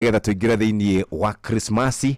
Getha tũingĩre thĩinĩ wa Krismasi.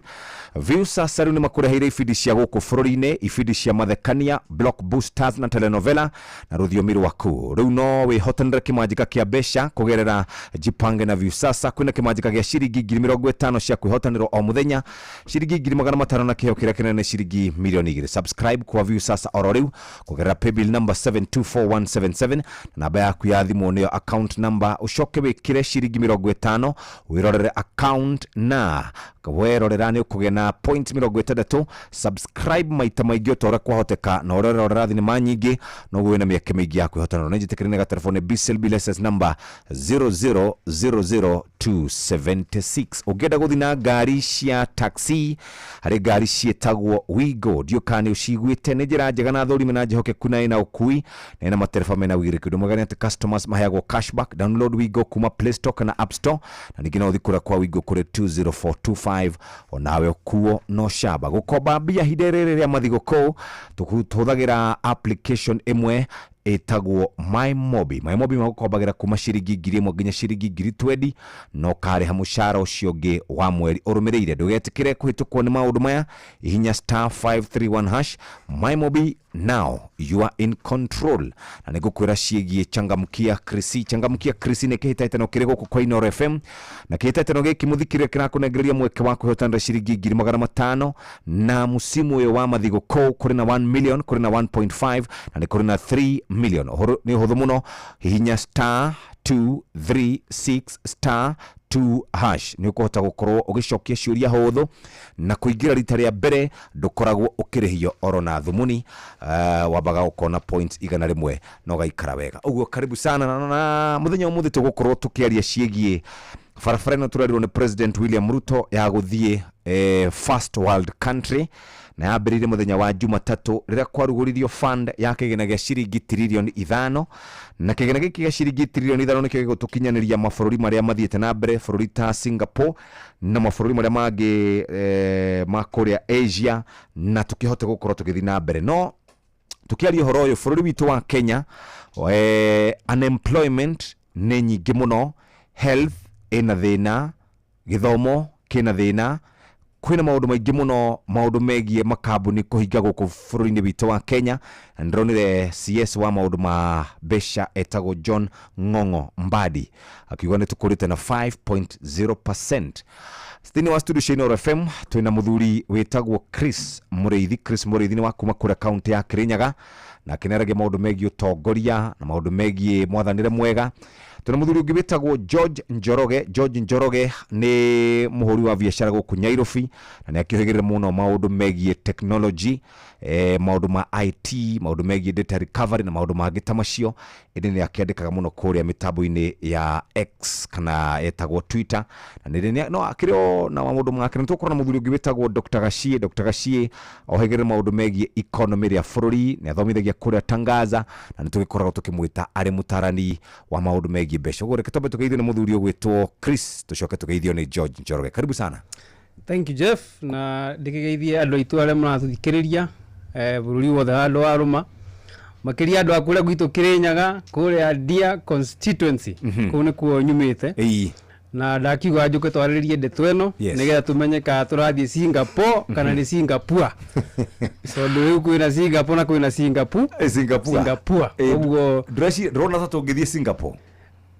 Viusasa rĩu nĩ makũreheire ibindi cia gũkũ bũrũri-inĩ, ibindi cia mathekania, blockbusters na telenovela na rũthiomi rwaku. Rĩu no wĩhotanĩre kĩmanjĩka kĩa mbeca kũgerera Jipange na Viusasa. Kwĩna kĩmanjĩka gĩa ciringi 50,000 cia kwĩhotanĩrwo o mũthenya, ciringi 500,000 na kĩheo kĩrĩa kĩnene nĩ ciringi 2,000,000. Subscribe kwa Viusasa oro rĩu kũgerera paybill number 724177 na namba yaku ya thimũ nĩyo account number. Ũcoke wĩkĩre ciringi 50 wĩrorere account, na werorera nĩ ũkũgĩa na point 60. Subscribe maita maingĩ o ta ũrĩa kwahoteka, na ũrĩa ũrerorera thinema nyingĩ noguo wĩna mĩeke mĩingĩ ya kwĩhotanĩra. Nĩ njĩtĩkĩrie nĩ gatelefoni BCLB license number 0000276. Ũngĩenda gũthiĩ na ngari cia taxi, harĩ ngari ciĩtagwo Wigo. Ndiũ kana nĩ ũciguĩte. Nĩ njĩra njega na thũrime na njĩhokeku na ĩna ũkui na ĩna matereba mena ũigĩrĩki. Ũndũ mwega nĩ atĩ customers maheagwo cashback. Download Wigo kuma Play Store kana App Store, na ningĩ no ũthiĩ kũrĩa kwa Wigo kũrĩ 20425 onawe ũkuo no camba. Gũkomba mbia ihinda rĩrĩ rĩa mathigũkũ, tũhũthagĩra application ĩmwe ĩtagwo MyMobi. MyMobi magũkombagĩra kuma ciringi 1,000 nginya ciringi 20,000, na ũkarĩha mũcara ũcio ũngĩ wa mweri ũrũmĩrĩire. Ndũgetĩkĩre kũhĩtũkwo nĩ maũndũ maya. Hihinya *531#. MyMobi, now you are in control. Na nĩ ngũkwĩra ciĩgiĩ Changamkia Krisi. Changamkia Krisi nĩ kĩhĩtahĩtano kĩrĩ gũkũ kwa Inooro FM, na kĩhĩtahĩtano gĩkĩ, mũthikĩrĩria, kĩrakũnengereria mweke wa kwĩhotanĩra ciringi 500,000. Na musimu ũyũ wa mathigũkũ kũrĩ na 1 million, kũrĩ na 1.5 na nĩ kũrĩ na 3 million. Ũhoro nĩ ũhũthũ mũno. Hihinya *236*2#, nĩ ũkũhota gũkorwo ũgĩcokia ciũria hũthũ, na kũingĩra rita rĩa mbere ndũkoragwo ũkĩrĩhio oro na thumuni. Wambaga ũkona points 100 na ũgaikara wega ũguo. Karibu sana na mũthenya ũmũthĩ tũgũkorwo tũkĩaria ciĩgiĩ barabara ĩno tũrerirwo nĩ President William Ruto ya gũthiĩ first world country, na yambĩrĩirie mũthenya wa Jumatatũ rĩrĩa kwarugũririo fund ya kĩgĩna gĩa ciringi tiririoni 5. Na kĩgĩna gĩkĩ gĩa ciringi tiririoni 5 nĩkĩo gĩgũtũkinyanĩria mabũrũri marĩa mathiĩte na mbere, bũrũri ta Singapore na mabũrũri marĩa mangĩ ma kũrĩa Asia, na tũkĩhote gũkorwo tũgĩthiĩ na mbere. No tukiaria ũhoro ũyũ, bũrũri witũ wa Kenya, unemployment nĩ nyingĩ mũno, health ĩna thĩna, gĩthomo kĩna thĩna, kwĩna maũndũ maingĩ mũno, maũndũ megiĩ makambuni kũhinga gũkũ bũrũri-inĩ witũ wa Kenya. Na ndĩronire CS wa maũndũ ma mbeca etagwo John Ng'ong'o Mbadi akiuga nĩ tũkũrĩte na 5.0%. Thĩinĩ wa studio cia Inooro FM twĩna mũthuri wĩtagwo Chris Mũrĩithi. Chris Mũrĩithi nĩ wa kuma kũrĩa kaunti ya Kirinyaga, nake nĩ aragia maũndũ megiĩ ũtongoria na maũndũ megiĩ mwathanĩre mwega. Twĩna mũthuri ũngĩ wĩtagwo George Njoroge. George Njoroge nĩ mũhũri wa biacara gũkũ Nyairobi, na nĩ akĩũhĩgĩrĩra mũno maũndũ megiĩ technology, maũndũ ma IT, maũndũ megiĩ data recovery na maũndũ mangĩ ta macio. Ĩndĩ nĩ akĩandĩkaga mũno kũrĩa mĩtambo-inĩ ya X kana etagwo Twitter, na nĩ no akĩrĩ o na maũndũ make. Nĩ tũgũkorwo na mũthuri ũngĩ wĩtagwo Dr. Gachie. Dr. Gachie ohĩgĩrĩra maũndũ megiĩ economy rĩa bũrũri, nĩ athomithagia kũrĩa Tangaza, na nĩ tũgĩkoragwo tũkĩmwĩta arĩ mũtarani wa maũndũ megiĩ mbeca. Ũguo reke twambe tũgeithio nĩ mũthuri ũgwĩtwo Chris, tũcoke tũgeithio nĩ George Njoroge. Karibu sana. Thank you, Jeff, na ndĩkĩgeithie andũ aitũ arĩa maratũthikĩrĩria bũrũri wothe handũ wa rũma, makĩria andũ a kũrĩa gwitũ Kĩrĩnyaga, kũrĩa Ndia constituency. Kũu nĩkuo nyumĩte. Na ndakiuga njũke twarĩrĩrie ndeto ĩno nĩgetha tũmenye kana tũrathiĩ Singapore kana nĩ Singapore, tondũ rĩu kwĩna Singapore na kwĩna Singapore. Singapore. Singapore. Ũguo Ndĩrona ta tũngĩthiĩ Singapore.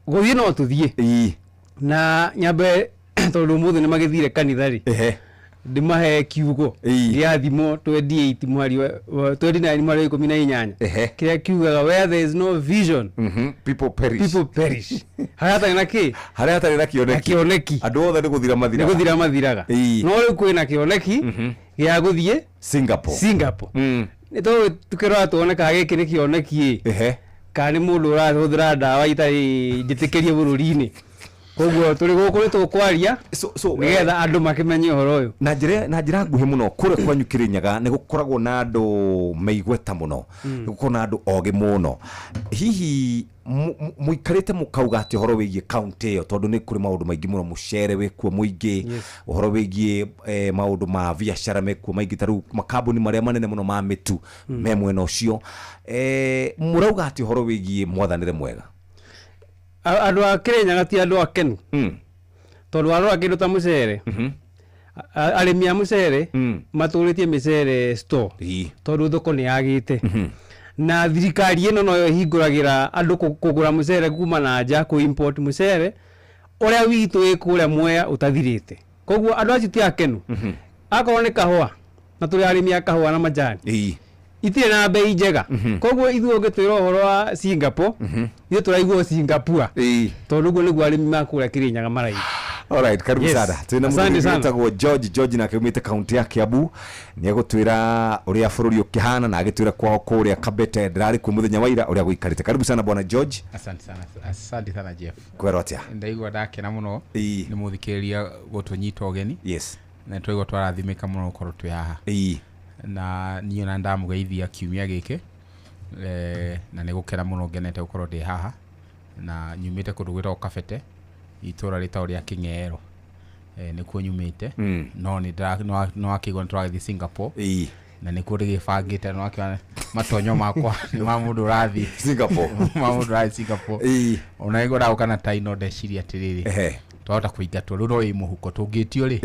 Gũthiĩ no tũthiĩ. Na nyambe, tondũ ũmũthĩ nĩ magĩthire kanitha rĩ, ndĩmahe kiugo gĩa Thimo 28 mũhari 29 mũhari wa 18, kĩrĩa kiugaga, "Where there is no vision, people perish." People perish. Harĩa hatarĩ na kĩ? Harĩa hatarĩ na kĩoneki. Na kĩoneki. Andũ othe nĩ gũthira nĩ mathiraga. Gũthira mathiraga. No rĩu kwĩna kĩoneki gĩa gũthiĩ Singapore. Singapore. Nĩ tũĩ tũkĩrora tuone kana gĩkĩ nĩ kĩoneki ĩ, kana nĩ mũndũ ũrahũthĩra ndawa itarĩ njĩtĩkĩrie bũrũri-inĩ. Koguo tũrĩ gũkũ nĩ tũkwaria So, nĩgetha andũ makĩmenye ũhoro ũyũ. Na njĩra nguhĩ mũno, kũrĩa kwanyu Kĩrĩnyaga nĩ gũkoragwo na andũ meigweta mũno, nĩ gũkoragwo na andũ ogĩ mũno. Hihi mũikarĩte mũkauga atĩ ũhoro wĩgiĩ kaunti ĩyo, tondũ nĩ kũrĩ maũndũ maingĩ mũno, mũcere wĩkuo mũingĩ, ũhoro wĩgiĩ maũndũ ma biacara mekuo maingĩ, ta rĩu makambuni marĩa manene mũno ma mĩtu me mwena ũcio, mũrauga atĩ ũhoro wĩgiĩ mwathanĩre mwega? Andũ a Kĩrĩnyaga ti andũ akenu. Tondũ warora kĩndũ ta mũcere, arĩmi a mũcere matũrĩtie mĩcere store tondũ thoko nĩ yagĩte, na thirikari ĩno noyo ĩhingũragĩra andũ kũgũra mũcere kuma na nja, kũ import mũcere ũrĩa witũ wĩ kũrĩa Mwea ũtathirĩte. Koguo andũ acio ti akenu. Akorwo nĩ kahũa, na tũrĩ arĩmi a kahũa na majani, itirĩ na bei njega. Koguo ithuĩ ũngĩtwĩra ũhoro wa Singapore, ithuĩ tũraigua Singapore, tondũ ũguo nĩguo arĩmi ma kũrĩa Kĩrĩnyaga maraigua. Alright, karibu sana. Twina Asante mũthuri sana. wĩtagwo George. George nake umĩte kaunti ya Kiambu. Nĩ egũtwĩra ũrĩa bũrũri ũkĩhana na agĩtwĩra kwao kũrĩa Kabete, ndĩrarĩ kuo mũthenya wa ira, ũrĩa gũikarĩte. Karibu sana, bwana George. Asante sana, asante sana, Jeff. Kwerwo atĩa? Ndaigua ndakena mũno nĩ mũthikĩrĩria gũtũnyita ũgeni, na twaigua twarathimĩka mũno gũkorwo twĩ haha. Na niĩ ona ndamũgeithia kiumia gĩkĩ, na nĩ gũkena mũno ngenete gũkorwo ndĩ haha, na nyumĩte kũndũ gwĩtagwo Kabete, itũra rĩtagwo rĩa Kĩng'ero, nĩkuo nyumĩte. No nĩ wakĩigua nĩ tũragĩthiĩ Singapore, na nĩkuo ndĩgĩbangĩte. Nĩ wakĩona matonyo makwa nĩ ma mũndũ ũrathiĩ Singapore. Ma mũndũ ũrathiĩ Singapore. Ona nĩguo ndagũka na tai, no ndeciria atĩrĩrĩ, twahota kũingatwo rĩu, no ĩ mũhuko tũngĩtio rĩ,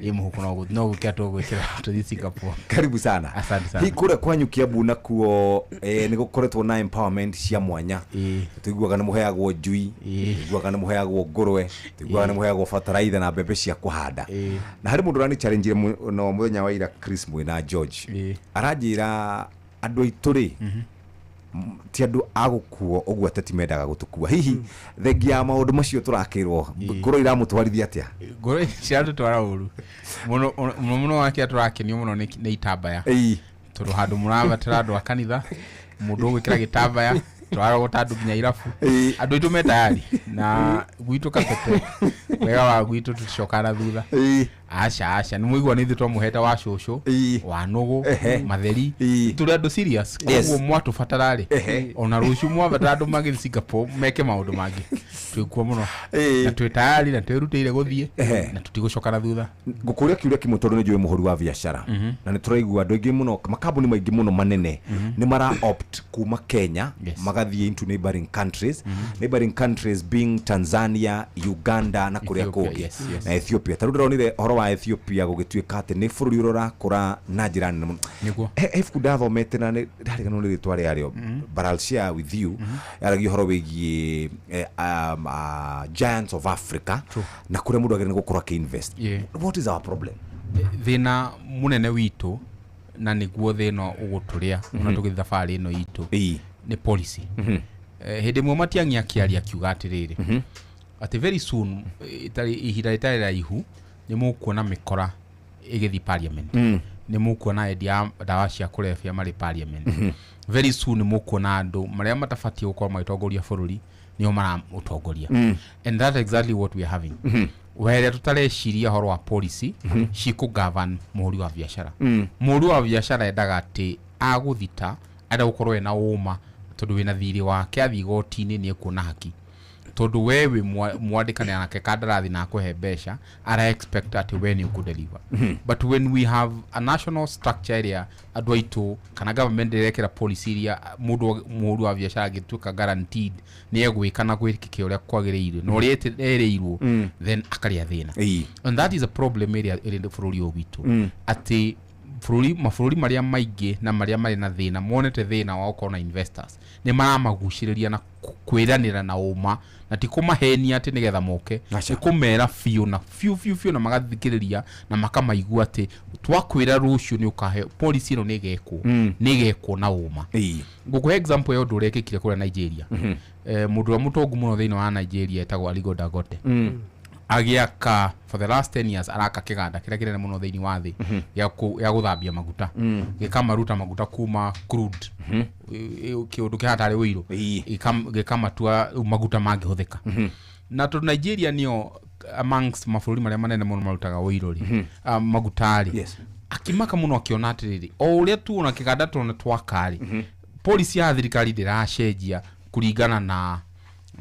ĩ mũhuko no gwĩkĩra tũgwĩkĩra tũthiĩ Singapore. Karibu sana. Asante sana. Hi kũrĩa kwanyu Kiambu nakuo, nĩ gũkoretwo na empowerment cia mwanya. Tũiguaga nĩ mũheagwo njui, tũiguaga nĩ mũheagwo ngũrwe, tũiguaga nĩ mũheagwo bataraitha na mbembe cia kũhanda. Na harĩ mũndũ ũrani challenge no mũthenya wa ira, Chris mwĩna George, aranjĩra andũ aitũ rĩ, ti andũ a gũkuo ũguo, ateti mendaga gũtũkua. Hihi thengia ya maũndũ macio tũrakĩrwo, ngoro iramũtwarithia atĩa? Ngoro ciratũtwara ũru mũno mũno mũno. Wakĩa tũrakenio mũno nĩ itambaya, tondũ handũ mũrabatara andũ a kanitha, mũndũ ũgwĩkĩra gĩtambaya, tũrarogota andũ nginya irabu. Andũ aitũ me tayari na gwitũ Kabete, wega wa gwitũ tũticokaga na thutha. Aca, aca, nĩ mũigua nĩ ithuĩ twamũhete wa cũcũ, wa nũgũ, matheri. Tũrĩ andũ serious. Koguo mwatũbatara rĩ, ona rũciũ mwabatara andũ magĩthiĩ Singapore meke maũndũ mangĩ, twĩkuo mũno, na twĩ tayari na twĩrutĩire gũthiĩ, na tũtigũcoka na thutha. Ngũkũria kĩũria kĩmwe tondũ nĩ njũĩ mũhũri wa biacara, na nĩ tũraigua andũ aingĩ mũno, makambuni maingĩ mũno manene nĩ mara opt kuma Kenya, magathiĩ into neighboring countries, neighboring countries being Tanzania, Uganda na kũrĩa Ethiopia, kũngĩ, na Ethiopia. Ta rĩu ndĩronire ũhoro wa Ethiopia gũgĩtuĩka atĩ nĩ bũrũri ũrĩa ũrakũra na njĩra nene mũno. Nĩguo. He ibuku ndathomete na nĩ ndariganĩrwo nĩ rĩtwa rĩarĩo, but I'll share with you, yaragia ũhoro wĩgiĩ giants of Africa na kũrĩa mũndũ agĩrĩire nĩ gũkorwo akĩinvest. What is our problem? Thĩna mũnene witũ, na nĩguo thĩna ũgũtũrĩa ona tũgĩthiĩ thabarĩ ĩno itũ, nĩ policy. Hĩndĩ ĩmwe Matiang'i akĩaria akiuga atĩrĩrĩ, atĩ very soon, ĩtarĩ ihinda rĩtarĩ raihu, nĩ mũkuona mĩkora ĩgĩthiĩ parliament, nĩ mũkuona endia a ndawa cia kũrebia marĩ parliament, very soon nĩ mũkuona andũ marĩa matabatiĩ gũkorwo magĩtongoria bũrũri nĩo maramũtongoria. And that's exactly what we are having, werĩa tũtareciria ũhoro wa policy cikũ govern mũhũri wa biacara. Mũhũri wa biacara endaga atĩ agũthita, enda gũkorwo ena ũma tondũ wĩna thirĩ wake, athiĩ igoti-inĩ nĩ ekuona haki, tondũ we wĩ mwandĩkane nake kandarathi na akũhe mbeca, ara expect atĩ we nĩ ũkũdeliver. But when we have a national structure ĩrĩa andũ aitũ kana government ĩrekĩra policy iria mũndũ mũhũri wa biacara angĩtuĩka guaranteed nĩ egwĩka na gwĩkĩke ũrĩa kwagĩrĩire na ũrĩa erĩirwo, then akarĩa thĩna. And that is a problem ĩrĩa ĩrĩ bũrũri ũyũ witũ, atĩ bũrũri mabũrũri marĩa maingĩ na marĩa marĩ na thĩna, monete thĩna wa gũkorwo na investors, nĩ maramagucĩrĩria na kwĩranĩra na ũma, na ti kũmahenia atĩ nĩgetha moke. Aca. Nĩ kũmera biũ na biũ biũ biũ, na magathikĩrĩria na makamaigua atĩ twakwĩra rũciũ nĩ ũkahe policy ĩno, nĩ ĩgekwo, nĩ ĩgekwo na ũma. Ngũkũhe example ya ũndũ ũrekĩkire kũrĩa Nigeria. Mũndũ ũrĩa mũtongu mũno thĩinĩ wa Nigeria etagwo Aliko Dangote. Agĩaka for the last 10 years, araka kĩganda kĩrĩa kĩnene mũno thĩinĩ wa thĩ gĩa gũthambia maguta, gĩkamaruta maguta kuma crude, kĩũndũ kĩhana tarĩ ũiro, gĩkamatua rĩu maguta mangĩhũthĩka. Na tondũ Nigeria nĩyo amongst mabũrũri marĩa manene mũno marutaga ũiro rĩ, maguta rĩ, akĩmaka mũno akĩona atĩrĩrĩ, o ũrĩa tuona kĩganda tũrona twaka rĩ, policy ya thirikari ndĩracenjia kũringana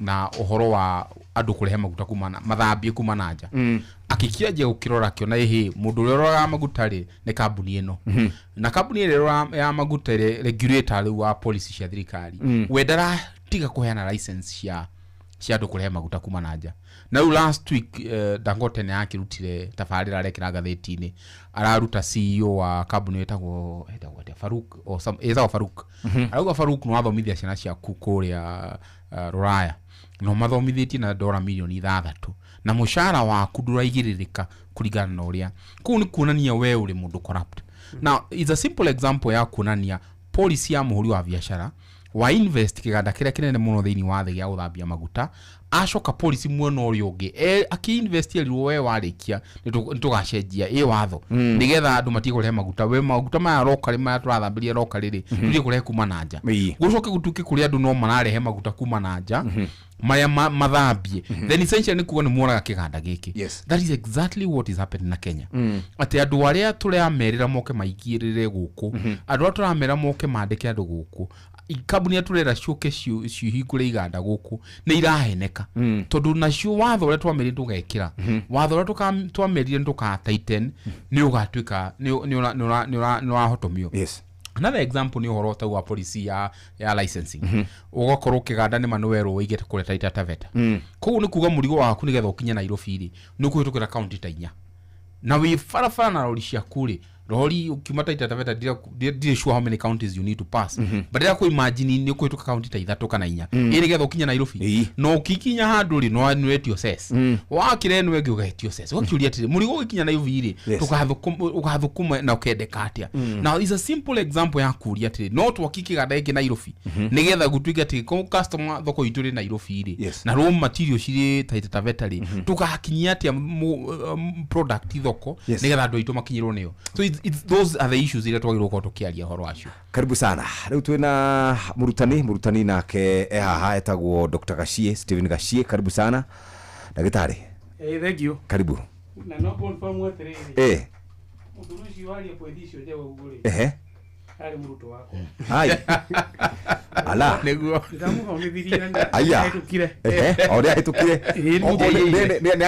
na ũhoro wa andũ kũrehe maguta kuma na mathambie kuma na nja. Akĩkĩanjia gũkĩrora, akĩona ĩhĩ, mũndũ ũrĩa ũroraga maguta rĩ, nĩ kambuni ĩno, na kambuni ĩrĩa ĩroraga ya maguta ĩrĩ regulator rĩu wa policy cia thirikari, we ndaratiga kũheana license cia Cia andũ kũrehe maguta kuma na nja. Na rĩu last week Dangote nĩ akĩrutire tabarĩra arekĩra ngathĩti-inĩ, araruta CEO wa kambuni ĩtagwo atĩa, Farouk or some, ĩtagwo Farouk. Arauga Farouk nĩ wathomithia ciana ciaku kũrĩa Rũraya, na ũmathomithĩtie na dora milioni 6 na mũcara waku ndũraigĩrĩrĩka kũringana na ũrĩa. Kũu nĩ kuonania we ũrĩ mũndũ corrupt. Now it's a simple example ya kuonania policy ya mũhũri wa biacara wa invest kĩganda kĩrĩa kĩnene mũno thĩinĩ wa thĩ gĩa gũthambia maguta, acoka policy mwena ũrĩa ũngĩ akĩ-invest erirwo we warĩkia nĩ tũgacenjia ĩ watho nĩgetha andũ matige kũrehe maguta. We maguta maya roka maya tũrathambĩria roka rĩrĩ tũtige kũrehe kuma na nja, gũcoke gũtuĩke kũrĩ andũ no mararehe maguta kuma na nja marĩa mathambie. Then essentially nĩ kuga nĩ muoraga kĩganda gĩkĩ. That is exactly what is happening na Kenya, atĩ andũ arĩa tũramerĩra moke maingĩrĩre gũkũ, andũ arĩa tũramera moke mandĩke andũ gũkũ, kambuni iria tũrera ciũke cihingũre iganda gũkũ nĩ iraheneka, tondũ nacio watho ũrĩa twamerire tũgekĩra, watho ũrĩa twamerire tũka tighten nĩ ũgatuĩka nĩ ũrahotomio. Another example nĩ ũhoro ta wa policy ya licensing. Ũgakorwo kĩganda nĩ ma nĩ werwo ũigĩte kũrĩa Taita Taveta. Koguo nĩ kuga mũrigo waku nĩgetha ũkinye Nairobi rĩ, nĩ ũkũhĩtũkĩra kaunti ta 4, na wĩ barabara na rori ciaku rĩ, rori ukiuma Taita Taveta ndirĩ sure how many counties you need to pass, but ndĩra kũ imagine nĩ ũkũhĩtũka kaunti ta 3 kana 4 ĩ nĩgetha ũkinye Nairobi. Na ũkikinya handũ rĩ, no nĩwetio cess, wakĩra ĩno ĩngĩ ũgetio cess, ũgakĩũria atĩrĩ, mũrigo ũgĩkinya Nairobi rĩ, ũgathũkũma na ũkendeka atĩa? Now is a simple example ya kũria atĩrĩ, no twaki kĩganda gĩkĩ Nairobi nĩgetha gũtuĩke atĩ customer thoko itũ rĩ Nairobi rĩ, na raw material cirĩ Taita Taveta rĩ, tũgakinyia atĩa product thoko nĩgetha andũ aitũ makinyĩrwo nĩyo? So it's those are the issues iria twagĩrĩirwo gũkorwo tũkĩaria ũhoro wacio. Karibu sana. Rĩu twĩna mũrutani nake e haha etagwo Dr. Gachie, Stephen Gachie. Karibu sana ndagĩtarĩ. Thank you. Karibu. Na no confirm atĩrĩrĩ, mũthuri ũcio waria poethi icio njega ũguo rĩ, arĩ mũrutwo wakwa. Ai ala nĩguo ndamũthomithirie na Aya. ahĩtũkire. O ũrĩa ahĩtũkire.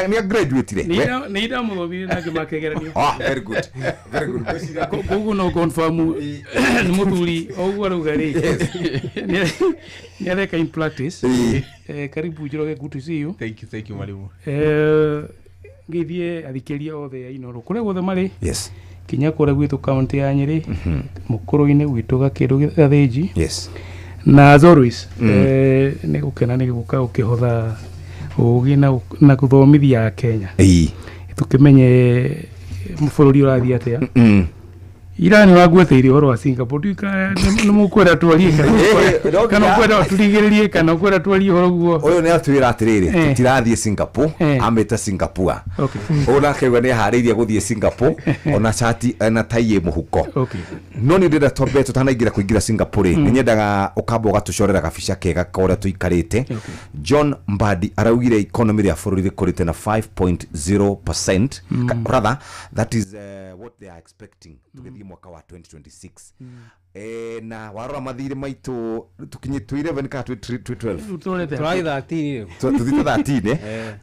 Nĩ graduate-ire. Nĩ ndamũthomithirie na ngĩmakegeranio. Very good, very good. Koguo no confirm nĩ mũthuri o ũguo arauga rĩ, nĩ areka in practice. Karibu Njoroge, good to see you. Thank you, thank you mwalimu. Ngeithie athikĩrĩria othe a Inooro kũrĩa guothe marĩ, kinya kũrĩa gwitũ kaunti ya Nyĩrĩ, mũkũrũ-inĩ gwitũ Gakĩndũ Gathĩnji. Na as always, nĩ gũkena nĩ gũka gũkĩhotha ũgĩ na gũthomithia Kenya tũkĩmenye bũrũri ũrathiĩ atĩa. Ira nĩ wagweteire ũhoro wa Singapore, ndiũĩ kana nĩ mũkwenda twarie kana ũkwenda tũrigĩrĩrie kana ũkwenda twarie ũhoro guo. Ũyũ nĩ atwĩra atĩrĩrĩ, tũtirathiĩ Singapore, amĩte Singapore. Ũyũ nake auga nĩ eharĩirie gũthiĩ Singapore, ona cati na tai ĩ mũhuko. No nĩ ndĩrenda twambe tũtanaingĩra kũingĩra Singapore rĩ, nĩ nyendaga ũkamba ũgatũcorera gabica kega ka ũrĩa tũikarĩte. John Mbadi araugire economy rĩa bũrũri rĩkũrĩte na 5.0%. Rather that is what they are expecting tũgĩthiĩ mwaka wa 2026. Na warora mathirĩ maitũ tũkinye twĩ 11 kana twĩ 12? Tũrorete. Tũrathiĩ 13 rĩu. Tũthiĩte 13, eh?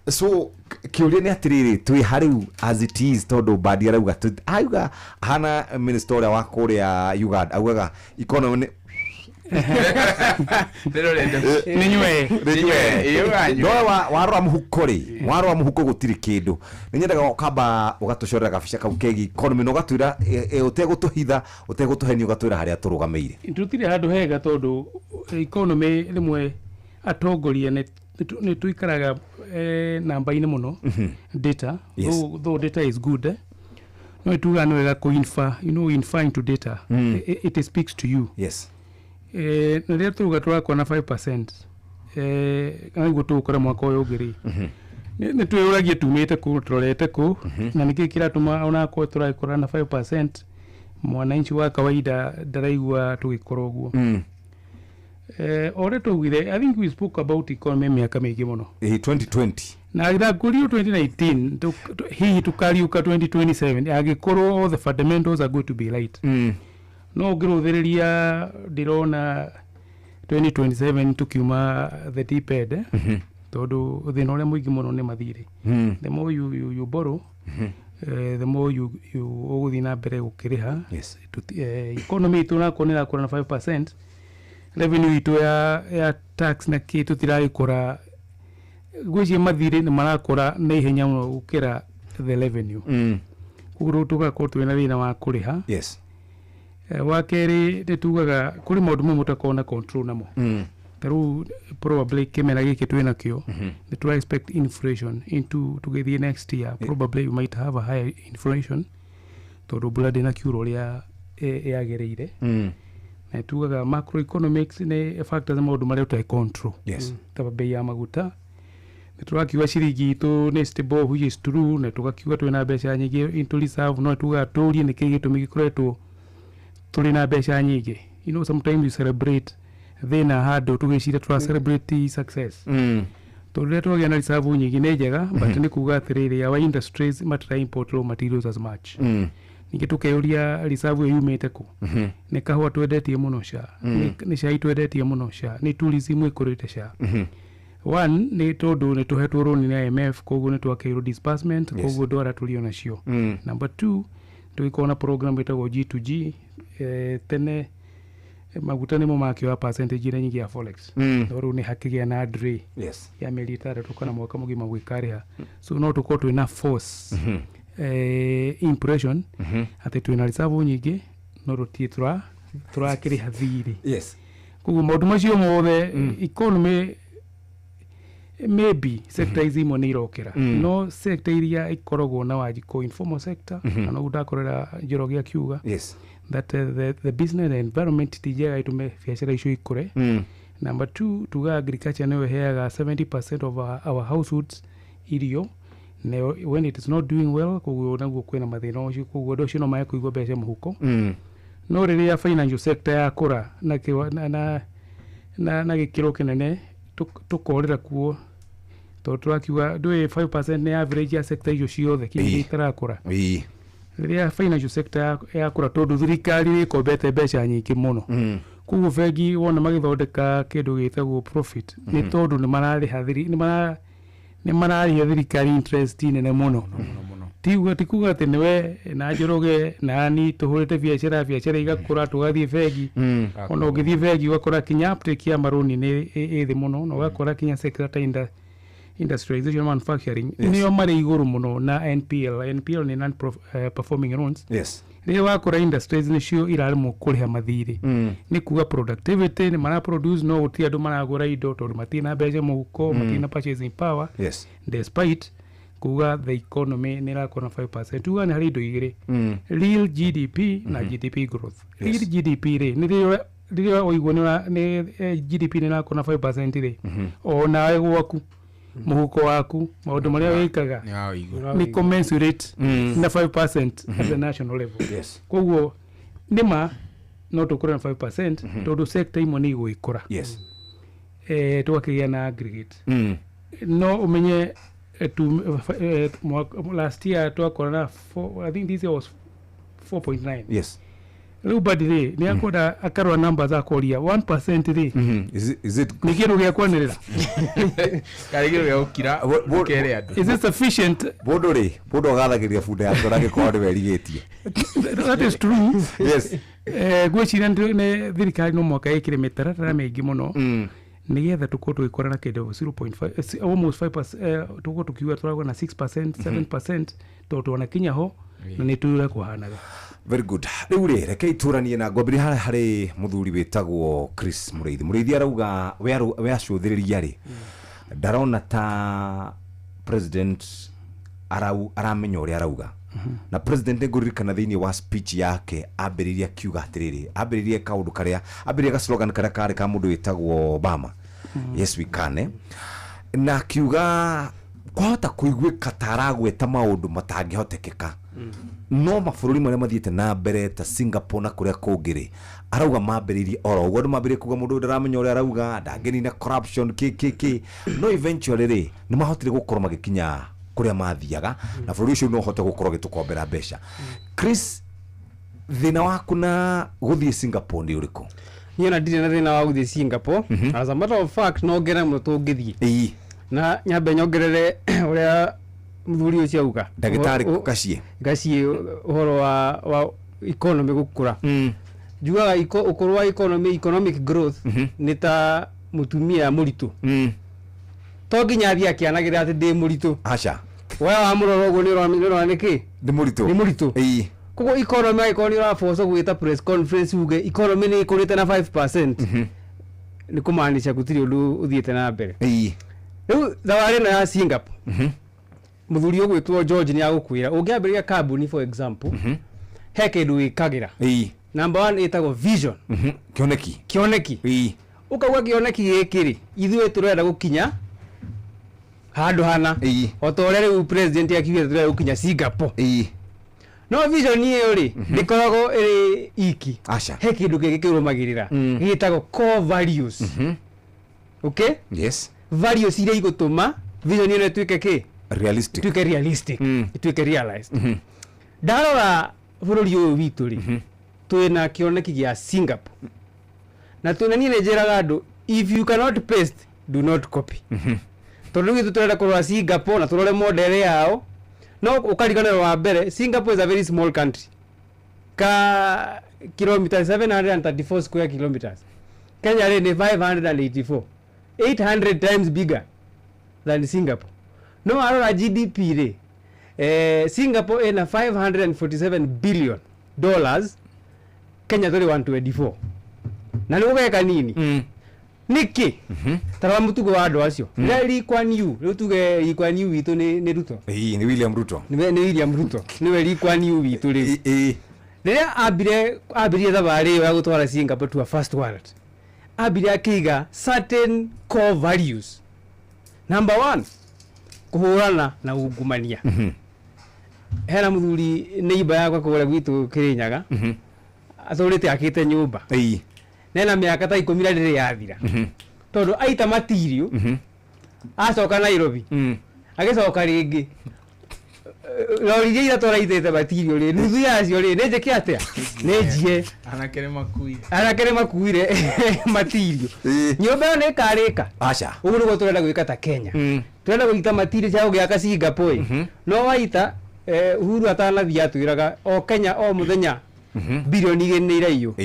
So kĩũria nĩ atĩrĩrĩ, twĩ harĩu as it is, tondũ Mbadi arauga auga hana minister ũrĩa wa kũrĩa Uganda augaga economy Nĩ nywe. No warora mũhuko rĩ, warora mũhuko gũtirĩ kĩndũ. Nĩ nyendaga ũkamba ũgatũcorera gabica kau kegiĩ economy na ũgatwĩra ũtegũtũhitha, ũtegũtũhenia, ũgatwĩra harĩa tũrũgamĩire. Tũtirĩ handũ hega tondũ economy rĩmwe atongoria nĩ tũikaraga namba-inĩ mũno, data. Though data is good, no itugaga nĩ wega kũ-infer, you know, infer into data. It speaks to you. Na rĩrĩa tũruga tũrakora na 5%, kana nĩguo tũgũkora mwaka ũyũ ũngĩ rĩ, nĩ twĩyũragie tumĩte kũ, tũrorete kũ, na nĩkĩ kĩratũma onakorwo tũragĩkora na 5% mwananchi wa kawaida ndaraigua tũgĩkora ũguo. O ũrĩa twaugire, I think we spoke about economy mĩaka mĩingĩ mũno. 2020. Na ndakũrio 2019, hihi tũkariũka 2027 angĩkorwo all the fundamentals are going to be right. No ngĩrũthĩrĩria ndĩrona 2027 tukiuma the deep end, tondũ thĩna ũrĩa mũingĩ mũno nĩ mathirĩ. The more you borrow, the more you ũgũthiĩ na mbere gũkĩrĩha. Economy itũ nakorwo nĩ ĩrakũra na 5%, revenue itũ ya tax na kĩ tũtiragĩkũra Ngwĩciria mathirĩ nĩ marakũra na ihenya mũno gũkĩra the revenue. Koguo tũgakorwo twĩna thĩna wa kũrĩha. Yes. Wa kerĩ, nĩ tugaga kũrĩ maũndũ mamwe mũtakorwo na control namo. Ta rĩu probably kĩmera gĩkĩ twĩ nakĩo, nĩ tũra expect inflation into tũgĩthiĩ next year. Probably we might have a higher inflation tondũ mbura ndĩnakiura ũrĩa yagĩrĩire. Na tugaga macroeconomics nĩ factors, maũndũ marĩa ũtarĩ control. Ta bei ya maguta, nĩ tũrakiuga ciringi itũ nĩ stable, which is true, na tũgakiuga twĩna mbeca nyingĩ into reserve, no tugaga tũrie nĩkĩ gĩtũmi gĩkoretwo tũrĩ na mbeca nyingĩ. Sometimes you celebrate thĩna handũ tũgĩciria tũra celebrate success. Tondũ rĩrĩa twagĩa na reserve nyingĩ nĩ njega, but nĩ kuga atĩrĩrĩ, our industries matira import raw materials as much. Ningĩ tũkeyũria reserve ĩyo yumĩte kũ? Nĩ kahũa twendetie mũno ca? Nĩ cai twendetie mũno ca? Nĩ tourism ĩkũrĩte ca? One, nĩ tondũ nĩ tũhetwo rũni nĩ IMF, koguo nĩ twakĩirwo disbursement. Koguo ndwara tũrĩ onacio. Number two, tũgĩkorwo na program ĩtagwo G2G. Tene maguta nĩmo makĩoya percentage ĩrĩa nyingĩ ya forex. No rĩu nĩ hakĩgĩa na delay ya mĩeri 6 kana mwaka mũgima gwĩkarĩha, so no tũkorwo twĩna force impression atĩ twĩna reserve nyingĩ, no tũtirĩ tũrakĩrĩha thirĩ. Koguo maũndũ macio mothe, economy maybe sector ici imwe nĩ irokĩra, no sector iria ikoragwo na Wanjikũ, informal sector, na noguo ndakorera Njoroge akiuga that the business environment ti njega ĩtũme biacara icio ikũre. Number two, tuga agriculture nĩyo ĩheaga 70% of our households irio, na when it is not doing well, koguo naguo kwĩna mathĩna ũcio, koguo andũ acio no mage kũigua mbeca mũhuko. No rĩrĩa financial sector yakũra na, kĩwa- na, na, na, na gĩkĩro kĩnene, tũkorĩra kuo tondũ tũrakiuga ndũĩ 5% nĩ average ya sector icio ciothe kinya iria itarakũra. Rĩrĩa financial sector yakũra, tondũ thirikari ĩkombete mbeca nyingĩ mũno, koguo bengi wona magĩthondeka kĩndũ gĩtagwo profit nĩ tondũ nĩ mararĩha nĩ mararĩha thirikari interest nene mũno. Mũno mũno. Ti kuga atĩ nĩwe na Njoroge nani tũhũrĩte biacara, biacara igakũra, tũgathiĩ bengi. Ona ũngĩthiĩ bengi ũgakora kinya uptake ya marũni nĩ ĩ thĩ mũno, na ũgakora kinya sector ta industrialization, manufacturing, nĩo marĩ igũrũ mũno na NPL. NPL nĩ non performing loans. Rĩrĩa wakora industries nĩcio iraremwo kũrĩha mathirĩ, nĩ kuga productivity nĩ mara produce, no gũtirĩ andũ maragũra indo tondũ matirĩ na mbeca mũhuko, matirĩ na purchasing power. Despite kuga the economy nĩ ĩrakũra na 5%, tuga nĩ harĩ indo igĩrĩ, real GDP na GDP growth. Real GDP rĩ, nĩ rĩrĩa ũigua nĩ GDP nĩ ĩrakũra na 5% rĩ, o nawe gwaku mũhuko waku, maũndũ marĩa wĩkaga nĩ waigua nĩ commensurate na 5% at the national level. Koguo nĩma no tũkũre na 5% tondũ sector imwe nĩ igũgĩkũra, tũgakĩgĩa na aggregate. No ũmenye last year twakora na I think this year was 4.9. Rĩu badi rĩ, nĩ akwenda akarora numbers, akoria 1% rĩ, Is it nĩ kĩndũ gĩa kwanĩrĩra? Karĩ kĩndũ gĩa gũkira ũkere andũ? Is it sufficient? Mũndũ rĩ, mũndũ agathagĩria bunda yake ona angĩkorwo nĩwe ĩrigĩtie. That is true. Ngwĩciria nĩ thirikari no mwaka ĩkĩre mĩtaratara mĩingĩ mũno nĩgetha tũkorwo tũgĩkora na kĩndũ 0.5, almost 5%, tũkorwo tũkiuga tũragwo na 6%, 7%, tondũ twanakinya ho na nĩ tũĩ ũrĩa kũhanaga. Very good. Rĩu rĩ, rekei tũranie na ngwambĩrĩria harĩa harĩ mũthuri wĩtagwo Chris Mũrĩithi. Mũrĩithi arauga we acũthĩrĩria rĩ, ndarona ta president aramenya ũrĩa arauga. Na president, nĩngũririkana thĩinĩ wa speech yake ambĩrĩirie akiuga atĩrĩrĩ, ambĩrĩirie kaũndũ karĩa ambĩrĩirie ga slogan karĩa karĩ ka mũndũ wĩtagwo Obama, "Yes we can," eh? Na akiuga kwahota kũiguĩka ta aragweta maũndũ matangĩhotekeka, no mabũrũri marĩa mathiĩte na mbere ta Singapore na kũrĩa kũngĩ rĩ, arauga mambĩrĩirie oro ũguo, andũ mambĩrĩirie kuga mũndũ ũyũ ndaramenya ũrĩa arauga, ndangĩnina corruption kĩ kĩ kĩ, no eventually rĩ, nĩ mahotire gũkorwo magĩkinya kũrĩa mathiaga, na bũrũri ũcio no ũhote gũkorwo ũgĩtũkombera mbeca. Chris, thĩna waku na gũthiĩ Singapore nĩ ũrĩkũ? Niĩ ona ndirĩ na thĩna wa gũthiĩ Singapore. As a matter of fact, no ngere mũno tũngĩthiĩ. Na nyambe nyongerere ũrĩa mũthuri ũcio auga. Ndagĩtarĩ Gaciĩ. Gaciĩ, ũhoro wa economy gũkũra, njugaga ũkũrũ wa economy, economic growth, nĩ ta mũtumia mũritũ. To nginya athiĩ akĩanagĩrĩra atĩ ndĩ mũritũ. Aca. We wamũrora ũguo nĩ ũrona nĩkĩ? Nĩ mũritũ. Nĩ mũritũ. Ĩĩ. Koguo economy angĩkorwo nĩ ũraboco gwĩta press conference uge economy nĩ ĩkũrĩte na 5%, nĩ kũmaanisha gũtirĩ ũndũ ũthiĩte na mbere. Ĩĩ. Rĩu thabarĩ ĩno ya Singapore, mũthuri ũgwĩtwo George nĩ agũkwĩra ũngĩambĩrĩria kambuni, for example, he kĩndũ wĩkagĩra. Ĩĩ. Number one ĩtagwo vision. Kĩoneki. Kĩoneki. Ĩĩ. Ũkauga kĩoneki gĩkĩ rĩ, ithuĩ tũrenda gũkinya handũ hana. Ĩĩ. O ta ũrĩa rĩu president akiugĩte tũrenda gũkinya Singapore. Ĩĩ. No vision ĩyo rĩ, ndĩkoragwo ĩrĩ iki. Aca. He kĩndũ kĩngĩ kĩrũmagĩrĩra gĩtagwo core values. Okay, values iria igũtũma vision ĩno ĩtuĩke kĩ? Realistic. Ĩtuĩke realistic, ĩtuĩke realized. Ndarora bũrũri ũyũ witũ rĩ, twĩna kĩoneki gĩa Singapore na twĩna, niĩ nĩ njĩraga andũ, if you cannot paste, do not copy. Tondũ rĩu ithuĩ tũrenda kũrora Singapore na tũrore model yao, no ũkariganĩrwo wa mbere, Singapore is a very small country, ka kilomita 734 square kilometers. Kenya rĩ nĩ 584, 800 times bigger than Singapore. No warora GDP rĩ, Singapore ĩna $547 billion, Kenya tũrĩ 124 na nĩ gũgeka nini. Nĩkĩ? Tarora mũtugo wa andũ acio. Rĩrĩa Lee Kuan Yew, rĩu tuge Lee Kuan Yew witũ nĩ Ruto. Ĩĩ, nĩ William Ruto. Nĩwe, nĩ William Ruto nĩwe Lee Kuan Yew witũ rĩu. Ĩĩ. Rĩrĩa ambirie thabarĩ ĩyo ya gũtwara Singapore to a first world, ambire akĩiga certain core values. Number one, kũhũrana na ungumania. Hena mũthuri neighbor yakwa kũrĩa gwitũ Kĩrĩnyaga, atũrĩte akĩte nyũmba nena mĩaka ta 10 na ndĩrĩ yathira, tondũ aita matirio acoka Nairobi, agĩcoka rĩngĩ, rori iria ithatũ araitĩte matirio rĩ, nuthu yacio rĩ, nĩ njĩke atĩa? Nĩ njie. Anake nĩ makuire. Anake nĩ makuire matirio. Nyũmba ĩyo nĩ ĩkarĩka? Aca. Ũguo nĩguo tũrenda gwĩka ta Kenya. Tũrenda gũita matirio cia gũgĩaka Singapore, no waita, Uhuru atanathiĩ atwĩraga o Kenya o mũthenya 2 birioni nĩ iraiywo.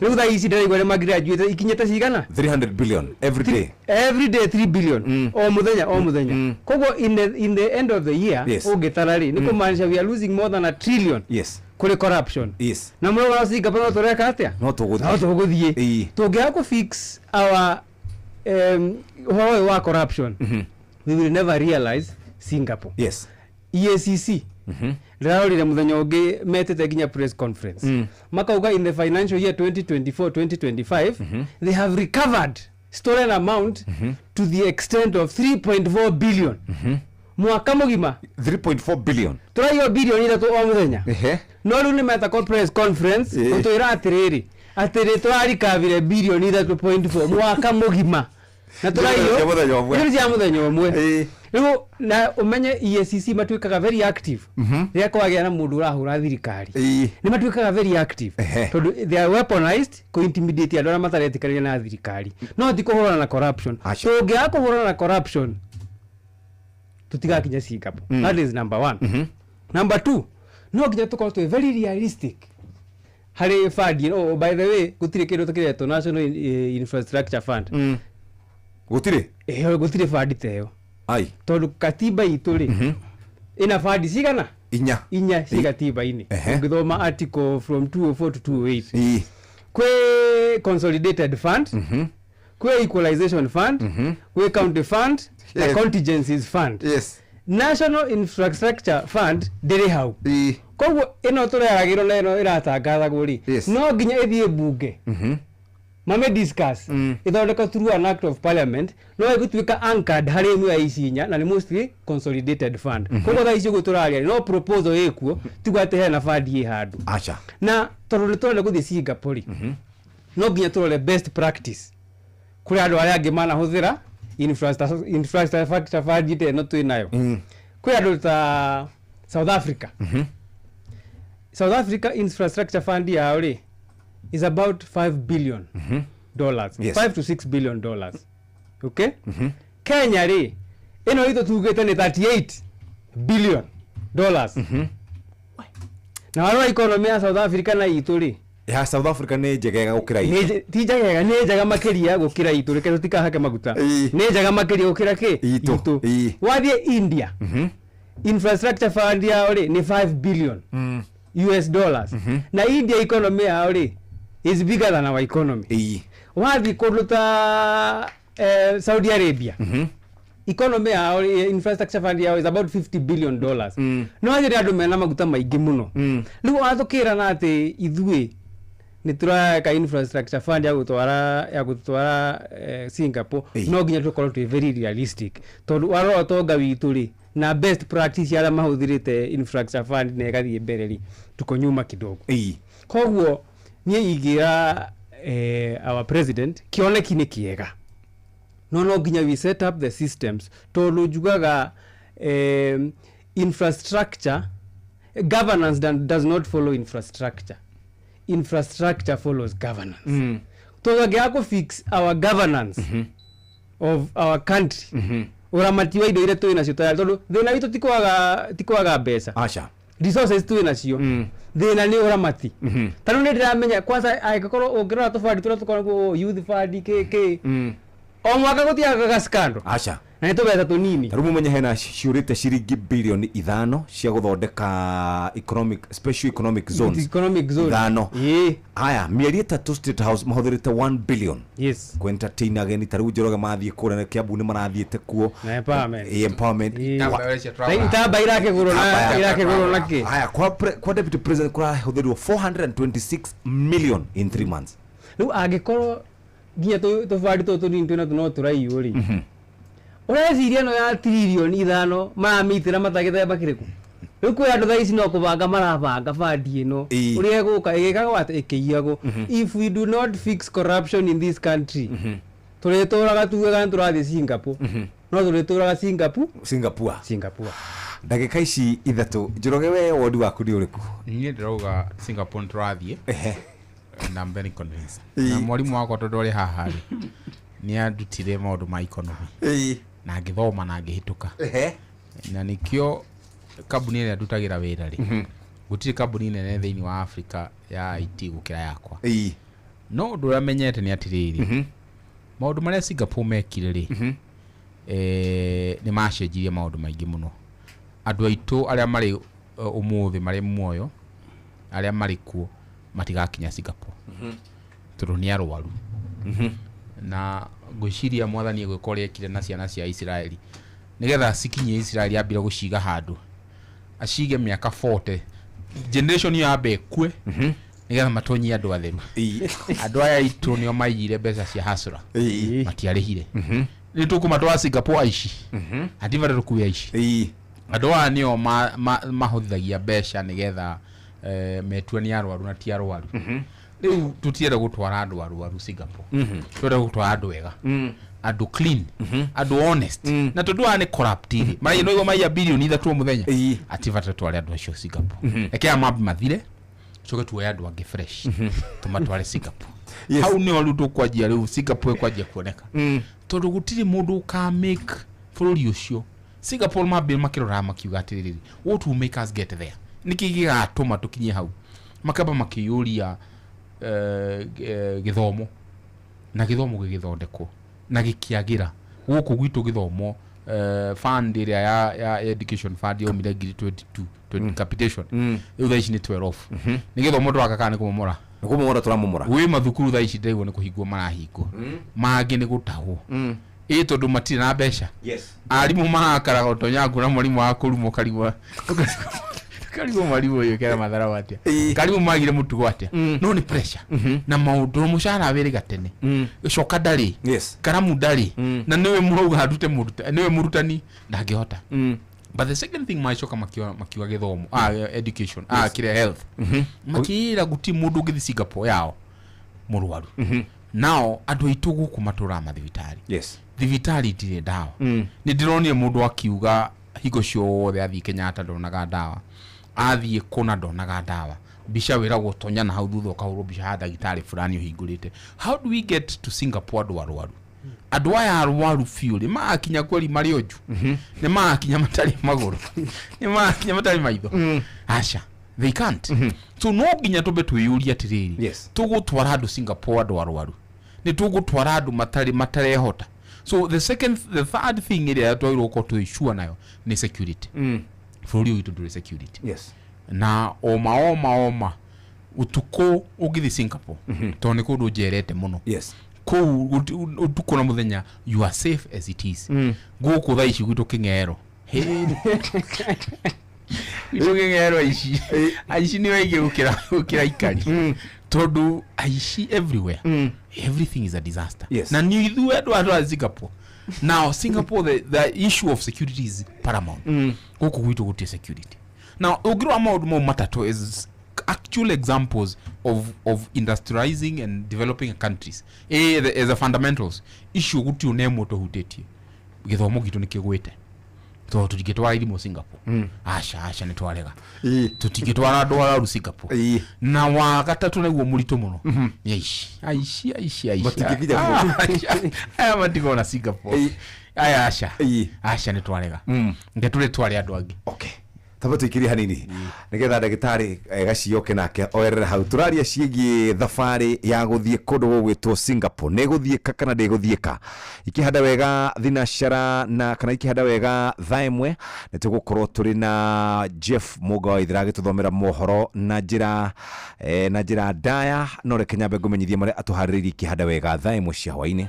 Rĩu thaa ici ndĩraigua nĩ magraduate, ikinyĩte cigana? 300 billion every day. Every day 3 billion. O mũthenya, o mũthenya. Koguo in the end of the year, ũngĩtara rĩ, nĩ kũmaanisha we are losing more than a trillion kũrĩ corruption. Na mũrũ wa Singapore no tũreka atĩa? No tũgũthiĩ. No tũgũthiĩ. Tũngĩaga kũ fix our ũhoro ũyũ wa corruption, we will never realize Singapore. EACC, ndĩrarorire mũthenya ũngĩ metĩte nginya press conference, makauga in the financial year 2024 2025 they have recovered stolen amount to the extent of 3.4 billion mwaka mũgima. 3.4 billion. Tũraiywo 3 birioni o mũthenya. No rĩu nĩ meta press conference gũtwĩra atĩrĩrĩ, atĩ nĩ tũrarikavire 3.4 birioni mwaka mũgima na tũraiywo Cia mũthenya ũmwe. Icio nĩ cia mũthenya ũmwe. Rĩu na ũmenye EACC matuĩkaga very active rĩrĩa kwagĩa na mũndũ ũrahũra thirikari. Nĩ matuĩkaga very active tondũ they are weaponized kũ intimidate andũ arĩa mataretĩkanĩria na thirikari, no ti kũhũrana na corruption. Aca. Tũngĩaga kũhũrana na corruption, tũtigakinya Singapore. That is number one. Number two, no nginya tũkorwo twĩ very realistic harĩ fund ĩno. Oh, by the way, gũtirĩ kĩndũ tũkĩretwo National Infrastructure Fund. Gũtirĩ? Ĩyo gũtirĩ fund ta ĩyo. Ai. Tondũ katiba itũ rĩ, ĩna fund cigana? Inya. Inya ci gatiba-inĩ. Ũngĩthoma article from 204 to 208, kwĩ consolidated fund, kwĩ equalization fund, kwĩ county fund na contingencies fund. National Infrastructure Fund ndĩrĩ hau. Koguo ĩno tũreragĩrwo na ĩno ĩratangathagwo rĩ, no nginya ĩthiĩ mbunge, mame discuss, ĩthondekwo through an act of parliament, no ĩgũtuĩka anchored harĩ ĩmwe ya ici inya, na nĩ mostly consolidated fund. Koguo thaa ici ũguo tũraria, no proposal ĩkuo, tiguo atĩ hena fund ĩ handũ. Aca. Na tondũ nĩ tũrenda gũthiĩ Singapore, no nginya tũrore best practice kũrĩ andũ arĩa angĩ manahũthĩra infrastructure fund ta ĩno twĩ nayo. Kwĩ andũ ta South Africa. South Africa infrastructure fund yao rĩ is about $5 billion, $5 to 6 billion, okay? Kenya rĩ, ĩno itũ tugĩte nĩ $38 billion, na warora economy ya South Africa na itũ rĩ, Ya South Africa nĩ njegega gũkĩra itũ. Ti njegega, nĩ njega makĩria gũkĩra itũ. Reke tũtikahake maguta. Nĩ njega makĩria gũkĩra kĩ? Itũ. Wathiĩ India, infrastructure fund yao rĩ nĩ 5 billion US dollars, na India economy yao rĩ is bigger than our economy. Wathiĩ kũndũ ta Saudi Arabia, economy yao rĩ, infrastructure fund yao is about $50 billion. No anjĩre andũ mena maguta maingĩ mũno. Rĩu watũkĩrana atĩ ithuĩ nĩ tũraka infrastructure fund ya gũtwara Singapore, no nginya tũkorwo twĩ very realistic, tondũ warora ũtonga witũ rĩ na best practice arĩa mahũthĩrĩte infrastructure fund na ĩgathiĩ mbere rĩ, tuko nyuma kidogo. Koguo niĩ ingĩra our president, kĩoneki nĩ kĩega, no nginya we set up the systems, tondũ njugaga infrastructure governance does not follow infrastructure, infrastructure follows governance. Tondũ angĩaga kũ fix our governance of our country, ũramati wa indo iria twĩ nacio tayari, tondũ thĩna witũ ti kwaga mbeca. Aca. Resources twĩ nacio, thĩna nĩ ũramati. Ta rĩu nĩ ndĩramenya kwanza angĩkorwo ũngĩrora tũbandi tũrĩa tũkoragwo, youth fund, kĩ o mwaka gũtiagaga scandal. Aca. Na nĩ tũbeca tũnini. Ta rĩu mũmenye hena ciũrĩte ciringi 5 birioni cia gũthondeka economic special economic zones. Economic zone. Ithano. Haya, mĩeri 3 State House mahũthĩrĩte 1 billion kwentertain ageni. Ta rĩu Njoroge mathiĩ kũrĩa na Kiambu nĩ marathiĩte kuo. Na empowerment. Empowerment. Itamba irakĩgũrwo na irakĩgũrwo na kĩ? Haya, kwa deputy president kũrahũthĩrwo 426 million in 3 months. Rĩu angĩkorwo nginya tũbandi tũtũ tũnini twĩna tu no tũraiywo rĩ, ũreciria ĩno ya 5 tiririoni maramĩitĩra mata gĩthemba kĩrĩkũ? Rĩu kwĩ andũ thaa ici no kũbanga marabanga bandi ĩno ũrĩa ĩgũka ĩgĩkagwo atĩ ĩkĩiyagwo. If we do not fix corruption in this country, tũrĩtũraga tugaga nĩ tũrathiĩ Singapore, no tũrĩtũraga Singapore. Singapore. Singapore. Ndagĩka ici 3, Njoroge, we woni waku nĩ ũrĩkũ? Niĩ ndĩrauga Singapore nĩ tũrathiĩ and I'm very convinced. Na mwarimũ wakwa, tondũ arĩ haha rĩ, nĩ andutire maũndũ ma economy na ngĩthoma na ngĩhĩtũka, na nĩkĩo kambuni ĩrĩa ndutagĩra wĩra rĩ, gũtirĩ kambuni nene thĩinĩ wa Africa ya IT gũkĩra yakwa. No ũndũ ũrĩa menyete nĩ atĩrĩrĩ, maũndũ marĩa Singapore mekire rĩ, nĩ macenjirie maũndũ maingĩ mũno. Andũ aitũ arĩa marĩ ũmũthĩ marĩ muoyo, arĩa marĩ kuo, matigakinya Singapore tondũ nĩ arwaru, na ngwĩciria mwathani egwĩka ũrĩa ekire na ciana cia Isiraeli. Nĩgetha cikinyie Isiraeli, ambire gũciga handũ, acige mĩaka 40, generation ĩyo yambe ĩkue nĩgetha matonyie andũ atheru. Andũ aya aitũ nĩo maiyire mbeca cia hasra, matiarĩhire. Nĩ tũkũmatwara Singapore aici hatibata tũkue aici. Andũ aya nĩo mahũthithagia mbeca nĩgetha metue nĩ arwaru na ti arwaru. Rĩu tũtienda gũtwara andũ arwaru Singapore, twenda gũtwara andũ ega, andũ clean, andũ honest. Na tondũ aya nĩ corrupt rĩ, maraia no maiya 3 birioni o mũthenya, atibata tware andũ acio Singapore. Reke aya mambe mathire, coke tuoye andũ angĩ fresh tũmatware Singapore. Hau nĩho rĩu tũkwanjia, rĩu Singapore ĩkwanjia kuoneka, tondũ gũtirĩ mũndũ ũkamake bũrũri ũcio Singapore. Mambire makĩroraga makiuga atĩrĩrĩ, what will make us get there? Nĩkĩ gĩgatũma tũkinye hau? Makamba makĩyũria gĩthomo, na gĩthomo gĩgĩthondekwo na gĩkĩagĩra gũkũ gwitũ. Gĩthomo fund ĩrĩa ya education fund yaumire ngiri 22 20 capitation, rĩu thaa ici nĩ 12. Nĩ gĩthomo tũraka kana nĩ kũmomora? Nĩ kũmomora tũramomora. Gwĩ mathukuru thaa ici ndĩraigua nĩ kũhingwo marahingwo, mangĩ nĩ gũtahwo, ĩ tondũ matirĩ na mbeca. Arimũ marakaraga ũtonya na mwarimũ wa kũrumwo, karigwo karigwo mwarimũ ũyũ kera matharau atĩa, karimũ magire mũtugo atĩa. No nĩ pressure na maũndũ, mũcara wĩrĩga tene, coka ndarĩ, karamu ndarĩ, na nĩwe mũrauga ndute nĩwe mũrutani, ndangĩhota. But the second thing macoka makiuga gĩthomo, education, kĩrĩa health, makĩra gũtirĩ mũndũ ũngĩthiĩ Singapore yao mũrwaru. Nao andũ aitũ gũkũ matũraga mathibitarĩ, thibitarĩ itirĩ ndawa. Nĩ ndĩronire mũndũ akiuga hingo ciothe athiĩ Kenyatta ndonaga ndawa, athiĩ kũna ndonaga ndawa. Mbica wĩragwo tonya na hau thutha ũkahũrwo mbica ya ndagĩtarĩ fulani ũhingũrĩte. How do we get to Singapore andũ arwaru? Andũ aya arwaru biũ rĩ, magakinya kweri marĩ onju, nĩ magakinya matarĩ magũrũ, nĩ magakinya matarĩ maitho? Aca. They can't. So no nginya tũmbe twĩyũrie atĩrĩrĩ, tũgũtwara andũ Singapore andũ arwaru, nĩ tũgũtwara andũ matarĩ matarehota? So the second, the third thing ĩrĩa twagĩrĩirwo gũkorwo twĩ sure nayo nĩ security. Bũrũri ũyũ witũ ndũrĩ security. Na oma oma oma ũtukũ ũngĩthiĩ Singapore, tondũ nĩ kũndũ njerete mũno, kũu ũtukũ na mũthenya you are safe as it is. Gũkũ thaa ici gwitũ kĩng'ero, gwitũ kĩng'ero aici, aici nĩ aingĩ gũkĩra aikari, tondũ aici everywhere. Everything is a disaster. Na nĩ ithuĩ andũ a Singapore. Now Singapore, the issue of security is paramount. Gũkũ gwitũ gũtirĩ security. Now ũngĩrora maũndũ mau matatũ as actual examples of industrializing and developing countries, as a fundamentals issue, gũtirĩ ona ĩmwe tũhutĩtie. Gĩthomo gitũ nĩ kĩgwĩte, tondũ tũtingĩtwara irimũ Singapore. Aca, aca, nĩ twarega. Tũtingĩtwara andũ araru Singapore. Na wa gatatũ nĩguo mũritũ mũno nĩ aici, aici, aici, aici. Matingĩkinya. Ah, aca. Aya matigona Singapore. Aya aca. Aca, nĩ twarega. Nge tũrĩ tware andũ angĩ. Okay, tamba tuikirie hanini nigetha ndagĩtarĩ gacioke nake oerere hau. Tũraria ciĩgiĩ thabarĩ ya gũthiĩ kũndũ gũgwĩtwo Singapore, nĩ gũthiĩka kana ndĩgũthiĩka? Ikĩhanda wega thinacara na kana ikĩhanda wega thaa 1 nĩ tũgũkorwo tũrĩ na Jeff Mũga wa Ithira agĩtũthomera mohoro na njĩra ndaya, no reke nyambe ngũmenyithie marĩa atũharĩrĩirie ikĩhanda wega thaa 1 cia hwainĩ.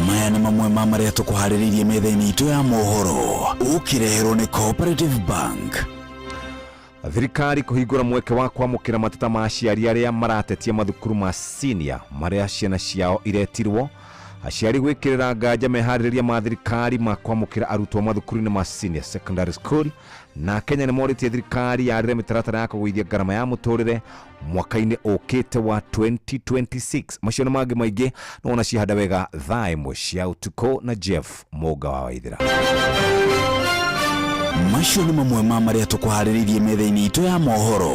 Maya nĩ mamwe ma marĩa tũkũharĩrĩirie metha-inĩ itũ ya mohoro, ũkĩreherwo nĩ Cooperative Bank. Thirikari kũhingũra mweke wa kwamũkĩra mateta ma aciari arĩa maratetia mathukuru ma senior marĩa ciana ciao iretirwo. Aciari gwĩkĩrĩra nganja meharĩrĩria ma thirikari ma kwamũkĩra arutwo mathukuru-inĩ ma senior secondary school. Na Kenya nĩ morĩtie thirikari yarĩre mĩtaratara ya kũgũithia ngarama ya mũtũrĩre mwaka-inĩ ũkĩte wa 2026. Macio na mangĩ maingĩ no wona cihanda wega thaa 1 cia ũtukũ na Jeff Mũnga wa Waithĩra. Macio nĩ mamwe ma marĩa tũkũharĩrĩirie metha-inĩ itũ ya mohoro,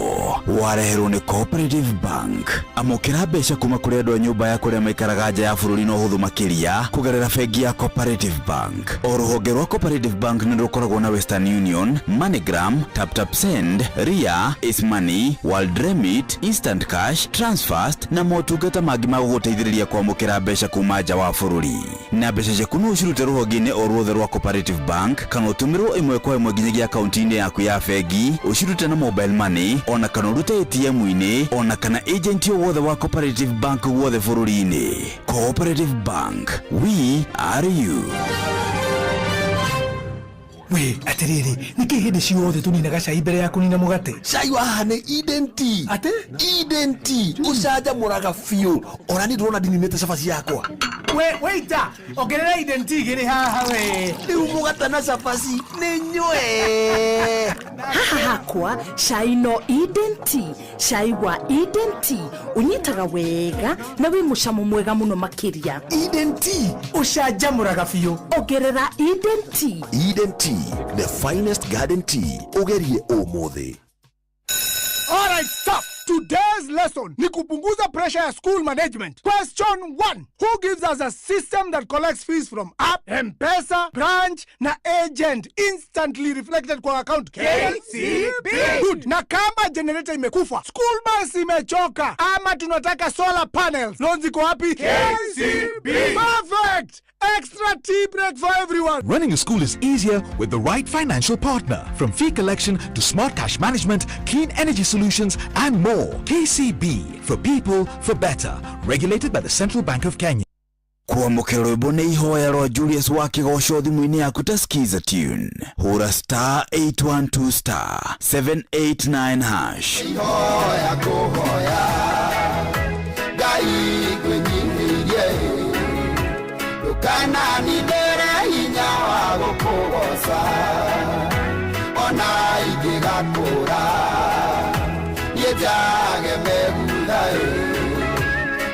wareherwo nĩ Cooperative Bank. Amũkĩra mbeca kuma kũrĩ andũ a nyũmba ya kũrĩa maikaraga nja ya bũrũri na ũhũthũ makĩria kũgerera bengi ya Cooperative Bank. O rũhonge rwa Cooperative Bank nĩ rũkoragwo na Western Union, MoneyGram, TapTap Send, Ria, Ace Money, World Remit, Instant Cash, Transfast na motungata mangĩ ma gũgũteithĩrĩria kwamũkĩra mbeca kuma nja wa bũrũri. Na mbeca ciaku no ũcirute rũhonge-inĩ o ruothe rwa Cooperative Bank kana ũtũmĩrwo ĩmwe kwa ĩmwe nginyagia akaunti-inĩ yaku ya bengi, ũcirute na mobile money ona kana ũrute ATM-inĩ ona kana agent o wothe wa Cooperative Bank guothe bũrũri-inĩ. Cooperative Bank, we are you. We atiriri, nĩkĩ hĩndĩ ciothe tũninaga cai mbere ya kũnina mũgate? Cai wa haha nĩ Eden Tea. Atĩ? Eden Tea ũcanjamũraga biũ, ona niĩ ndĩrona ndininĩte cabaci yakwa. We waiter, ongerera Eden Tea igĩrĩ haha we. Rĩu mũgate na cabaci nĩ nywe. Haha hakwa cai no Eden Tea. Cai wa Eden Tea ũnyitaga wega na wĩ mũcamo mwega mũno makĩria. Eden Tea ũcanjamũraga biũ. Ongerera Eden Tea. Eden Tea, the finest garden tea. Ũgerie ũmũthĩ. Alright, stop. Today's lesson ni kupunguza pressure ya school management. Question 1. Who gives us a system that collects fees from app, M-Pesa, branch na agent instantly reflected kwa account? KCB. Good. Na kama generator imekufa, school bus imechoka, ama tunataka solar panels, loans ziko wapi? KCB. Perfect. Extra tea break for everyone. Running a school is easier with the right financial partner. From fee collection to smart cash management, clean energy solutions, and more. KCB, for people, for better. Regulated by the Central Bank of Kenya. Kwamũkĩra rwĩmbo nĩ ihoya rwa Julius wa kĩgoco thimũ-inĩ yaku ta Skiza tune, hũra *812*789#. Ihoya kũhoya Ngai ngwĩnyihĩrie, ndũkananindĩre hinya wa gũkũgoca ona ingĩgakũra niĩ njage megutha.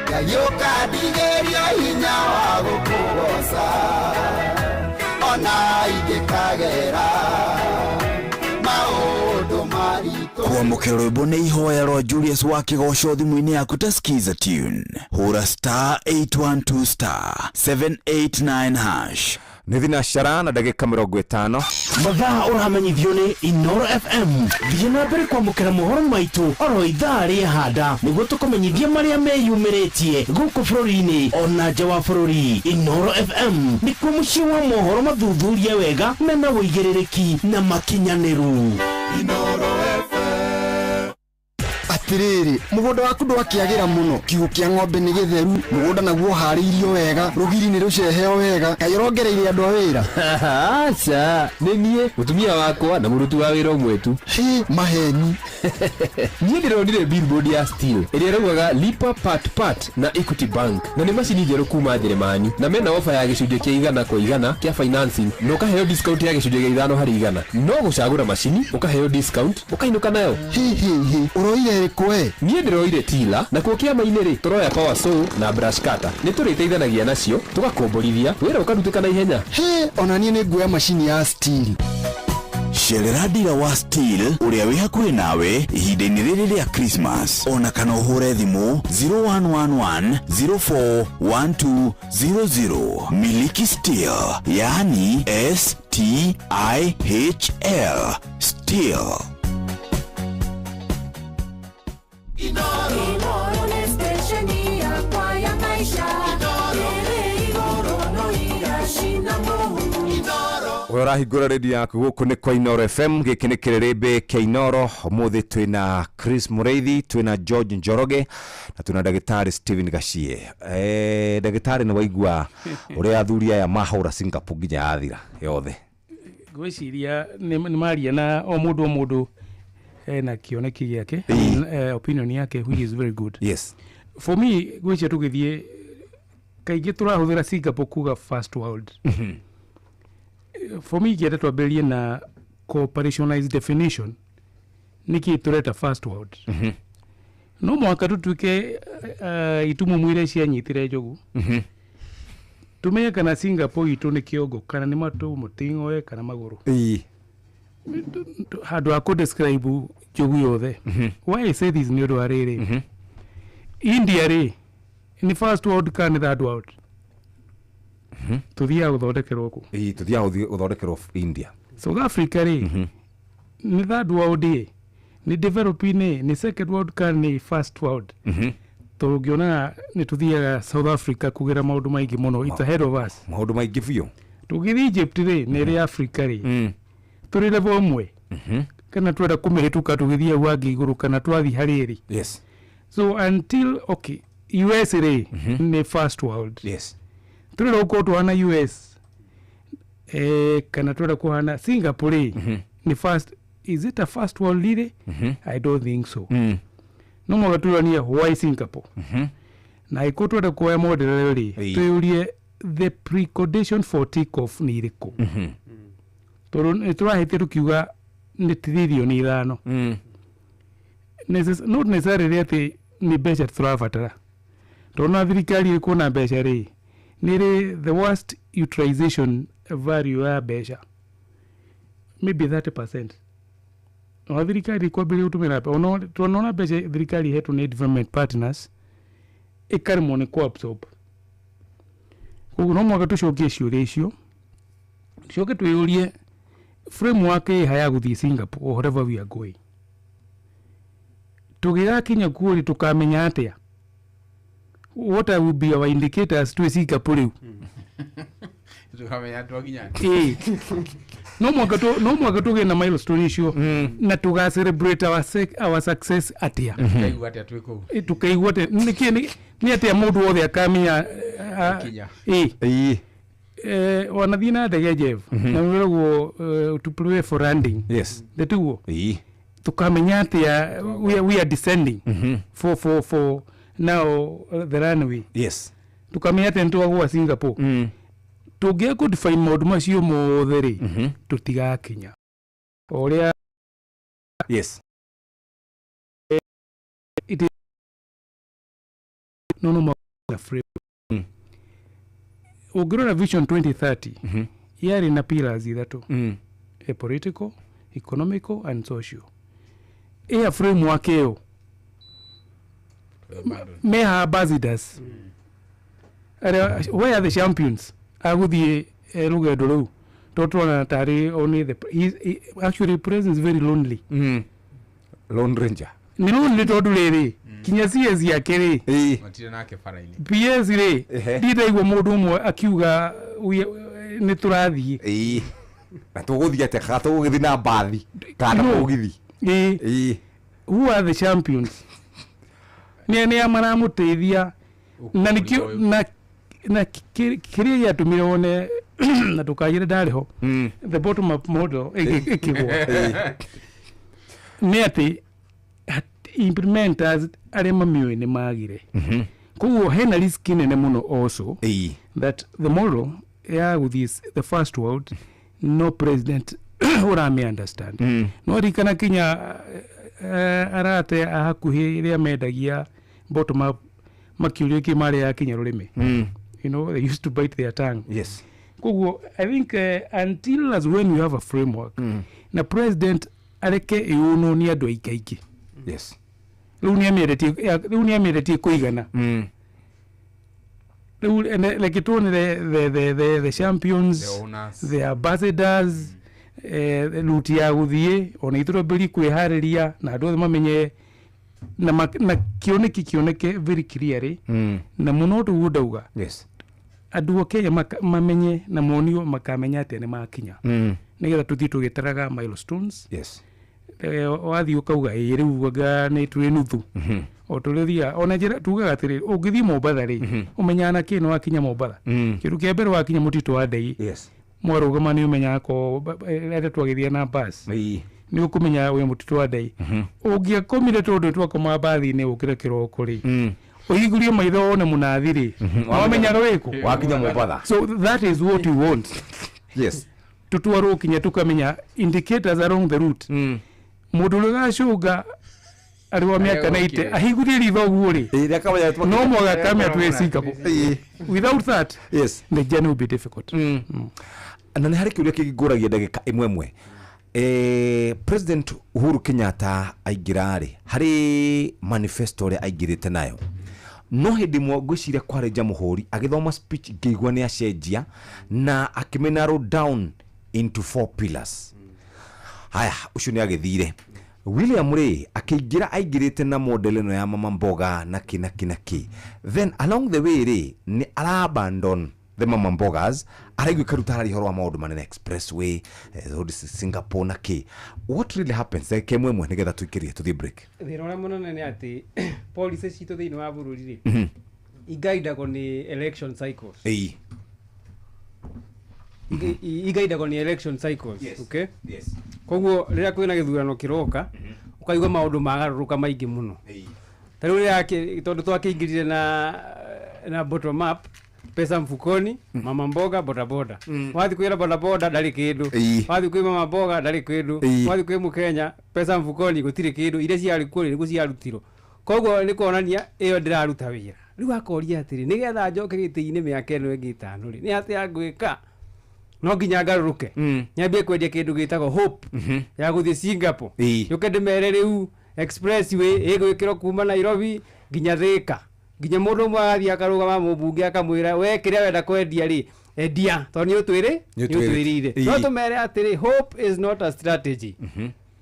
Ngai ũkandigĩria hinya wa gũkũgoca ona ingĩkagera maũndũ maritũ. Kwamũkĩra rwĩmbo nĩ ihoya rwa Julius wa kĩgoco thimũ-inĩ yaku ta Skiza tune, hũra *812*789#. Nĩ thinacara na ndagĩka 50. Mathaa ũramenyithio nĩ Inoro FM. Thiĩ na mbere kwamũkĩra mohoro maitũ oro ithaa rĩa handa nĩguo tũkũmenyithie marĩa meyumĩrĩtie gũkũ bũrũri-inĩ ona nja wa bũrũri. Inoro FM nĩkuo mũciĩ wa mohoro mathuthurie wega mena ũigĩrĩrĩki na makinyanĩru. Atiriri, mugunda waku ndwakiagira muno, kiugũ kia ng'ombe nĩ gĩtheru, mũgũnda naguo ũharĩirio wega, rũgiri nĩ rũceheo wega, kaĩ ũrongereire andũ a wĩra? Aca, nĩ niĩ mũtumia wakwa na mũruti wa wĩra ũmwe tu. Hĩ, maheni. Niĩ ndĩronire billboard ya Steel ĩrĩa ĩraugaga lipa part part na Equity Bank, na nĩ macini njerũ kuma Njeremani, na mena ofa ya gĩcunjĩ kĩa 100% kĩa financing na ũkaheo discount ya gĩcunjĩ kĩa 5%. No gũcagũra macini ũkaheo discount ũkainũka nayo. Hĩ hĩ hĩ, ũroire ĩrĩkũ we? Niĩ ndĩroire tila, nakuo kĩama-inĩ rĩ tũroya power saw na brush cutter. Nĩ tũrĩteithanagia nacio tũgakomborithia wĩra ũkarutĩka na ihenya. Hĩ, ona niĩ nĩ nguoya macini ya Steel. Cerera ndira wa Steel ũrĩa wĩ hakuhĩ nawe ihinda-inĩ rĩrĩ rĩa Christmas, ona kana ũhũre thimũ 0111 041200. Miliki Steel, yaani STIHL Steel. Inoro nĩ stesheni yakwa ya maisha ĩrĩ igũrũ no iracina mũhu. Ũrĩa ũrahingũra redio yaku gũkũ nĩ kwa Inoro FM, gĩkĩ nĩ kĩrĩrĩmbĩ kĩa Inoro. Ũmũthĩ twĩna Chris Mũrĩithi, twĩna George Njoroge na twĩna ndagĩtarĩ Stephen Gachie. Ndagĩtarĩ, nĩ waigua ũrĩa athuri aya mahũra Singapore nginya yathira yothe? Ngwĩciria nĩ maria na o mũndũ o mũndũ ena kĩoneki gĩake, opinion yake, which is very good. For me, ngwĩciria tũgĩthiĩ kaingĩ tũrahũthĩra Singapore kuga first world. For me, ingĩenda twambĩrĩrie na cooperationized definition, nĩkĩ tũreta first world. No mũhaka tũtuĩke itumumu iria cianyitire njogu, tumenye kana Singapore itũ nĩ kĩongo kana nĩ matũ, mũting'oe kana magũrũ, handũ ha kũ describe njogu yothe. Why I say this nĩ ũndũ wa rĩrĩ, India rĩ, nĩ first world kana nĩ third world? Tũthiaga gũthondekerwo kũ? Ĩĩ, tũthiaga gũthondekerwo India. South Africa rĩ, nĩ third world ĩ, nĩ developing ĩ, nĩ second world kana nĩ first world? Tondũ ngĩonaga nĩ tũthiaga South Africa kũgĩra maũndũ maingĩ mũno, it's ahead of us. Maũndũ maingĩ biũ. Tũgĩthiĩ Egypt rĩ, nĩ ĩrĩ Africa rĩ, tũrĩ level ĩmwe kana twenda kũmĩhĩtũka tũgĩthiĩ hau hangĩ igũrũ kana twathiĩ harĩ ĩrĩ? So until, okay, US rĩ, nĩ first world. Tũrenda gũkorwo tũhana US kana twenda kũhana Singapore rĩ, nĩ first, is it a first world rĩ? I don't think so. No mũhaka tũranie why Singapore, na ĩkorwo twenda kuoya model ĩyo rĩ, twĩyũrie the precondition for take off nĩ irĩkũ, tondũ nĩ tũrahĩtia tũkiuga nĩ 5 trillion. Not necessarily atĩ nĩ mbeca tũrabatara, tondũ na thirikari ĩkuona mbeca rĩ, nĩ rĩ the worst utilization value ya mbeca maybe 30%. Ona thirikari ĩkwambĩrĩria gũtũmĩra, ona tuonona mbeca thirikari ihetwo nĩ development partners ĩkaremwo nĩ kũ-absorb. Koguo no mũhaka tũcokie ciũria icio, tũcoke twĩyũrie framework ĩha ya gũthiĩ Singapore or whatever we are going. Tũgĩgakinya kuo rĩ, tũkamenya atĩa? What will be our indicators twĩ Singapore rĩu? Tũkamenya twakinya. Ĩĩ. No mũhaka tũgĩe na milestone icio na tũga celebrate our success atĩa? Tũkaigua atĩa twĩ kũu? Ĩ, tũkaigua atĩa? Nĩkĩ nĩ atĩa mũndũ wothe akamenya? Kinya. Ĩ, wanathiĩ na ndege, Jeff, na wĩragwo to prepare for landing. Ndĩtiguo? Tũkamenya atĩa we are descending for now the runway? Tũkamenya atĩa nĩtwagũa Singapore? Tũngĩaga kũ define maũndũ macio mothe rĩ, tũtigakinya o ũrĩa. It is no frame. Ũngĩrora Vision 2030 yarĩ na pillars ithatũ, a political, economical and social. Ĩya framework ĩyo meha ambassadors arĩa, where are the champions agũthiĩ rũgendo rũu tondũ tũrona tarĩ only the actually president is very lonely. Lone Ranger. Nĩ lonely tondũ rĩrĩ kinya CS yake rĩ, Matirĩ nake bara-inĩ. PS rĩ, ndindaigua mũndũ ũmwe akiuga nĩ tũrathiĩ. Ĩĩ. Na tũgũthiĩ atĩa? Kana tũgũgĩthiĩ na mbathi kana No. mũgithi? Ĩĩ. Who are the champions? Nĩ a maramũteithia na nĩkĩo na kĩrĩa gĩatũmire wone na ndũkanjĩre ndarĩ ho the bottom up model ĩkĩgwa nĩ atĩ implementers arĩa mamĩũĩ nĩ magire. Koguo hena risk nene mũno also that the model ya gũthiĩ the first world no president ũramĩ understand. No ririkana kinya arate a hakuhĩ rĩa mendagia bottom up makiũrio kĩ marĩa yakinya rũrĩmĩ. They used to bite their tongue. Koguo I think until as when we have a framework na president areke ĩũnwo nĩ andũ aingaingĩ. Rĩu nĩ amĩendetie kũigana. Rĩu reke tuonere the champions, The owners. the ambassadors, route ya gũthiĩ ona ithuĩ twambĩrĩrie kwĩharĩria na andũ othe mamenye na kĩoneki kĩoneke very clearly. Na mũno tũguo ndauga, andũ a Kenya mamenye na monio makamenya atĩa nĩ makinya, nĩgetha tũthiĩ tũgĩtaraga milestones. Wathiĩ ũkauga ĩ rĩu anga nĩ twĩ nuthu o tũrĩa ũthiaga ona njĩra tugaga atĩrĩrĩ, ũngĩthiĩ Mombatha rĩ, ũmenyaga na kĩ nĩ wakinya Mombatha. Kĩndũ kĩa mbere wakinya mũtitũ wa Ndei, mwarũgama nĩ ũmenyaga ko rĩrĩa twagĩthiĩ na bus nĩ ũkũmenya wĩ mũtitũ wa Ndei. Ũngĩakomire tondũ twakoma mbathi-inĩ ũkĩre kĩroko rĩ, ũhingũrie maitho wone mũnathi rĩ, wamenyaga wĩkũ. Wakinya Mombatha. So that is what we want. Tutwarwo kinya tukamenya indicators along the route. Mũndũ ũrĩa ũgacũnga arĩ wa mĩaka 90 ahingũrie ritho ũguo rĩ, no mwaka kamĩa twĩ Singapore. Without that, the journey will be difficult. Na nĩ harĩ kĩũria kĩngĩ ngũragia ndagĩka ĩmwe ĩmwe. President Uhuru Kenyatta aingĩra rĩ, harĩ manifesto ĩrĩa aingĩrĩte nayo, no hĩndĩ ĩmwe ngwĩciria kwarĩ Jamhuri agĩthoma speech ngĩigua nĩ acenjia na akĩmĩ narrow down into four pillars. Haya, ũcio nĩ agĩthire. William rĩ akĩingĩra aingĩrĩte na model ĩno ya mama mboga na kĩ na kĩ na kĩ. Then along the way rĩ, nĩ ara abandon the mama mbogas, araigua ĩkaruta araria ũhoro wa maũndũ manene, expressway, road Singapore na kĩ. What really happens? Ndagĩka ĩmwe ĩmwe nĩgetha tũikĩrie tũthiĩ break. Thĩna ũrĩa mũnene nĩ atĩ policy citũ thĩinĩ wa bũrũri rĩ, igaidagwo nĩ election cycles. Igaidagwo nĩ election cycles. Okay. Koguo rĩrĩa kwĩna gĩthurano kĩroka, ũkaigua maũndũ magarũrũka maingĩ mũno. Ta rĩu rĩrĩa tondũ twakĩingĩrire na bottom up, pesa mfukoni, mama mboga, bodaboda. Wathiĩ kwĩra bodaboda ndarĩ kĩndũ, wathiĩ kwĩ mama mboga ndarĩ kĩndũ, wathiĩ kwĩ mũkenya pesa mfukoni gũtirĩ kĩndũ. Iria ciarĩ kuo rĩ, nĩguo ciarutirwo. Koguo nĩ kuonania ĩyo ndĩraruta wĩra. Rĩu akoria atĩrĩ, nĩgetha njoke gĩtĩ-inĩ mĩaka ĩno ĩngĩ 5 rĩ, nĩ atĩa ngwĩka? No nginya ngarũrũke, nyambie kwendia kĩndũ gĩtagwo hope ya gũthiĩ Singapore. Yũke ndĩmere rĩu expressway ĩgwĩkĩrwo kuma Nairobi nginya Thika, nginya mũndũ ũmwe agathiĩ akarũgama mũmbunge akamwĩra, we kĩrĩa wenda kwendia rĩ, endia tondũ nĩ ũtwĩrĩ Nĩ nĩ ũtwĩrĩire. Ĩĩ. No tũmere atĩrĩ, hope is not a strategy.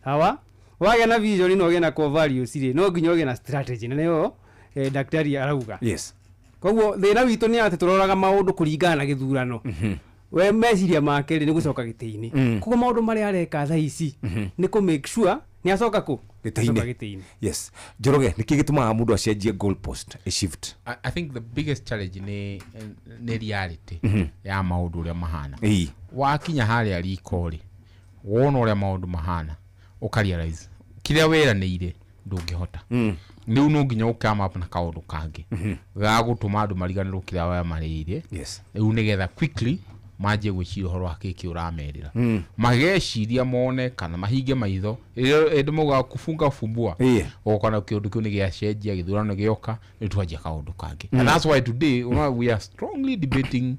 Hawa wagĩa na vision na ũgĩe na core values rĩ, no nginya ũgĩe na strategy, na nĩyo daktari arauga. Koguo thĩna witũ nĩ atĩ tũroraga maũndũ kũringana na gĩthurano. We meciria make rĩ, nĩ gũcoka gĩtĩ-inĩ. Koguo maũndũ marĩa areka thaa ici nĩ kũ make sure nĩ acoka kũ Gĩtĩ-inĩ. Acoka gĩtĩ-inĩ. Yes. Njoroge, nĩkĩ gĩtũmaga mũndũ acenjie goal post, a shift? I think the biggest challenge nĩ reality ya maũndũ ũrĩa mahana. Wakinya harĩa riko rĩ, wona ũrĩa maũndũ mahana, ũka realize kĩrĩa wĩranĩire ndũngĩhota. Rĩu no nginya ũ come up na kaũndũ kangĩ ga gũtũma andũ mariganĩrwo kĩrĩa wemarĩire. Rĩu nĩgetha quickly manjie gwĩciria ũhoro wa kĩkĩ ũramerĩra. Mageciria mone kana mahinge maitho ĩndĩ maugaga kufunga fumbua, ũgakora kĩũndũ kĩu nĩ gĩacenjia, gĩthurano gĩoka, rĩu twanjia kaũndũ kangĩ. And that's why today we are strongly debating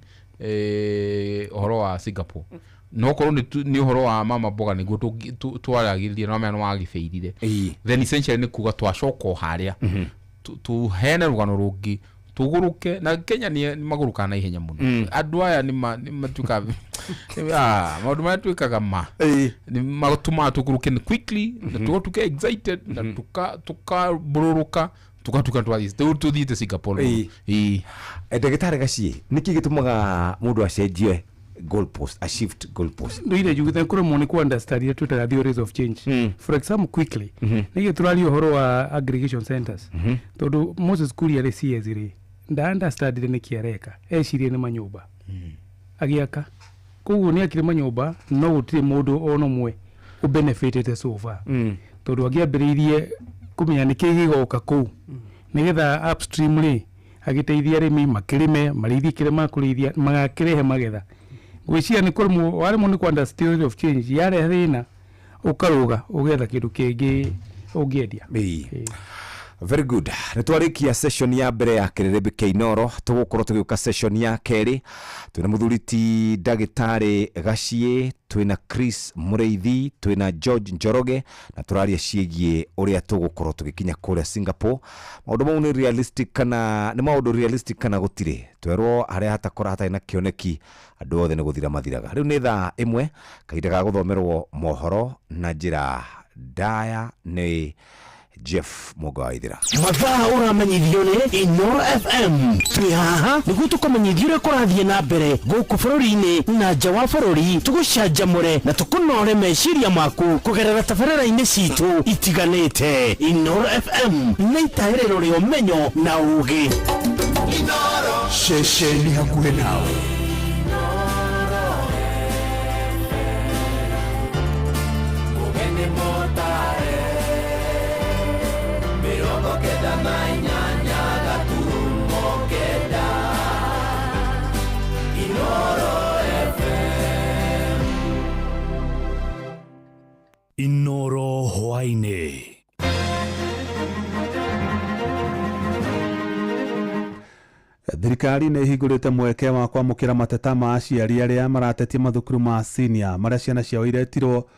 ũhoro wa Singapore, no korwo nĩ ũhoro wa mama mboga nĩguo twaragĩrĩrie no mena wagĩbĩirire. Then essentially nĩ kuga twacoka o harĩa tũheane rũgano rũngĩ. Tũgũrũke na Kenya nĩ magũrũkaga na ihenya mũno. Andũ aya nĩ matuĩkaga maũndũ marĩa twĩkaga ma nĩ matũmaga tũgũrũke nĩ quickly na tũgatuĩka excited na tũkambũrũrũka tũgatuĩka twathiĩ rĩu tũthiĩte Singapore. Ĩĩ. Ndagĩtarĩ Gaciĩ, nĩkĩ gĩtũmaga mũndũ acenjie goalpost, a shift goalpost? Ndoire njugite kũremwo nĩ ku understand iria twĩtaga theories of change. For example, quickly, nĩgĩ tũraria ũhoro wa aggregation centers, tondũ Moses Kuria rĩ CS rĩ nda understandire nĩkĩ areka, ecirie nĩ manyũmba agĩaka, koguo nĩ akire manyũmba no gũtirĩ mũndũ ona ũmwe ũbenefitĩte so far, tondũ angĩambĩrĩirie kũmenya nĩkĩ gĩgoka kũu nĩgetha upstream rĩ agĩteithia arĩmi makĩrĩme marĩithie kĩrĩa makũrĩithia magakĩrehe magetha. Ngwĩciria nĩ kũremwo waremwo nĩ ku understand theory of change, yarehe thĩna ũkarũga ũgetha kĩndũ kĩngĩ ũngĩendia. Ĩĩ. Very good. Nĩ twarĩkia session ya mbere ya kĩrĩrĩmbĩ kĩa Inoro, tũgũkorwo tũgĩũka session ya kerĩ. Twĩna mũthuri ti ndagĩtarĩ Gaciĩ, twĩna Chris Mũrĩithi, twĩna George Njoroge, na tũraria ciĩgiĩ ũrĩa tũgũkorwo tũgĩkinya kũrĩa Singapore. Maũndũ mau nĩ realistic kana nĩ maũndũ realistic kana gũtirĩ? Twerwo harĩa hatakora hatarĩ na kĩoneki andũ othe nĩ gũthira mathiraga. Rĩu nĩ thaa 1, kahinda ga gũthomerwo mohoro na njĩra ndaya nĩ Jeff Mũgo wa Ithira. Mathaa ũramenyithio nĩ Inoro FM. Twĩ haha nĩguo tũkũmenyithie ũrĩa kũrathiĩ na mbere gũkũ bũrũri-inĩ na nja wa bũrũri, tũgũcanjamũre na tũkũnore meciria maku kũgerera tabarĩra-inĩ citũ itiganĩte. Inoro FM nĩ itaĩrĩro rĩa ũmenyo na ũgĩ. Ceceni hakuhĩ nawe. Inoro hwaĩ-inĩ. Thirikari nĩ ĩhingũrĩte mweke wa kwamũkĩra mateta ma aciari arĩa maratetia mathukuru ma senior marĩa ciana ciao iretirwo.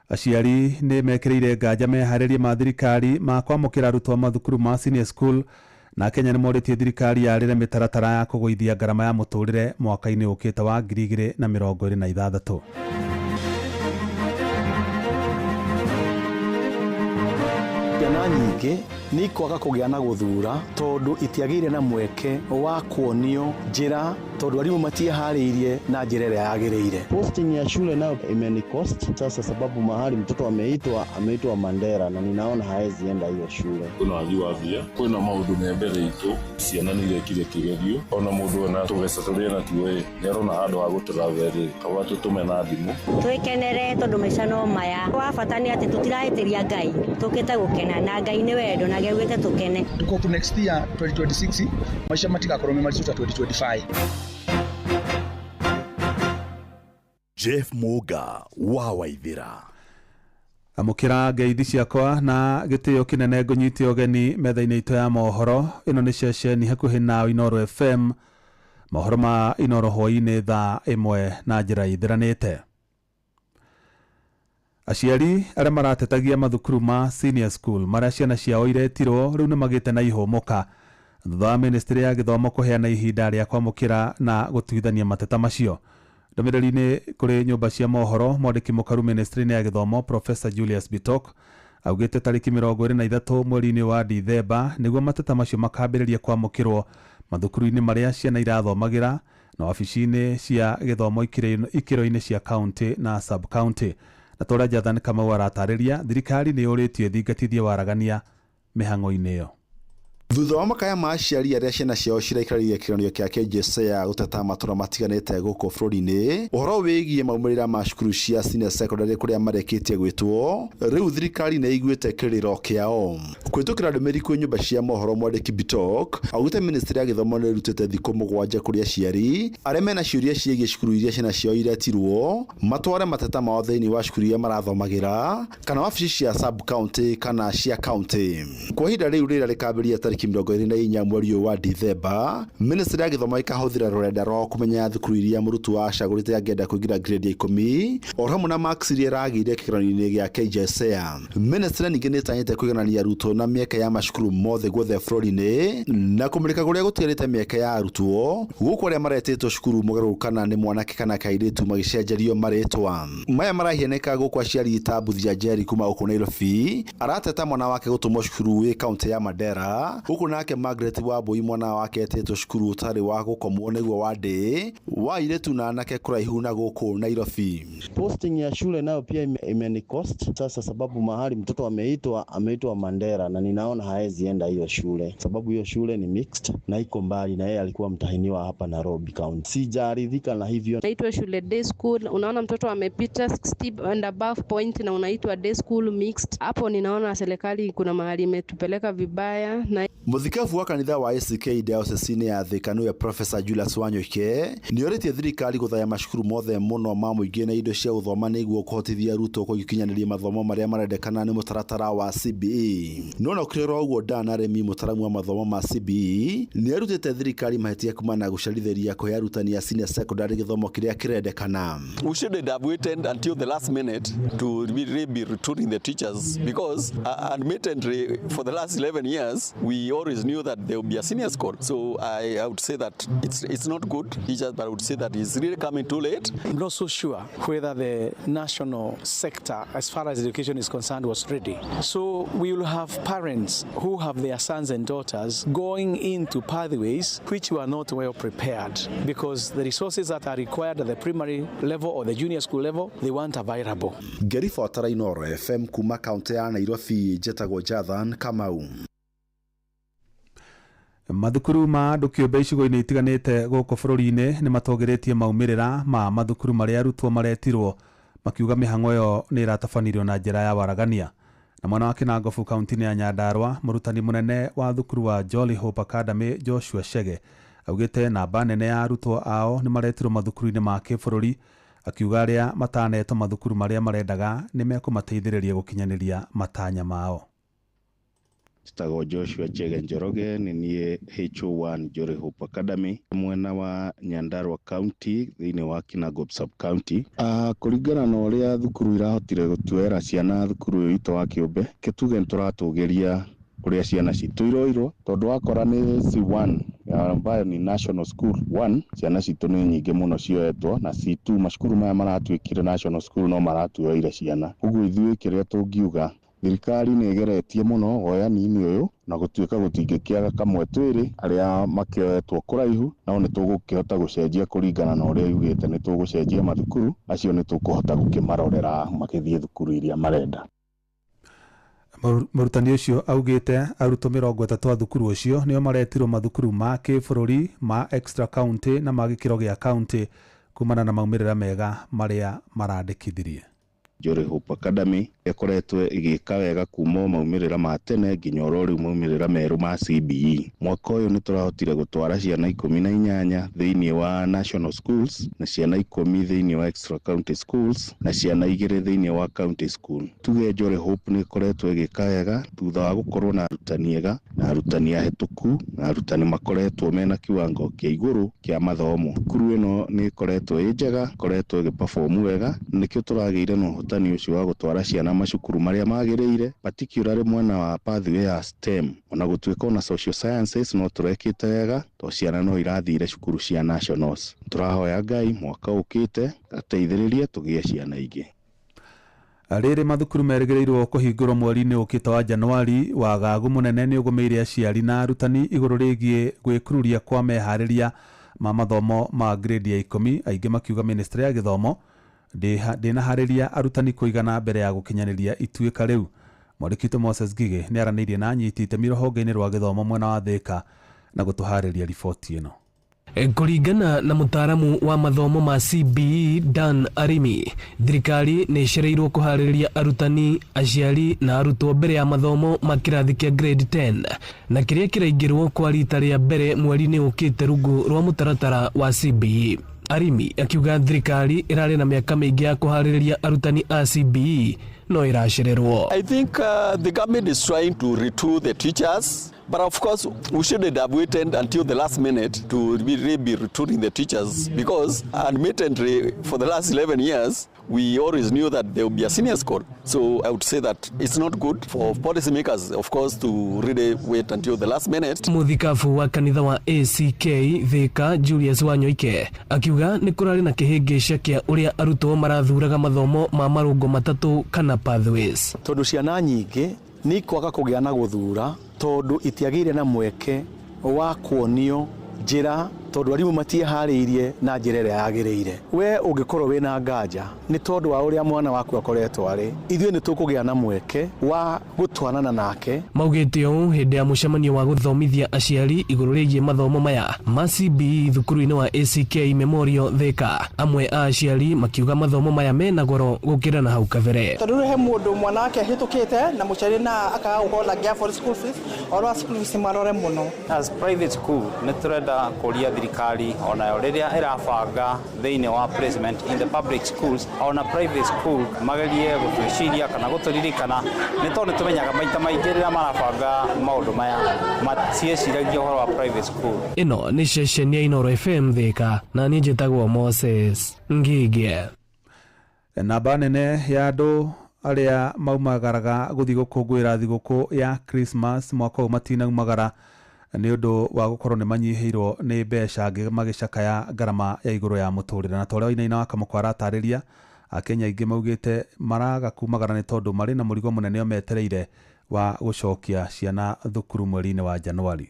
Aciari nĩ mekĩrĩire nganja meharĩria ma thirikari ma kwamũkĩra arutwo a mathukuru ma senior school, na Kenya nĩ morĩtie thirikari yarĩre mĩtaratara ya kũgũithia ngarama ya mũtũrĩre mwaka-inĩ ũkĩte wa 2026. Ciana nyingĩ nĩ ikwaga kũgĩa na gũthura tondũ itiagĩire na mweke wa kuonio njĩra tondũ arimũ matiĩharĩirie na njĩra ĩrĩa yagĩrĩire. Posting ya shule nayo imeni cost sasa, sababu mahali mtoto ameitwa Mandera na ninaona haezi enda hiyo shule. Kwĩna wagi wa mbia, kwĩna maũndũ me mbere itũ, ciana nĩ irekire kĩgerio, ona mũndũ ona tũbeca tũrĩa natuo ĩ nĩ arona handũ ha gũtũravel rĩ, kaba tũtũme na thimũ. Twĩkenere tondũ maica no maya. Wa bata nĩ atĩ tũtirahĩtĩria Ngai, tũkĩte gũkena na Ngai nĩ wendo na augĩte tũkene. Tukopu next year 2026 maica matigakorwo me maritũ ta 2025. Jeff Muga wa Waithira. Amũkĩra ngeithi ciakwa na gĩtĩo kĩnene ngũnyite ũgeni metha-inĩ itũ ya mohoro. Ĩno nĩ ceceni hakuhĩ na Inoro FM. Mohoro ma Inoro hwaĩ-inĩ thaa 1 na njĩra ithiranĩte. Aciari arĩa maratetagia mathukuru ma senior school marĩa ciana ciao iretirwo rĩu nĩ magĩte na ihũmũka thutha wa ministry ya gĩthomo kũheana ihinda rĩa kwamũkĩra na gũtuithania mateta macio. Ndũmĩrĩri-inĩ kũrĩ nyũmba cia mohoro, mwandĩki mũkaru ministry-inĩ ya gĩthomo Professor Julius Bitok augĩte tarĩki 23 mweri-inĩ wa Dithemba nĩguo mateta macio makambĩrĩria kwamũkĩrwo mathukuru-inĩ marĩa ciana irathomagĩra na wabici-inĩ cia gĩthomo ikĩro-inĩ cia county na sub county. Na tora Jathan Kamau aratarĩria thirikari nĩ yũrĩtie thingatithie waragania mĩhang'o-inĩ ĩyo. Thutha wa makaya ma aciari arĩa ciana ciao ciraikarĩire kĩgeranio kĩa KJSEA gũteta matũra matiganĩte gũkũ bũrũri-inĩ, ũhoro wĩgiĩ maumĩrĩra ma cukuru cia senior secondary kũrĩa marĩkĩtie gwĩtwo, rĩu thirikari nĩ ĩiguĩte kĩrĩro kĩao. Kũhĩtũkĩra ndũmĩrĩri kwĩ nyũmba cia mohoro, mwandĩki Bitok augĩte ministry ya gĩthomo nĩ ĩrutĩte thikũ 7 kũrĩ aciari arĩa mena ciũria ciĩgiĩ cukuru iria ciana ciao iretirwo matware mateta mao thĩinĩ wa cukuru iria marathomagĩra kana wabici cia sub county kana cia county. Kwa ihinda rĩu rĩrĩa rĩkambĩrĩria tarĩki Tarĩki 24 mweri ũyũ wa Dithemba, Ministry ya gĩthomo ĩkahũthĩra rũrenda rwao kũmenya thukuru iria mũrutwo acagũrĩte angĩenda kũingĩra grade ya 10 o hamwe na marks iria ĩragĩire kĩgeranio-inĩ gĩa KJSEA. Ministry ningĩ nĩ ĩtanyĩte kũiganania arutwo na mĩeke ya macukuru mothe guothe bũrũri-inĩ na kũmũrĩka kũrĩa gũtigarĩte mĩeke ya arutwo gũkũ arĩa maretĩtwo cukuru mũgarũ kana nĩ mwanake kana kairĩtu magĩcenjerio marĩtwa. Maya marahianĩka gũkũ aciari ta Mbuthia Njeri kuma gũkũ Nairobi arateta mwana wake gũtũmwo cukuru wĩ kaunti ya Mandera, gũkũ nake Margaret Wambui mwana wake etĩtwo cukuru ũtarĩ wa gũkomwo nĩguo wa ndĩ wa airĩtu na anake kũraihu na gũkũ Nairobi. Posting ya shule nayo pia imenicost sasa, sababu mahali mtoto ameitwa Mandera na ninaona haezi enda hiyo shule sababu hiyo shule ni mixed na iko mbali na yeye alikuwa mtahiniwa hapa Nairobi County. Sijaridhika na hivyo. Naitwa shule day school, unaona mtoto amepita 60 and above point na unaitwa day school mixed. Hapo ninaona serikali kuna mahali imetupeleka vibaya. Na Mũthikabu wa kanitha wa ACK diocese ya Thika nĩwe Professor Julius Wanyoike nĩorĩtie thirikari gũthaya macukuru mothe mũno ma mũingĩ na indo cia gũthoma nĩguo kũhotithia arutwo gũkinyanĩria mathomo marĩa marendekana nĩ mũtaratara wa CBE. No na kũrĩ oro ũguo Dan Aremi mũtaramu wa mathomo ma CBE nĩarutĩte thirikari mahĩtia kumana na gũcerithĩria kũhe arutani a senior secondary gĩthomo kĩrĩa kĩrendekana. We shouldn't have waited until the last minute to really be recruiting the teachers because admittedly for the last 11 years we always knew that there would be a senior school. So I would say that it's not good teachers, but I would say that it's really coming too late. I'm not so sure whether the national sector as far as education is concerned was ready. So we will have parents who have their sons and daughters going into pathways which were not well prepared because the resources that are required at the primary level or the junior school level, they weren't available. Ngĩribotera Inooro FM kuma kaunti ya Nairobi, njetagwo Jathan Kamau. Mathukuru ma andũ kĩũmbe icigo-inĩ itiganĩte gũkũ bũrũri-inĩ nĩ matũgĩrĩtie maumĩrĩra ma mathukuru marĩa arutwo maretirwo makiuga mĩhang'o ĩyo nĩ ĩratabanirio na njĩra ya waragania. Na mwena wa Kinangofu kaunti-inĩ ya Nyandarua, mũrutani mũnene wa thukuru wa Jolly Hope Academy Joshua Chege augĩte namba nene ya arutwo ao nĩ maretirwo mathukuru-inĩ ma kĩbũrũri, akiuga arĩa matanetwo mathukuru marĩa marendaga nĩ mekũmateithĩrĩria gũkinyanĩria matanya mao. Njĩtagwo Joshua Chege Njoroge, nĩ niĩ HO1 Jolly Hope Academy mwena wa Nyandarua County thĩinĩ wa Kinangop sub county. Kũringana na ũrĩa thukuru irahotire gũtuoera ciana thukuru ũyũ witũ wa kĩũmbe, kĩtuge nĩtũratũgĩria ũrĩa ciana citũ iroirwo tondũ wakora nĩ C1 ambayo ni National School 1, ciana citũ nĩ nyingĩ mũno cioetwo, na C2 macukuru maya maratuĩkire National School no maratuoeire ciana. Ũguo ithuĩ kĩrĩa tũngiuga, thirikari nĩ ĩgeretie mũno woyani-inĩ ũyũ na gũtuĩka gũtingĩkĩaga kamwe twĩrĩ arĩa makĩoetwo kũraihu, nao nĩ tũgũkĩhota gũcenjia kũringana na ũrĩa yugĩte, nĩ tũgũcenjia mathukuru acio, nĩ tũkũhota gũkĩmarorera magĩthiĩ thukuru iria marenda. Mũrutani ũcio augĩte arutwo 30 a thukuru ũcio nĩo maretirwo mathukuru ma kĩbũrũri ma extra county na ma gĩkĩro gĩa county kumana na maumĩrĩra mega marĩa marandĩkithirie. Jolly Hope Academy ĩkoretwo ĩgĩka wega kuma maumĩrĩra ma tene nginya oro rĩu maumĩrĩra merũ ma CBE. Mwaka ũyũ nĩ tũrahotire gũtwara ciana 18 thĩinĩ wa national schools na ciana 10 thĩinĩ wa extra county schools na ciana 2 thĩinĩ wa county school. Tuge Jolly Hope nĩ ĩkoretwo ĩgĩka wega thutha wa gũkorwo na arutani ega na arutani ahĩtũku na arutani makoretwo mena kiwango kĩa igũrũ kĩa mathomo. Thukuru ĩno nĩ ĩkoretwo ĩ njega, ĩkoretwo ĩgĩperform wega, nĩkĩo tũragĩire na ũhotani ũcio wa gũtwara ciana macukuru marĩa magĩrĩire, particularly mwena wa pathway ya STEM. Ona gũtuĩka ona social sciences no tũrekĩte wega to ciana no irathire cukuru cia nationals. Tũrahoya Ngai mwaka ũkĩte ateithĩrĩrie tũgĩe ciana ingĩ. Rĩrĩ mathukuru merĩgĩrĩirwo kũhingũrwo mweri-inĩ ũkĩte wa Januari, wagagu mũnene nĩ ũgũmĩire aciari na arutani igũrũ rĩgiĩ gwĩkururia kwa meharĩria ma mathomo ma grade ya 10, aingĩ makiuga ministry ya gĩthomo ndĩnaharĩria arutani kũigana mbere ya gũkinyanĩria ituĩka rĩu. Mwandĩki Moses Ngigĩ nĩ aranĩirie na anyiti itemi rũhonge-inĩ rwa gĩthomo mwena wa Thĩka na gũtũharĩria riboti ĩno. Kũringana na mũtaaramu wa mathomo ma CBE Dan Arimi, thirikari nĩ ĩcereirwo kũharĩrĩria arutani, aciari na arutwo mbere ya mathomo ma kĩrathi kĩa grade 10 na kĩrĩa kĩraingĩrwo kwa rita rĩa mbere mweri-inĩ ũkĩte rungu rwa mũtaratara wa CBE. Arimi akiuga thirikari ĩrarĩ na mĩaka mĩingĩ ya kũharĩrĩria arutani a CBE no ĩracererwo. I think the government is trying to retool the teachers. But of course, we shouldn't have waited until the last minute to really be recruiting the teachers, because admittedly, for the last 11 years, we always knew that there would be a senior school. So I would say that it's not good for policymakers, of course, to really wait until the last minute. Muthikabu wa kanitha wa ACK Thika Julius Wanyoike akiuga nĩ kũrarĩ na kĩhĩngĩca kĩa ũrĩa arutwo marathuraga mathomo ma marũngo matatũ kana pathways. Tondũ ciana nyingĩ nĩ ikwaga kũgĩa na gũthura tondũ itiagĩire na mweke wa kuonio njĩra tondũ arimũ matiĩharĩirie na njĩra ĩrĩa yagĩrĩire. We ũngĩkorwo wĩna nganja nĩ tondũ wa ũrĩa mwana waku akoretwo arĩ, ithuĩ nĩ tũkũgĩa na mweke wa gũtwanana nake. Maugĩte ũũ hĩndĩ ya mũcemanio wa gũthomithia aciari igũrũ rĩgiĩ mathomo maya ma CBE thukuru-inĩ wa ACK Memorial Thika. Amwe a aciari makiuga mathomo maya mena goro gũkĩra na hau kabere. Tondũ rĩu he mũndũ mwana wake ahĩtũkĩte na mũciari na akaga gũkorwo ndangĩ afford school fees, ũhoro wa school fees marore mũno. As private school nĩ tũrenda kũria thirikari onayo rĩrĩa ĩrabanga thĩinĩ wa placement in the public schools ona private school magerie gũtwĩciria kana gũtũririkana, nĩ tondũ nĩ tũmenyaga maita maingĩ rĩrĩa marabanga maũndũ maya matieciragia ũhoro wa private school. Ĩno nĩ ceceni ya Inooro FM Thika na niĩ njĩtagwo Moses Ngige. Namba nene ya andũ arĩa maumagaraga gũthiĩ gũkũngũĩra thigũkũ ya Christmas mwaka ũyũ matinaumagara nĩ ũndũ wa gũkorwo nĩ manyihĩirwo nĩ mbeca angĩ magĩcakaya ngarama ya igũrũ ya mũtũrĩre. Na ta ũrĩa Wainaina wa Kamũkwa aratarĩria, Akenya aingĩ maugĩte maraga kumagara nĩ tondũ marĩ na mũrigo mũnene ũmetereire wa gũcokia ciana thukuru mweri-inĩ wa Januari.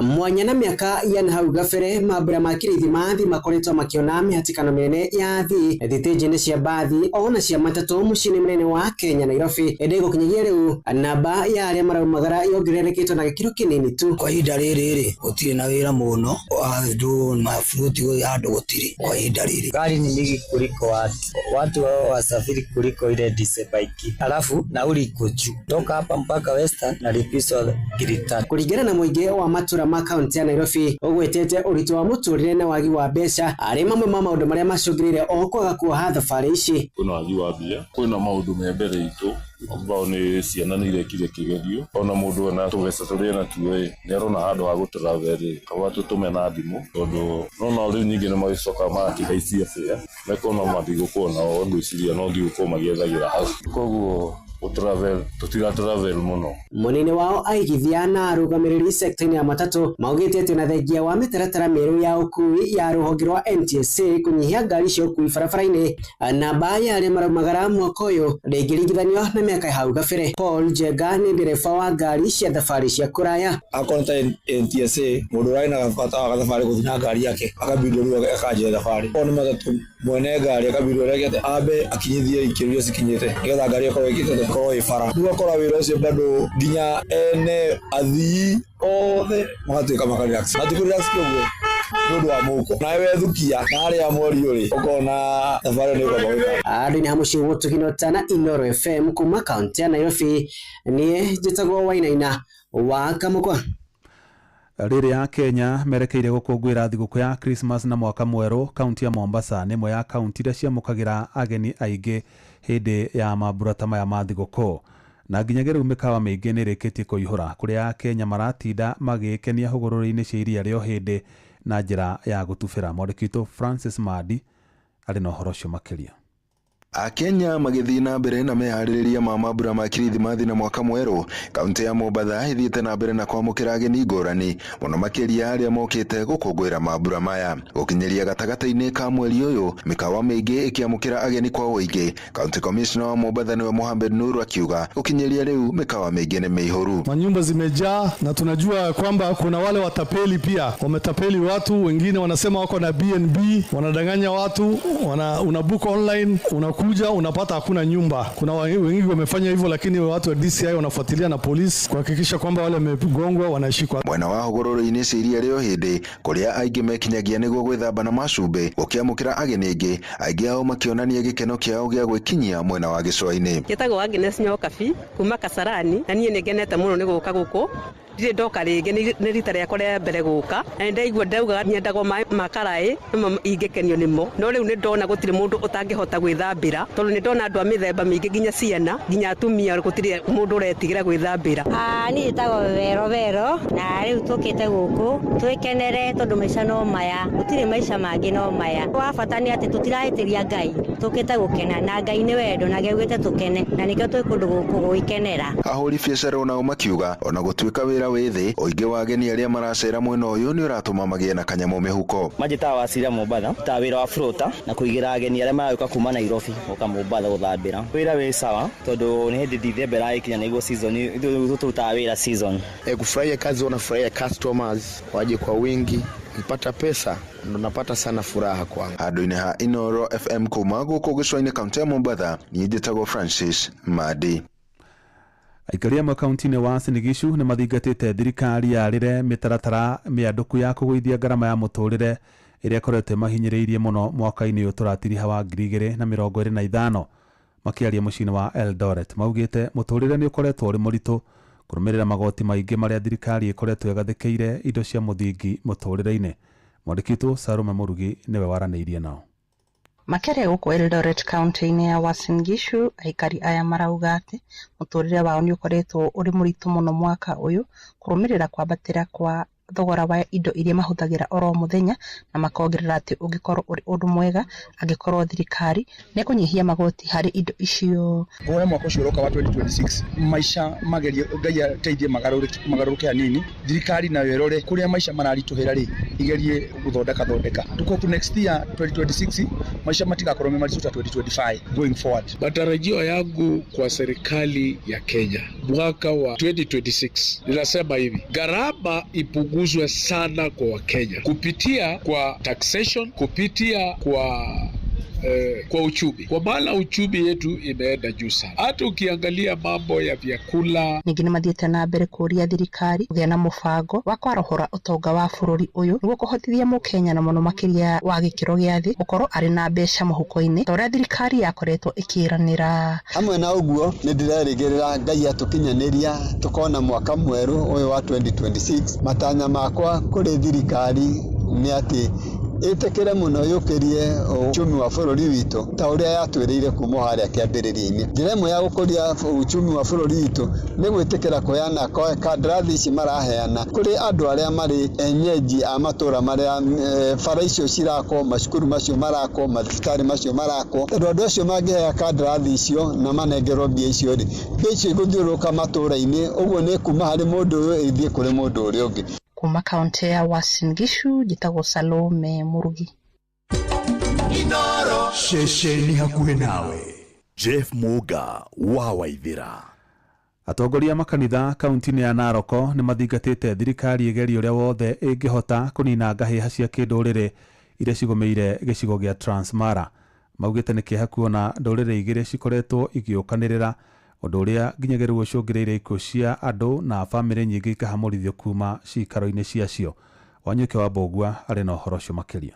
Mwanya na mĩaka ya na hau gabere mambura ma kirithimathi makoretwo makiona mĩhatĩkano mĩnene ya athii thitĩnji-inĩ cia mbathi ona cia matatũ mũciĩ-inĩ mũnene wa Kenya Nairobi. Ĩndĩ gũkinyagia rĩu namba ya arĩa maraumagara yongerereketwo na gĩkĩro kĩnini tu. Kwa ihinda rĩrĩ rĩ gũtirĩ na wĩra mũno, andũ mabuti andũ gũtirĩ kwa ihinda rĩrĩ. Gari ni mingi kuliko watu, watu wao wasafiri kuliko ile December iki, alafu nauli iko juu toka hapa mpaka Western nalipishwa 3,000. Kũringana na mũingĩ wa matura ma kaunti ya Nairobi ũgwetete ũritũ wa mũtũrĩre na wagi wa mbeca arĩ mamwe ma maũndũ marĩa macũngĩrĩire o kwaga kuoha thabarĩ ici. Kwĩna wagi wa mbia, kwĩna maũndũ me mbere itũ ambao nĩ ciana nĩ irekire kĩgerio, ona mũndũ ona tũbeca tũrĩa natuo ĩ nĩ arona handũ ha gũtravel kaba tũtũme na thimũ, tondũ nona rĩu nyingĩ nĩ magĩcoka magakĩhaicia fare mekona matigũkorwo nao ngwĩciria no ndigũkorwo magĩethagĩra hau, koguo gũtravel tũtira travel mũno. Mũnene wao aigithia na arũgamĩrĩri sekta-inĩ ya matatũ maugĩte atĩ ona thengia wa mĩtaratara mĩerũ ya ũkui ya rũhonge rwa NTSA kũnyihia ngari cia ũkui barabara-inĩ, namba ya arĩa maraumagara mwaka ũyũ ndĩngĩringithanio na mĩaka ya hau gabere. Paul Njenga nĩ ndereba wa ngari cia thabarĩ cia kũraya. Akorwo ta NTSA mũndũ ũrarĩ na bata wa thabarĩ gũthiĩ na ngari yake akabindwo rĩu akanjia thabarĩ. Okorwo nĩ matatũ mwene ngari akabindwo arekete ambe akinyithie ikĩro iria cikinyĩte nĩgetha ngari ĩkorwo ĩkĩte ĩkorwo ĩ bara. Rĩu ũgakora wĩra ũcio bado nginya ene athii othe magatuĩka maka relax. Matikũ relax ũguo nĩ ũndũ wa mũhuko. Nawe wethukia na harĩa mweri ũrĩ ũkona thabarĩ nĩ ũkwamba gwĩka. Andũ-inĩ ha mũciĩ gũtũgina na Inooro FM kuma kaunti ya Nairobi, niĩ njĩtagwo Wainaina wa Kamũkwa. Rĩrĩa Kenya merekeire gũkũngũĩra thigũkũ ya Christmas na mwaka mwerũ, kaunti ya Mombasa nĩ ĩmwe ya kaunti iria ciamũkagĩra ageni aingĩ hĩndĩ ya mambura ta maya ma thigũkũ. Na nginyagia rĩu mĩkawa mĩingĩ nĩ ĩrĩkĩtie kũihũra kũrĩa Akenya maratinda magĩkenia hũgũrũrũ-inĩ cia iria rĩa Ũhĩndĩ na njĩra ya gũtubĩra. Mwandĩki witũ Francis Madi arĩ na ũhoro ũcio makĩria. Akenya magĩthiĩ na mbere na meharĩrĩria ma mambura ma kirithimathi na mwaka mwerũ, kaunti ya Mombatha ĩthiĩte na mbere na kwamũkĩra ageni ngũrani mũno makĩria arĩa mokĩte gũkũngũĩra mambura maya. Gũkinyĩria gatagatĩ-inĩ ka mweri ũyũ, mĩkawa mĩingĩ ĩkĩamũkĩra ageni kwa ũingĩ. County Commissioner wa Mombatha nĩwe Mohamed Nuru akiuga gũkinyĩria rĩu mĩkawa mĩingĩ nĩ mĩihũru. Manyumba zimejaa na tunajua kwamba kuna wale watapeli pia wametapeli watu wengine, wanasema wako na BNB, wanadanganya watu, una book online, unakuja unapata hakuna nyumba. Kuna wengi wamefanya hivyo, lakini watu wa DCI wanafuatilia na polisi kuhakikisha kwamba wale wamegongwa wanashikwa. Mwena wa hũgũrũrũ-inĩ cia iria rĩa Ũhĩndĩ kũrĩa aingĩ mekinyagia nĩguo gwĩthamba na macumbĩ gũkĩamũkĩra ageni aingĩ, aingĩ ao makĩonania gĩkeno kĩao gĩa gwĩkinyia mwena wa gĩcũa-inĩ. Njĩtagwo Agnes Nyokabi kuma Kasarani na niĩ nĩ ngenete mũno nĩ gũka gũkũ Ndirĩ ndoka rĩngĩ, nĩ rita rĩakwa rĩa mbere gũka, na nĩndaigua ndauga nyendaga maĩ ma karaĩ nĩmo ingĩkenio nĩmo, no rĩu nĩndona gũtirĩ mũndũ ũtangĩhota gwĩthambĩra, tondũ nĩndona andũ a mĩthemba mĩingĩ, nginya ciana, nginya atumia, gũtirĩ mũndũ ũretigĩra gwĩthambĩra. Niĩ njĩtagwo Vero Vero, na rĩu tũkĩte gũkũ twĩkenere tondũ maica no maya, gũtirĩ maica mangĩ no maya. Wa bata nĩ atĩ tũtirahĩtĩria Ngai, tũkĩte gũkena na Ngai nĩ wendo na augĩte tũkene, na nĩkĩo twĩ kũndũ gũkũ gwĩkenera. Ahũri biacara onao makiuga ona gũtuĩka wĩra wĩ thĩ, ũingĩ wa ageni arĩa maracera mwena ũyũ nĩ ũratũma magĩe na kanyamũ mĩhuko. Manjĩtaga Wasira Mombatha, ta wĩra wa flota na kũigĩra ageni arĩa maragĩũka kuma Nairobi gũka Mombatha gũthambĩra. Wĩra wĩ sawa tondũ nĩ hĩndĩ Dithemba ĩragĩkinya nĩguo season, ithuĩ tũrutaga wĩra season. Kufurahia kazi, wanafurahia customers waje kwa wingi, ukipata pesa ndo napata sana furaha kwangu. Handũ-inĩ ha Inoro FM kuma gũkũ gĩcũa-inĩ kaunti ya Mombatha, niĩ njĩtagwo Francis Madi. Aikari amwe kaunti-inĩ wa Uasin Gishu nĩ mathingatĩte thirikari yarĩre mĩtaratara mĩandũku ya kũgũithia ngarama ya mũtũrĩre ĩrĩa ĩkoretwo ĩmahinyĩrĩirie mũno mwaka-inĩ ũyũ tũratiriha wa 2025. Makĩaria mũciĩ-inĩ wa Eldoret, maugĩte mũtũrĩre nĩ ũkoretwo ũrĩ mũritũ kũrũmĩrĩra magoti maingĩ marĩa thirikari ĩkoretwo ĩgathĩkĩire indo cia mũthingi mũtũrĩre-inĩ. Mwandĩki witũ Salome Mũrugi nĩwe waranĩirie nao. Makĩaria gũkũ Eldoret kaunti-inĩ ya Uasin Gishu, aikari aya marauga atĩ mũtũrĩre wao nĩ ũkoretwo ũrĩ mũritũ mũno mwaka ũyũ kũrũmĩrĩra kwambatĩra kwa thogora wa indo iria mahũthagĩra oro mũthenya, na makongerera atĩ ũngĩkorwo ũrĩ ũndũ mwega angĩkorwo thirikari nĩ kũnyihia magoti harĩ indo icio. Kuona mwaka ũcio ũroka wa 2026 maica magerie Ngai ateithie magarũrũke hanini, thirikari nayo ĩrore kũrĩa maica mararitũhĩra rĩ, igerie gũthondeka thondeka. Tuko next year 2026 maisha matigakorwo me maritũ ta 2025 going forward. Matarajio yangu kwa serikali ya Kenya mwaka wa 2026 ninasema hivi, gharama ipunguzwe sana kwa Wakenya kupitia kwa taxation, kupitia kwa uchumi, kwa maana uchumi yetu imeenda juu sana. Hata ukiangalia mambo ya vyakula. Ningĩ nĩ mathiĩte na mbere kũũria thirikari kũgĩa na mũbango wa kwarahũra ũtonga wa bũrũri ũyũ nĩguo kũhotithia mũkenya na mũno makĩria wa gĩkĩro gĩa thĩ gũkorwo arĩ na mbeca mũhuko-inĩ ta ũrĩa thirikari yakoretwo ĩkĩranĩra. Hamwe na ũguo nĩ ndĩrerĩgĩrĩra Ngai atũkinyanĩria tũkona mwaka mwerũ ũyũ wa 2026. Matanya makwa kũrĩ thirikari nĩ atĩ ĩtĩkĩre mũno yũkĩrie uchumi wa bũrũri witũ ta ũrĩa yatwĩrĩire kuma harĩa kĩambĩrĩria-inĩ. Njĩra ĩmwe ya gũkũria uchumi wa bũrũri witũ nĩ gwĩtĩkĩra kũheana kandarathi ici maraheana kũrĩ andũ arĩa marĩ enyeji a matũra marĩa bara icio cirakwo, macukuru macio marakwo, mathibitarĩ macio marakwo, tondũ andũ acio mangĩhea kandarathi icio na manengerwo mbia icio rĩ, mbia icio igũthiũrũrũka matũra-inĩ, ũguo nĩ kuma harĩ mũndũ ũyũ ĩthiĩ kũrĩ mũndũ ũrĩa ũngĩ. Kuma kaunti ya Uasin Gishu, njĩtagwo Salome Mũrugi. Inoro ceceni hakuhĩ nawe. Jeff Muga wa Waithira. Atongoria makanitha kaunti-inĩ ya Narok nĩ mathingatĩte thirikari ĩgerie ũrĩa wothe ĩngĩhota kũnina ngahĩha cia kĩndũrĩrĩ iria cigũmĩire gĩcigo gĩa Transmara. Maugĩte nĩ kĩeha kuona ndũrĩrĩ igĩrĩ cikoretwo igĩũkanĩrĩra, ũndũ ũrĩa nginyagia rĩu ũcũngĩrĩire ikuũ cia andũ na bamĩrĩ nyingĩ ikahamũrithio kuma ciikaro-inĩ ciacio. Wanyuke wa Mbũgua arĩ na ũhoro ũcio makĩria.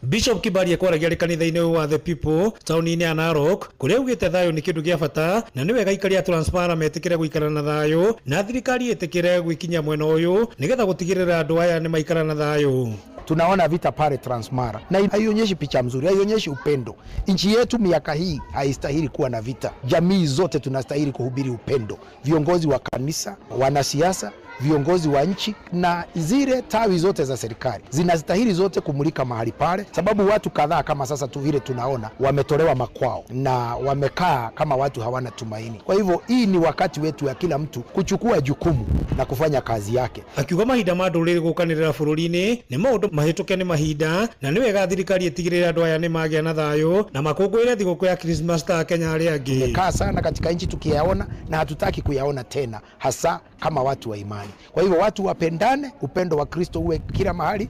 Bishop Kibari akwaragia arĩ kanitha-inĩ wa The People taũni-inĩ ya Narok kũrĩa augĩte thayũ nĩ kĩndũ gĩa bata na nĩ wega aikari a Transmara metĩkĩre gũikara na thayũ na thirikari ĩtĩkĩre gwĩkinyia mwena ũyũ nĩgetha gũtigĩrĩra andũ aya nĩ maikara na thayũ. Tunaona vita pale Transmara na haionyeshi picha mzuri, haionyeshi upendo. Nchi yetu miaka hii haistahili kuwa na vita. Jamii zote tunastahili kuhubiri upendo, viongozi wa kanisa, wanasiasa, viongozi wa nchi na zile tawi zote za serikali zinastahili zote kumulika mahali pale, sababu watu kadhaa kama sasa tu vile tunaona wametolewa makwao na wamekaa kama watu hawana tumaini. Kwa hivyo hii ni wakati wetu ya kila mtu kuchukua jukumu na kufanya kazi yake. Akiuga mahinda ma ndũrĩrĩ gũkanĩrĩra bũrũri-inĩ nĩ maũndũ mahĩtũke nĩ mahinda na nĩ wega thirikari ĩtigĩrĩre andũ aya nĩ magĩa na thayũ na makũngũĩre thigũkũ ya Christmas ta Kenya arĩa angĩ. Tumekaa sana katika nchi tukiyaona na hatutaki kuyaona tena, hasa kama watu wa imani. Kwa hivyo watu wapendane, upendo wa Kristo uwe kila mahali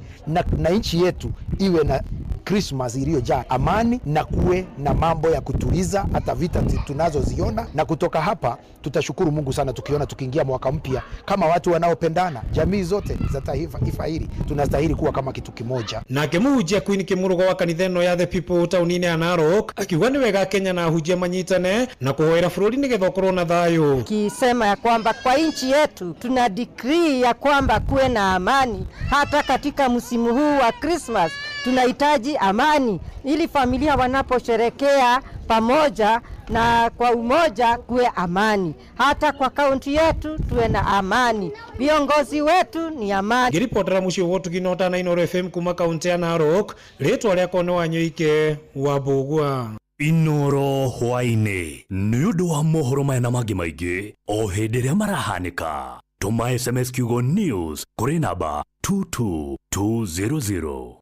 na nchi yetu iwe na Christmas iliyojaa amani na kuwe na mambo ya kutuliza hata vita tunazoziona, na kutoka hapa tutashukuru Mungu sana tukiona tukiingia mwaka mpya kama watu wanaopendana. Jamii zote za taifa hili tunastahili kuwa kama kitu kimoja. Nake mũhunjia Queen Kĩmũrũgo wa kanitha ĩno ya The People taũni-inĩ ya Narok akiuga nĩ wega Kenya na ahunjia manyitane na kũhoera bũrũri nĩgetha ũkorwo na thayũ. Kisema ya kwamba kwa nchi yetu tuna decree ya kwamba kuwe na amani hata katika msimu huu wa Christmas. Tunahitaji amani ili familia wanaposherekea pamoja na kwa umoja kuwe amani. Hata kwa kaunti yetu tuwe na amani. Viongozi wetu ni amani. Ngĩribotera mũciĩ wa ũtugi na ũtana Inooro FM kuma kaunti ya Narok, rĩtwa rĩakwa nĩ Wanyoike wa Mbũgua. Inoro hwaĩ-inĩ nĩ ũndũ wa mohoro maya na mangĩ maingĩ o hĩndĩ ĩrĩa marahanĩka, tũma SMS kiugo news kũrĩ namba 22200.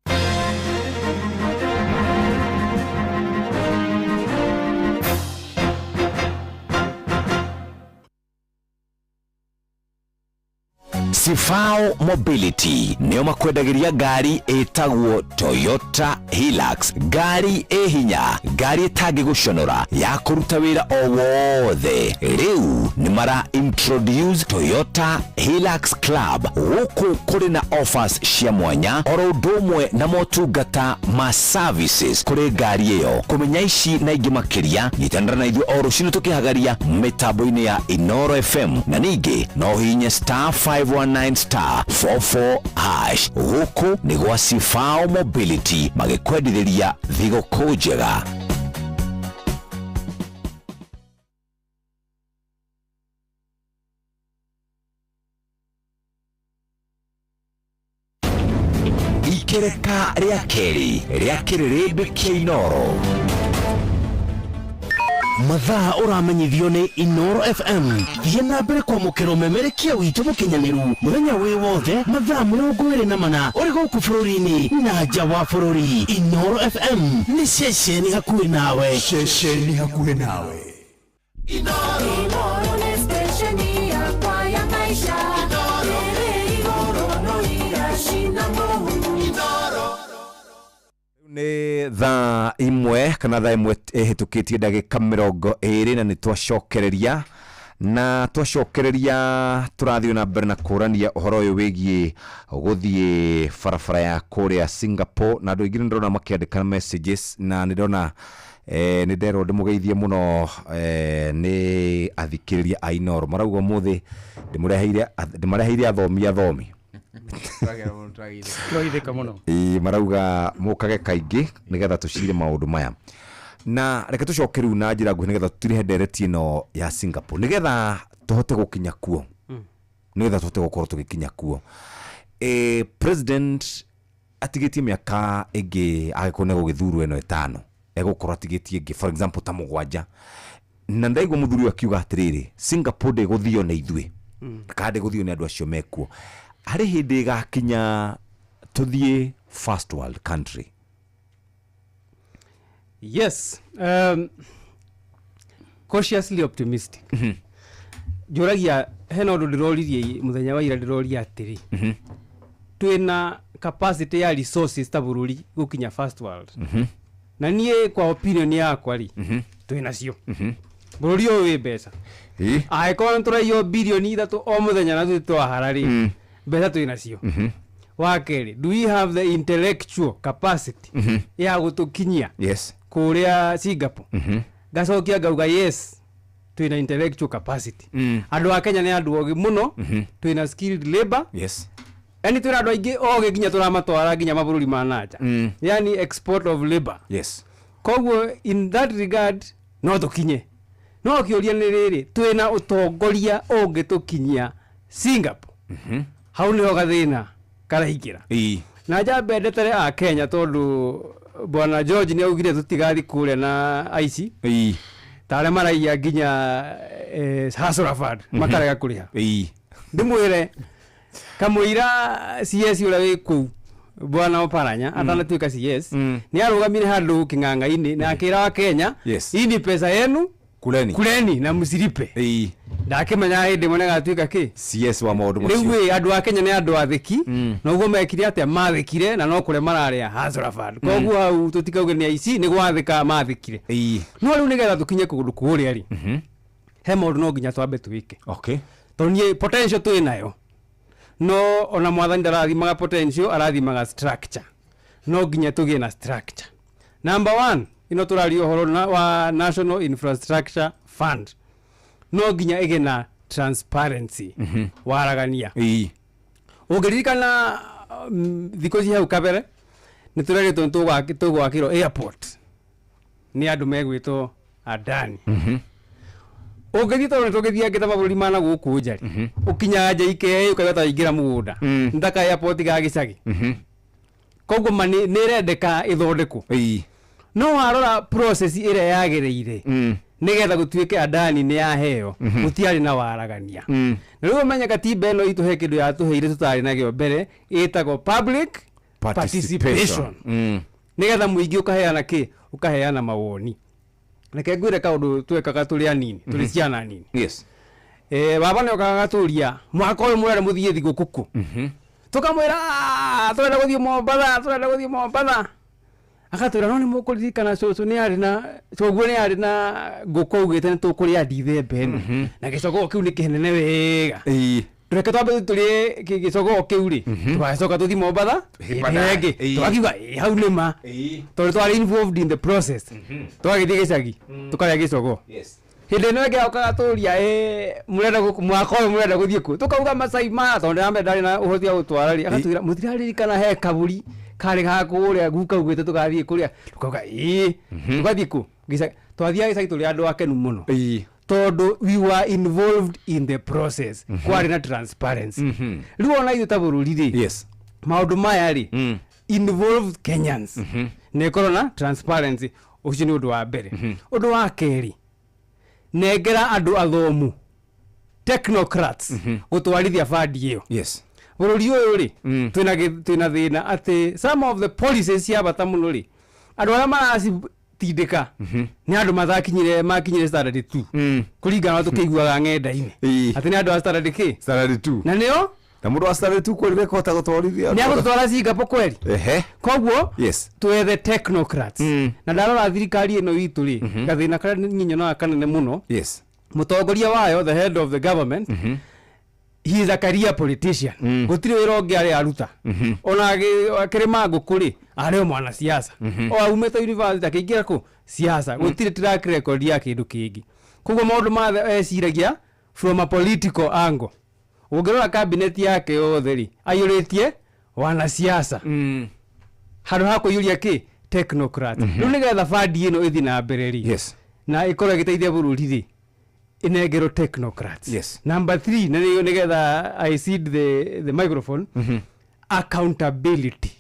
Sifao Mobility nĩo makwendagĩria ngari ĩtagwo Toyota Hilux, ngari ĩ hinya, ngari ĩtangĩgũconora ya kũruta wĩra o wothe. Rĩu nĩ mara introduce Toyota Hilux Club gũkũ kũrĩ na offers cia mwanya oro ũndũ ũmwe na motungata ma services kũrĩ ngari ĩyo. Kũmenya ici na ingĩ makĩria, nyitanĩra na ithuĩ o rũcinĩ tũkĩhagaria mĩtambo-inĩ ya Inooro FM, na ningĩ no ũhihinye star 519 star 44 hash. Gũkũ nĩ gwa Sifao Mobility magĩkwendithĩria thigũkũ njega. Ikereka rĩa kerĩ rĩa kĩrĩrĩmbĩ kĩa Inooro. Mathaa ũramenyithio nĩ Inooro FM. Thiĩ na mbere kwamũkĩra ũmemerekia witũ mũkinyanĩru mũthenya wĩ wothe mathaa 24 ũrĩ gũkũ bũrũri-inĩ na nja wa bũrũri. Inooro FM nĩ ceceni hakuhĩ nawe. Ceceni hakuhĩ nawe. Inooro nĩ stesheni yakwa ya maisha. Ĩrĩ igũrũ no iracina mũhu. Nĩ thaa 1 kana thaa 1 ĩhĩtũkĩtie ndagĩka 20 na nĩ twacokereria na twacokereria tũrathiĩ na mbere na kũrania ũhoro ũyũ wĩgiĩ gũthiĩ barabara ya kũrĩa Singapore, na andũ aingĩ nĩ ndĩrona makĩandĩka messages na nĩ ndĩrona nĩ nderwo ndĩmũgeithie mũno nĩ athikĩrĩria a Inooro marauga ũmũthĩ ndĩmareheire athomi Tũrageithĩka mũno. Ĩĩ, marauga mũkage kaingĩ nĩgetha tũcire maũndũ maya. Na reke tũcoke rĩu na njĩra nguhĩ nĩgetha tũtirihe ndereti ĩno ya Singapore nĩgetha tũhote gũkinya kuo, nĩgetha tũhote gũkorwo tũgĩkinya kuo. President atigĩtie mĩaka ĩngĩ angĩkorwo nĩ egũgĩthurwo ĩno 5 egũkorwo atigĩtie ĩngĩ for example ta 7, na ndaigua mũthuri ũyũ akiuga atĩrĩrĩ, Singapore ndĩgũthio nĩ ithuĩ kana ndĩgũthio nĩ andũ acio mekuo. Harĩ hĩndĩ ĩgakinya tũthiĩ first world country. Yes, cautiously optimistic. Njũragia hena ũndũ ndĩroririe mũthenya wa ira, ndĩroria atĩrĩ, twĩna capacity ya resources ta bũrũri gũkinya first world? Na niĩ kwa opinion yakwa rĩ, twĩnacio. Bũrũri ũyũ wĩ mbeca, angĩkorwo nĩ tũraiywo birioni 3 o mũthenya na tũthiĩ twahara rĩ, mbeca twĩnacio. Wa kerĩ, do we have the intellectual capacity ya gũtũkinyia kũrĩa Singapore? Ngacokia ngauga yes, twĩna intellectual capacity. Andũ a Kenya nĩ andũ ogĩ mũno, twĩna skilled labor. Yani twĩna andũ aingĩ ogĩ nginya tũramatwara nginya mabũrũri ma nanja, yani export of labor. Koguo in that regard no tũkinye. No kĩũria nĩ rĩrĩ, twĩna ũtongoria ũngĩtũkinyia Singapore? Hau nĩho gathĩna karaingĩra. Na njambe ndetere a Kenya tondũ bwana George nĩ augire tũtigathiĩ kũrĩa na aici ta arĩa maraiya nginya Hustler Fund makarega kũrĩha. Ndĩmwĩre kamũira CS ũrĩa wĩ kũu bwana Oparanya atanatuĩka CS nĩ arũgamire handũ kĩng'ang'a-inĩ na akĩra wa Kenya, hii ni pesa yenu, kuleni, kuleni na msilipe. Ndakĩmenya hĩndĩ ĩmwe nĩagatuĩka kĩ CS wa maũndũ macio. Rĩu ĩ andũ a Kenya nĩ andũ athĩki, na ũguo mekire atĩa? Mathĩkire na no kũrĩa mararĩa Hustler Fund. Koguo hau tũtikauge nĩ aici, nĩ gwathĩka mathĩkire. No rĩu nĩgetha tũkinye kũndũ kũrĩa rĩ, he maũndũ no nginya twambe twĩke. Tondũ niĩ potential twĩ nayo, no ona mwathani ndarathimaga potential, arathimaga structure. No nginya tũgĩe na structure. Number one, ĩno tũraria ũhoro wa National Infrastructure Fund, no nginya ĩgĩe na transparency, waragania. Ũngĩririkana thikũ ici hau kabere nĩ tũrerĩtwo nĩ tũgwakĩrwo airport nĩ andũ megwĩtwo Adani. Ũngĩthiĩ, tondũ nĩ tũgĩthiangĩte mabũrũri ma na gũkũ nja rĩ, ũkinyaga JKIA ũkaigua ta waingĩra mũgũnda, nĩ ta ka airport ga gĩcagi. Koguo ma nĩ ĩrendeka ĩthondekwo, no warora process ĩrĩa yagĩrĩire nĩgetha gũtuĩke Adani nĩ yaheo, gũtiarĩ na waragania. Na rĩu ũmenye katiba ĩno itũ he kĩndũ yatũheire tũtarĩ nakĩo mbere, ĩtagwo public participation, nĩgetha mũingĩ ũkaheana kĩ, ũkaheana mawoni. Reke ngwĩre kaũndũ twekaga tũrĩ anini, tũrĩ ciana nini. Baba nĩ okaga agatũria, "Mwaka ũyũ mũrenda mũthiĩ thigũkũ kũ?" Tũkamwĩra, "Ah, tũrenda gũthiĩ Mombatha, tũrenda gũthiĩ Mombatha." Agatwĩra, "No nĩ mũkũririkana cũcũ nĩ arĩ na coguo nĩ arĩ na ngũkũ augĩte nĩ tũkũrĩa ndithemba ĩno, na gĩcogoo kĩu nĩ kĩnene wega. Reke twambe tũrĩe gĩcogoo kĩu rĩ, tũgacoka tũthiĩ Mombatha hĩndĩ ĩngĩ." Tũgakiuga, "Ĩ, hau nĩ ma," tondũ twarĩ involved in the process. Tũgagĩthiĩ gĩcagi tũkarĩa gĩcogoo. Hĩndĩ ĩno ĩngĩ okaga tũria, "Ĩ mũrenda mwaka ũyũ mũrenda gũthiĩ kũ?" Tũkauga Masai Mara, tondũ ndĩrambe ndarĩ na ũhoti wa gũtwara rĩ. Agatwĩra, "Mũtiraririkana he kaburi karĩ ga kũrĩa guka augĩte tũgathiĩ kũrĩa?" Tũkauga, "Ĩĩ." Tũgathiĩ kũ? Gĩcagi. Twathiaga gĩcagi tũrĩ andũ akenu mũno, tondũ we were involved in the process, kwarĩ na transparency. Rĩu ona ithuĩ ta bũrũri rĩ, maũndũ maya rĩ involve Kenyans na ĩkorwo na transparency. Ũcio nĩ ũndũ wa mbere. Ũndũ wa kerĩ, nengera andũ athomu, technocrats, gũtwarithia bandi ĩyo. Bũrũri ũyũ rĩ, twĩna thĩna atĩ some of the policies cia bata mũno rĩ, andũ arĩa maracitindĩka nĩ andũ matakinyire, makinyire standard 2, kũringana na tũkĩiguaga ng'enda-inĩ atĩ nĩ andũ a standard kĩ. Standard 2. Na nĩo Na mũndũ wa standard 2 kweli nĩekũhota gũtwarithia? Nĩ agũtũtwara Singapore kweli? Koguo twethe technocrats. Na ndarora thirikari ĩno itũ rĩ, gathĩna karĩa niĩ nyonaga kanene mũno, mũtongoria wayo, the head of the government, he is a career politician. Gũtirĩ wĩra ũngĩ arĩ aruta. Ona akĩrĩma ngũkũ rĩ, arĩ o mwanasiasa. O aumĩte university akĩingĩra kũ siasa, gũtirĩ track record ya kĩndũ kĩngĩ. Koguo maũndũ mothe eciragia from a political angle. Ũngĩrora cabinet yake yothe rĩ, aiyũrĩtie wanasiasa handũ ha kũiyũria kĩ, technocrat. Rĩu nĩgetha bandi ĩno ĩthiĩ na mbere rĩ, na ĩkorwo ĩgĩteithia bũrũri rĩ, ĩnengerwo technocrats. Number three, na nĩyo nĩgetha I cede the microphone, accountability.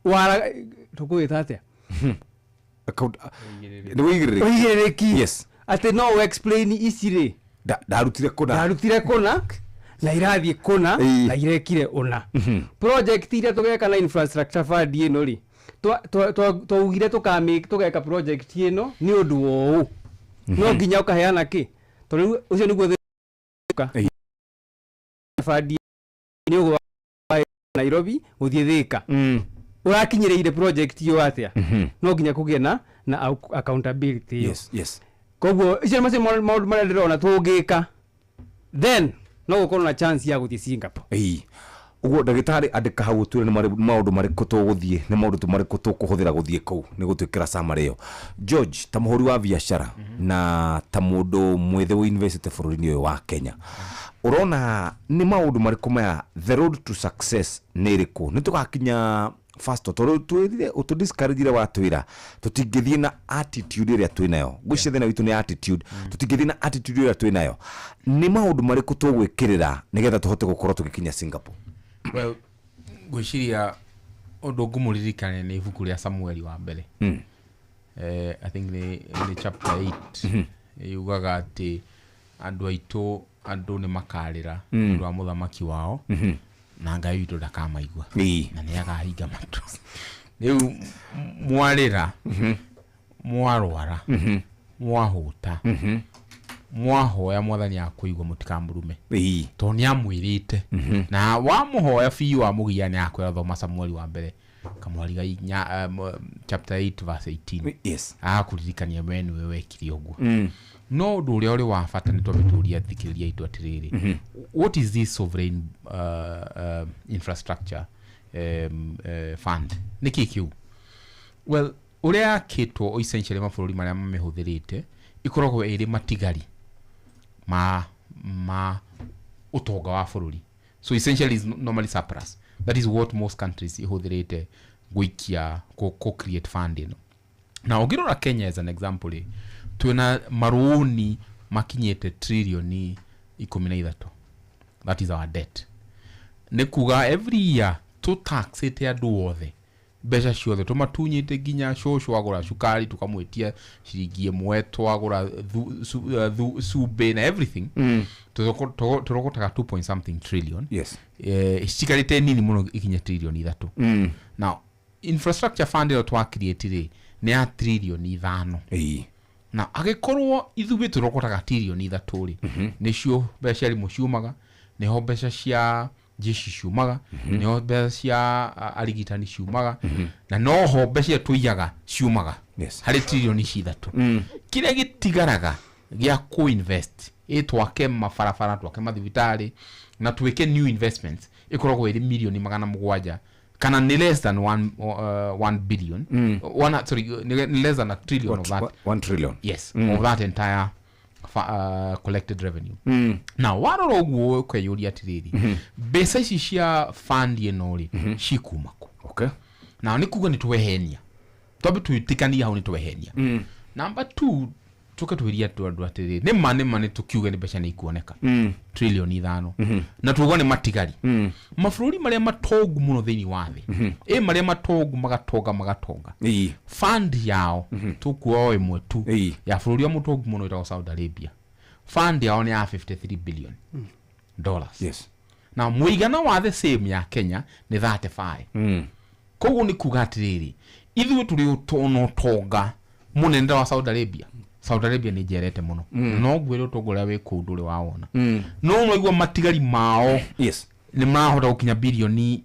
Wara tũkũgĩta atĩa? Nĩ wĩigĩrĩrĩki. Ũigĩrĩrĩki. Atĩ no ũ explain ici rĩ, Ndarutire kũna. Ndarutire kũna na irathiĩ kũna na irekire ũna. Project iria tũgeka na infrastructure fund ĩno rĩ, twaugire tũgeka project ĩno nĩ ũndũ wa ũũ, no nginya ũkaheana kĩ, tondũ rĩu ũcio nĩguo thĩna. Fund nĩ ũgwa Nairobi gũthiĩ Thika, ũrakinyĩrĩire project ĩyo atĩa? No nginya kũgĩe na accountability ĩyo. Koguo icio nĩ macio maũndũ marĩa ndĩrona tũngĩka, then no gũkorwo na chance ya gũthiĩ Singapore. Ĩĩ, ũguo ndagĩtarĩ andĩka hau, ũtwĩre nĩ maũndũ marĩkũ tũgũthiĩ, nĩ maũndũ marĩkũ tũkũhũthĩra gũthiĩ kũu nĩ gũtwĩkĩra summary ĩyo. George, ta mũhũri wa biacara na ta mũndũ mwĩthĩ wĩ university bũrũri-inĩ ũyũ wa Kenya, ũrona nĩ maũndũ marĩkũ maya, the road to success nĩ ĩrĩkũ nĩ tũgakinya first? Tondũ twĩrire ũtũ discourage watwĩra tũtingĩthiĩ na attitude ĩrĩa twĩ nayo. Ngwĩciria thĩna witũ nĩ attitude. Tũtingĩthiĩ na attitude ĩrĩa twĩ nayo. Nĩ maũndũ marĩkũ tũgwĩkĩrĩra nĩgetha tũhote gũkorwo tũgĩkinya Singapore? Well, ngwĩciria ũndũ ngũmũririkania nĩ ibuku rĩa Samueli wa mbere. I think nĩ chapter 8, yugaga atĩ andũ aitũ, andũ nĩ makarĩra nĩ ũndũ wa mũthamaki wao, na Ngai witũ ndakamaigua na nĩ akahinga matũ. Rĩu mwarĩra, mwarwara, mwahũta, Mwahoya Mwathani akũigua, mũtikamũrume, tondũ nĩ amwĩrĩte na wamũhoya biũ wamũgia nĩ akwĩra. Thoma Samueli wa mbere kamwari ga inya, chapter 8 verse 18. Agakũririkania we nĩwe wekire ũguo. No ũndũ ũrĩa ũrĩ wa bata nĩ twambe tũrie athikĩrĩria aitũ atĩrĩrĩ, what is this sovereign infrastructure fund? Nĩ kĩ kĩu? Well, ũrĩa yakĩtwo essentially, mabũrũri marĩa mamĩhũthĩrĩte, ĩkoragwo ĩrĩ matigari ma ũtonga wa bũrũri. So essentially is normally surplus. That is what most countries ihũthĩrĩte gũikia kũ create fund ĩno. Na ũngĩrora Kenya as an example rĩ, twĩna marũni makinyĩte tririoni 13. That is our debt. Nĩ kuga every year tũtaxĩte andũ othe, mbeca ciothe tũmatunyĩte, nginya cũcũ agũra cukari tũkamwĩtia ciringi 1, twagũra cumbĩ na everything, tũrogotaga 2 point something trillion. Cikarĩte nini mũno ikinye tririoni 3. Now infrastructure fund ĩyo twa create rĩ, nĩ ya tririoni 5. Na agĩkorwo ithuĩ tũrogotaga tririoni 3 rĩ, nĩcio mbeca cia arimũ ciumaga, nĩho mbeca cia jeshi ciumaga, nĩho mbeca cia arigitani ciumaga, na noho mbeca iria tũiyaga ciumaga. Harĩ tririoni ici 3, kĩrĩa gĩtigaraga gĩa kũ-invest, ĩ twake mabarabara, twake mathibitarĩ na twĩke new investments, ĩkoragwo ĩrĩ mirioni 700 kana nĩ less than 1 billion, one, sorry, nĩ less than a trillion of that. 1 trillion. Yes. Of that entire collected revenue. Na warora ũguo ũkeyũria atĩrĩrĩ, mbeca ici cia fund ĩno rĩ, cikuma kũ? Na nĩ kuga nĩ twehenia, twambe twĩtĩkanie hau nĩ twehenia. Number two, tũke twĩrie andũ atĩrĩrĩ, nĩ ma nĩ tũkiuge nĩ mbeca nĩ ikuoneka, trilioni 5, na tuuga nĩ matigari. Mabũrũri marĩa matongu mũno thĩinĩ wa thĩ, ĩ marĩa matongu magatonga magatonga, fund yao tũkuoya o ĩmwe tu ya bũrũri wa mũtongu mũno ĩtagwo Saudi Arabia, fund yao nĩ ya $53 billion. Na mũigana wa the same ya Kenya nĩ 35. Koguo nĩ kuga atĩrĩrĩ, ithuĩ tũrĩ na ũtonga mũnene ta wa Saudi Arabia. Saudi Arabia nĩ njerete mũno, no ngwĩre ũtonga ũrĩa wĩ kũu ndũrĩ wawona. No maigua matigari mao nĩ marahota gũkinya bilioni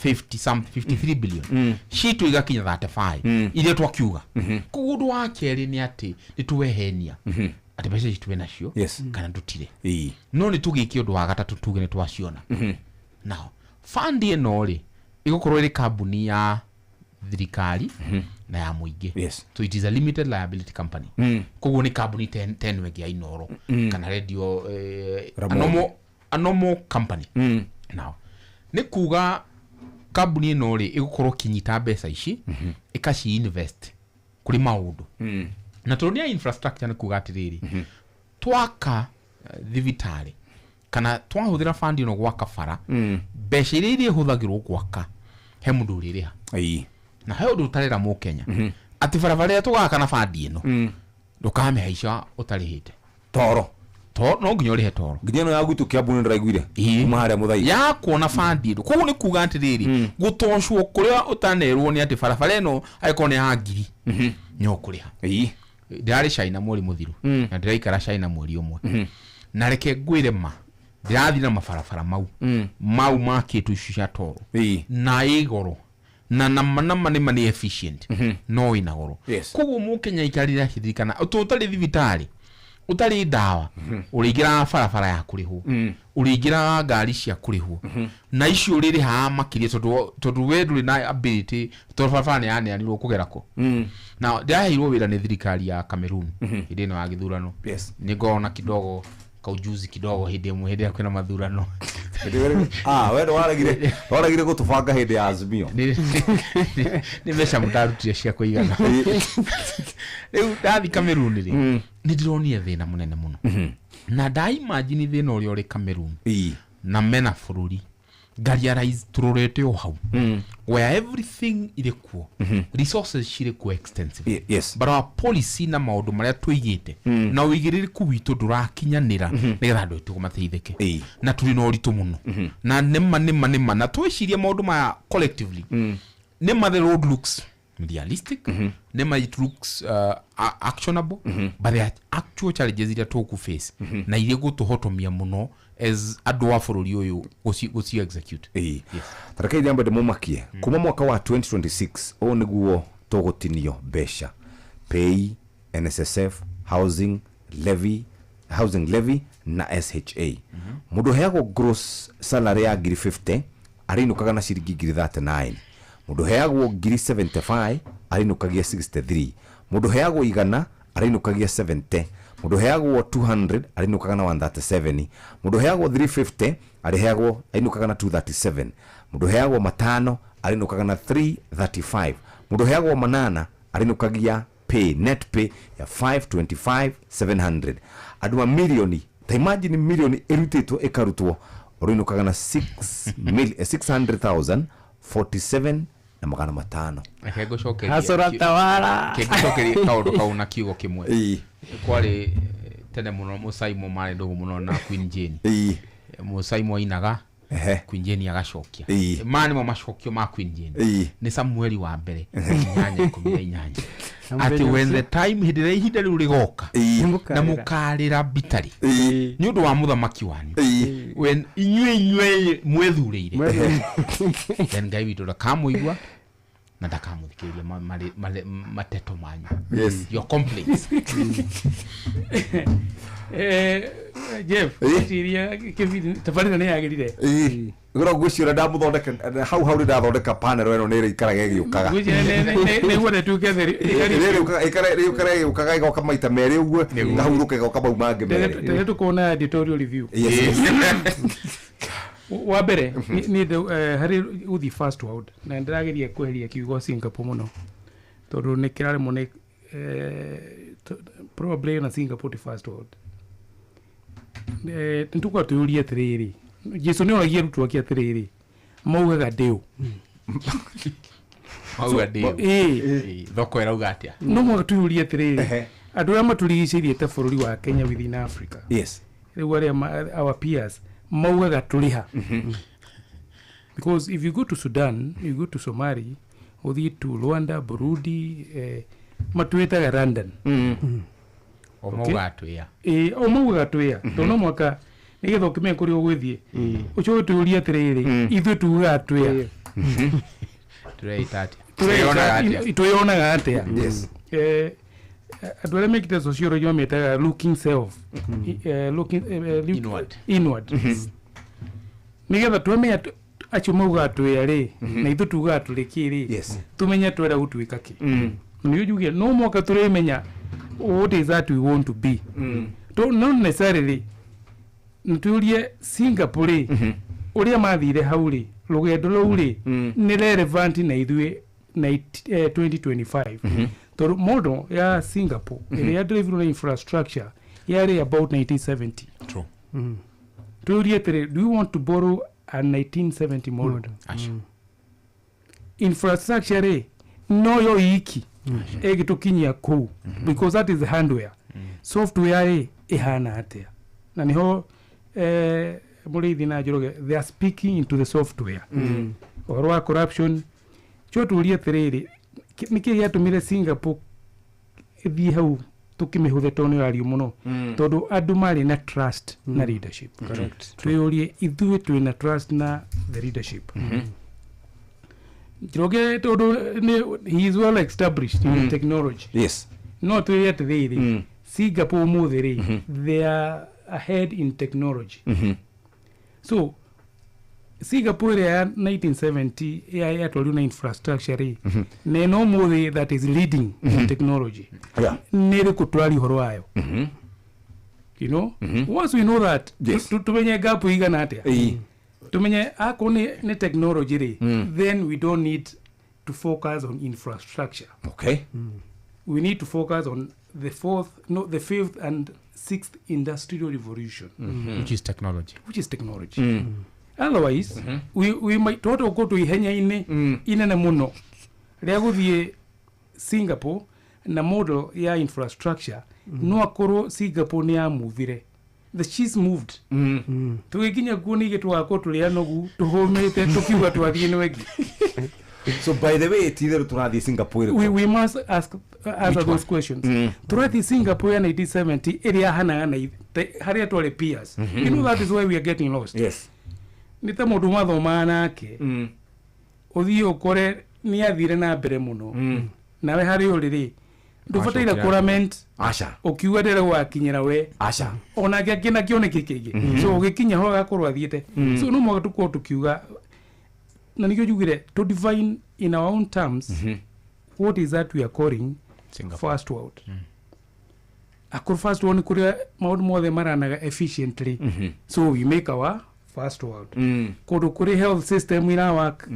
50 some 53 billion, citũ igakinya 35 iria twakiuga. Koguo ũndũ wa kerĩ nĩ atĩ nĩ twehenia atĩ mbeca ici twĩ nacio kana tũtirĩ. No nĩ tũgĩke ũndũ wa gatatũ, tuge nĩ twaciona. Now fund ĩno rĩ, ĩgũkorwo ĩrĩ kambuni ya thirikari na ya mũingĩ. So it is a limited liability company. Koguo nĩ kambuni ten ĩngĩ ya Inoro kana radio, a Ramogi. normal company. Now nĩ kuga kambuni ĩno rĩ, ĩgũkorwo ĩkĩnyita mbeca ici, ĩkaci invest kũrĩ maũndũ. Na tondũ nĩ ya infrastructure, nĩ kuga atĩrĩrĩ, twaka thibitarĩ kana twahũthĩra fund ĩno gwaka bara, mbeca iria irĩhũthagĩrwo gwaka he mũndũ ũrĩrĩha. Na he ũndũ ũtarera mũkenya atĩ barabara ĩrĩa tũgaka na fund ĩno, ndũkamĩhaica ũtarĩhĩte. Toro. No nginya ũrĩhe toro. Nginya ĩno ya gwitũ Kiambu nĩ ndĩraiguire kuma harĩa Mũthaiga. Ya kuona fund ĩno. Koguo nĩ kuga atĩrĩrĩ, gũtocwo kũrĩa ũtanerwo nĩ atĩ barabara ĩno angĩkorwo nĩ ya ngiri, nĩ ũkũrĩha. Ndĩrarĩ China mweri mũthiru, na ndĩraikara China mweri ũmwe, na reke ngwĩre ma, ndĩrathiĩ na mabarabara mau makĩtwo icio cia toro na ĩ goro na nama nĩ ma nĩ efficient, no ĩna goro. Koguo mũkenya aikarire akĩririkana ũtũ ũtarĩ thibitarĩ, ũtarĩ ndawa, ũrĩingĩraga barabara ya kũrĩhwo, ũrĩingĩraga ngari cia kũrĩhwo, na icio ũrĩrĩhaga makĩria tondũ we ndũrĩ na ability, tondũ barabara nĩ yaneanirwo kũgera kũ. Na ndĩraheirwo wĩra nĩ thirikari ya Cameroon hĩndĩ ĩno ya gĩthurano. Nĩ ngoragwo na kidogo kaujuzi kidogo hĩndĩ ĩmwe, hĩndĩ ĩrĩa kwĩna mathurano. Ah, we waregire gũtũbanga hĩndĩ ya Azimio. Nĩ mbeca mũtarutire cia kũigana. Rĩu ndathi Cameroon rĩ, nĩ ndĩronire thĩna mũnene mũno, na ndaimagine thĩna ũrĩa ũrĩ Cameroon na mena bũrũri ngarealize tũrorete o hau where everything irĩ kuo, resources cirĩ kuo extensive, but our policy na maũndũ marĩa tũigĩte na ũigĩrĩrĩku witũ ndũrakinyanĩra nĩgetha andũ aitũ mateithĩke, na tũrĩ na ũritũ mũno. Na nĩma nĩma nĩma na twĩcirie maũndũ maya collectively, nĩma the road looks Realistic. Nema it looks actionable, but there are actual challenges iria tũkũ face na iria gũtũhotomia mũno as andũ a bũrũri ũyũ gũci execute. Ĩĩ, tareke iria mbende mũmakie kuma mwaka wa 2026, ũũ nĩguo tũgũtinio mbeca: pay, NSSF, housing levy, housing levy na SHA. Mũndũ ũheagwo gross salary ya ngiri 50 arĩinũkaga na ciringi ngiri 39. Mũndũ ũheagwo ngiri 75 arĩinũkagia 63. Mũndũ ũheagwo 100 arĩinũkagia 70. Mũndũ ũheagwo 200 arĩinũkaga na 137. Mũndũ ũheagwo 350 arĩheagwo ainũkaga na 237. Mũndũ ũheagwo 500 arĩinũkaga na 335. Mũndũ ũheagwo 800 arĩinũkagia pay, net pay ya 525 700. Andũ a milioni, ta imagine milioni ĩrutĩtwo ĩkarutwo, ũrĩinũkaga na 6 600,047 na 500. Reke ngũcokerie. Hasora tawara. Ngũcokerie kaũndũ kau na kiugo kĩmwe. Kwarĩ tene mũno Mũsaimo marĩ ndũgũ mũno na Queen Jane. Mũsaimo ainaga, Queen Jane agacokia. Maya nĩmo macokio ma Queen Jane. Nĩ Samueli wa mbere 8:18, atĩ when the time, hĩndĩ ĩrĩa ihinda rĩu rĩgoka na mũkarĩra bitari nĩ ũndũ wa mũthamaki wanyu when inyuĩ mwethurĩire, then Ngai witũ ndakamũigua na ndakamũthikĩrĩria mateto manyu, your complaints. Jeff, ciria kĩbindi tabarĩra nĩ yagĩrire. Ĩĩ, ngorwo ngwĩciria ndamũthondeka hau hau, ndathondeka panel ĩno nĩ ĩrĩikaraga ĩgĩũkaga. Ngwĩciria nĩguo nĩtuĩke Ĩrĩũkaga ĩgĩũkaga, ĩgoka maita merĩ ũguo, ĩkahurũka, ĩgoka mau mangĩ merĩ. Tene tũkona editorial review. Yes. Wa mbere niĩ harĩ gũthiĩ first world, na ndĩrageria kweheria kiugo Singapore mũno tondũ nĩ kĩraremwo nĩ probably na Singapore ti first world. Nĩtũkorwo twĩyũrie atĩrĩrĩ, Jesu nĩ oragia arutwo ake atĩrĩrĩ, maugaga ndĩũ? Mauga ndĩũ? Ĩĩ. Thoko ĩrauga atĩa? No mũhaka twĩyũrie atĩrĩrĩ, andũ arĩa matũrigicĩirie ta bũrũri wa Kenya within Africa, rĩu arĩa our peers maugaga tũrĩ ha? Because if you go to Sudan, you go to Somali, ũthiĩ to Rwanda, Burundi, matwĩtaga London. O maugaga twĩa. Ĩĩ, o maugaga twĩa. Tondũ no mũhaka nĩgetha ũkĩmenye kũrĩa ũgũthiĩ, ũcoke twĩyũrie atĩrĩrĩ, ithuĩ tugaga twĩa? Tũreita atĩa? Twĩyonaga atĩa? Twĩyonaga atĩa? Andũ arĩa mekĩte sociology mamĩtaga looking self, looking inward. Inward, nĩgetha twamenya acio maugaga twĩa rĩ, na ithuĩ tugaga tũrĩ kĩ rĩ, tũmenye twenda gũtuĩka kĩ. Nĩyo njuge no mũhaka tũrĩmenya what is that we want to be. To not necessarily nĩtũrie Singapore rĩ, ũrĩa mathire hau rĩ, rũgendo rũu rĩ nĩ relevant na ithuĩ na 2025, tondũ model ya Singapore ĩrĩa yadrivirwo na infrastructure yarĩ about 1970. True. Tũrie atĩrĩ, do you want to borrow a 1970 model? Aca. Infrastructure rĩ noyo iki ĩgĩtũkinyia kũu, because that is the hardware. Software rĩ ĩhana atĩa? Na nĩho Mũrĩithi na Njoroge, they are speaking into the software. Ũhoro wa corruption, cio tũrie atĩrĩrĩ, nĩkĩ gĩatũmire Singapore ĩthiĩ hau tũkĩmĩhũthe tondũ nĩ ũrario mũno? Tondũ andũ marĩ na trust na leadership. Twĩyũrie ithuĩ twĩna trust na the leadership? Njoroge tondũ he is well established in technology, no twĩre atĩrĩrĩ, Singapore ũmũthĩ rĩ, they are ahead in technology. So Singapore ĩrĩa ya 1970 yatwarirwo na infrastructure rĩ, na ĩno ũmũthĩ that is leading in technology, nĩ ĩrĩkũ tũraria ũhoro wayo? Once we know that, tumenye gap igana atĩa, tumenye akorwo nĩ technology rĩ, then we don't need to focus on infrastructure. We need to focus on the fourth, no, the fifth and sixth industrial revolution, Which is technology. Which is technology. Otherwise, we might twahota gũkorwo twĩ ihenya-inĩ inene mũno rĩa gũthiĩ Singapore na model ya infrastructure, no akorwo Singapore nĩ yamuvire, the she's moved, tũgĩkinya kuo ningĩ tũgakorwo tũrĩ anogu, tũhũmĩte, tũkiuga twathiĩ nĩ wengi. So by the way, ti itherũ tũrathiĩ Singapore ĩrĩkũ? We must ask answer those questions. Tũrathiĩ Singapore ya 1970 ĩrĩa yahanaga na harĩa twarĩ peers. You know, that is why we are getting lost. Yes. Nĩ ta mũndũ mathomaga nake, ũthiĩ ũkore nĩ athire na mbere mũno, nawe harĩ ũrĩ rĩ, ndũbataire Wacokera. kũrament Aca. ũkiuga ndĩrenda gũgakinyĩra we. Aca. Onake akĩna kĩoneki kĩngĩ, so ũgĩkinya ho agakorwo athiĩte. So no mũhaka tũkorwo tũkiuga, na nĩkĩo njugire to define in our own terms what is that we are calling Singapore. First world. Akorwo first world nĩ kũrĩa maũndũ mothe maranaga efficiently, so we make our first world kũndũ kũrĩ health system ira work,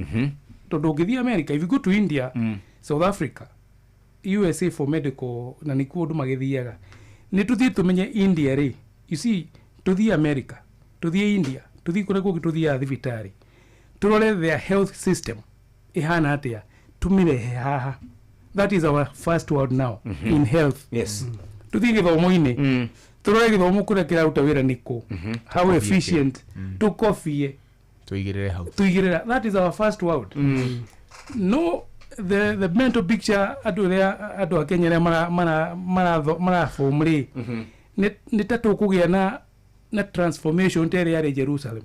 tondũ ũngĩthiĩ America, if you go to India, South Africa, USA for medical, na nĩkuo andũ magĩthiaga, nĩ tũthiĩ tũmenye India rĩ, you see, tũthiĩ America, tũthiĩ India, tũthiĩ kũrĩa kũngĩ tũthiaga thibitarĩ, tũrore their health system ĩhana atĩa, tũmĩrehe haha. That is our first world now in health. Yes. Tũthiĩ gĩthomo-inĩ, tũrore gĩthomo kũrĩa kĩraruta wĩra nĩkũ, how Tũkobie. efficient, tũkobie. Tũigĩrĩre hau. Tuigirira. That is our first world. No, the mental picture andũ arĩa, andũ a Kenya arĩa mara mara mara maraform rĩ, nĩ ta tũkũgĩa na transformation ta ĩrĩa yarĩ Jerusalem.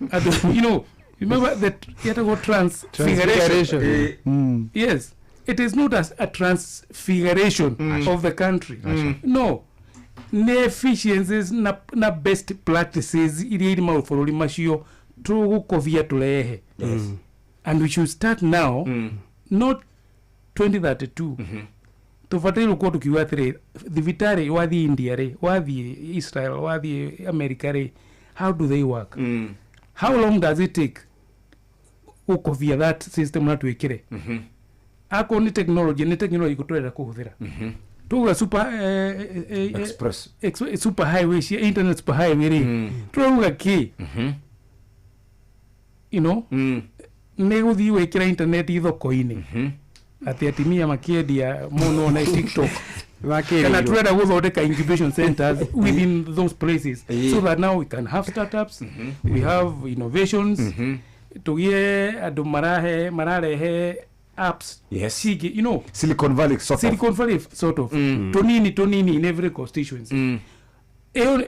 Andũ, you know, remember that yetagwo transfiguration. Transfiguration. Yes, it is not as a transfiguration of the country. No, nĩ efficiencies na best practices iria irĩ mabũrũri macio tũgũkobia tũrehe. Yes. And we should start now, not 2032. Tũbataire gũkorwo tũkiuga atĩrĩ, thibitarĩ wathiĩ India rĩ, wathiĩ Israel, wathiĩ America rĩ, how do they work? How long does it take gũkobia that system na twĩkĩre? Akorwo nĩ technology, nĩ technology tũrenda kũhũthĩra, tuga super Express. Super highway cia internet, super highway rĩ, tũrauga kĩ? You know, nĩ gũthiĩ gwĩkĩra internet thoko-inĩ atĩ atimia makĩendia mũno na TikTok, kana turenda gũthondeka incubation centers within those places so that now we can have startups, we have innovations, tũgĩe andũ marahe mararehe apps Yes. cingĩ, you know. Silicon Valley sort of. Silicon Valley sort of, tũnini tũnini in every constituency. Ĩyo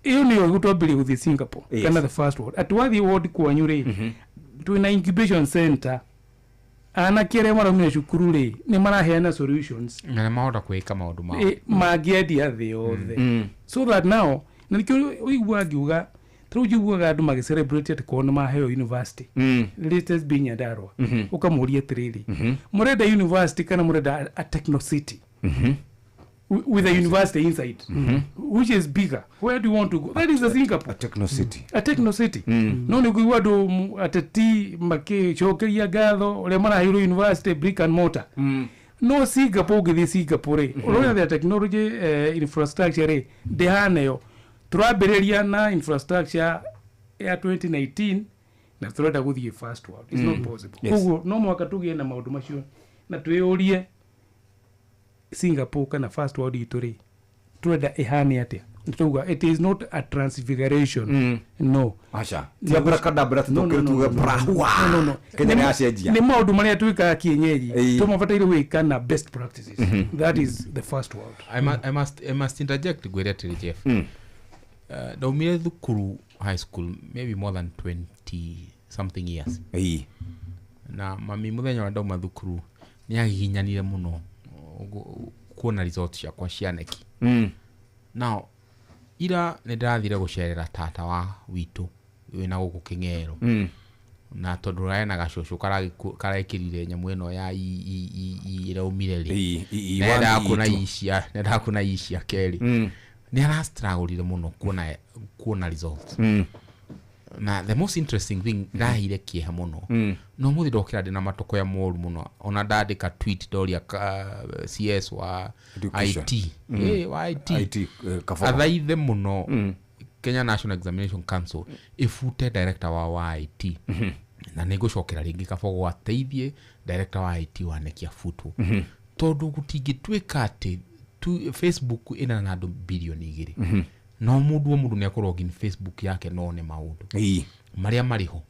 ĩyo nĩyo gũtwambĩrĩria gũthiĩ Singapore kana the first world, atĩ wathiĩ ward kwanyu rĩ, twĩna incubation center, anake arĩa maraumire cukuru rĩ, nĩ maraheana solutions na nĩ mahota kwĩka maũndũ mao. Mangĩendia thĩ yothe, so that now, na nĩkĩo ũiguaga ngiuga, tarĩu njiguaga andũ magĩcelebrate atĩ kwao nĩ maheo university, latest being Nyandarua. Ũkamũria atĩrĩrĩ, mũrenda university kana mũrenda a techno city with a university inside? Which is bigger? Where do you want to go? That is the Singapore. A techno city. A techno city. No nĩ kũigua andũ ateti makĩcokeria ngatho ũrĩa maraheirwo university brick and mortar. No Singapore, ũngĩthiĩ Singapore rĩ, ũrona their technology infrastructure rĩ, ndĩhana ĩyo tũrambĩrĩria na infrastructure ya 2019 na tũrenda gũthiĩ first world. It's not possible. Koguo no mũhaka tũgĩe na maũndũ macio na twĩyũrie, Singapore kana first world itũ rĩ, tũrenda ĩhane atĩa? Nĩ tũuga it is not a transfiguration, no. Aca. Ti abracadabra tũkĩre tuge brahua. No. Kenya nĩ yacenjia. Nĩ maũndũ marĩa twĩkaga kienyeji tũmabataire gwĩka na best practices. That is the first world. I must interject ngwĩre atĩrĩ, Jeff. Ndaumire thukuru high school maybe more than 20 something years. Na mami mũthenya ũrĩa ndauma thukuru nĩ agiginyanire mũno kuona results ciakwa cia neki. Now ira nĩ ndĩrathire gũcerera tata wa witũ wĩna gũkũ Kĩng'ero. Na tondũ rarĩ na gacũcũ karekĩrire nyamũ ĩno ya i ĩraumire rĩ, E, E, nendaga E1, kuona E2. i cia, nendaga kuona i cia kerĩ. Nĩ arastragũrire mũno kuona results. Na the most interesting thing, ndahire kĩeha mũno. No mũthĩ ndokĩra ndĩna matũkũya moru mũno, ona ndandĩka tweet ndoria CS wa Education. IT. Wa IT. IT, Kabogo. Athaithe mũno Kenya National Examination Council ĩbute director wa IT, na nĩ ngũcokera rĩngĩ, Kabogo ateithie director wa IT wa KNEC abutwo, tondũ gũtingĩtuĩka atĩ Facebook ĩna na andũ 2 bilioni. No mũndũ o mũndũ nĩ akũlogin Facebook yake no one maũndũ. Marĩa marĩ ho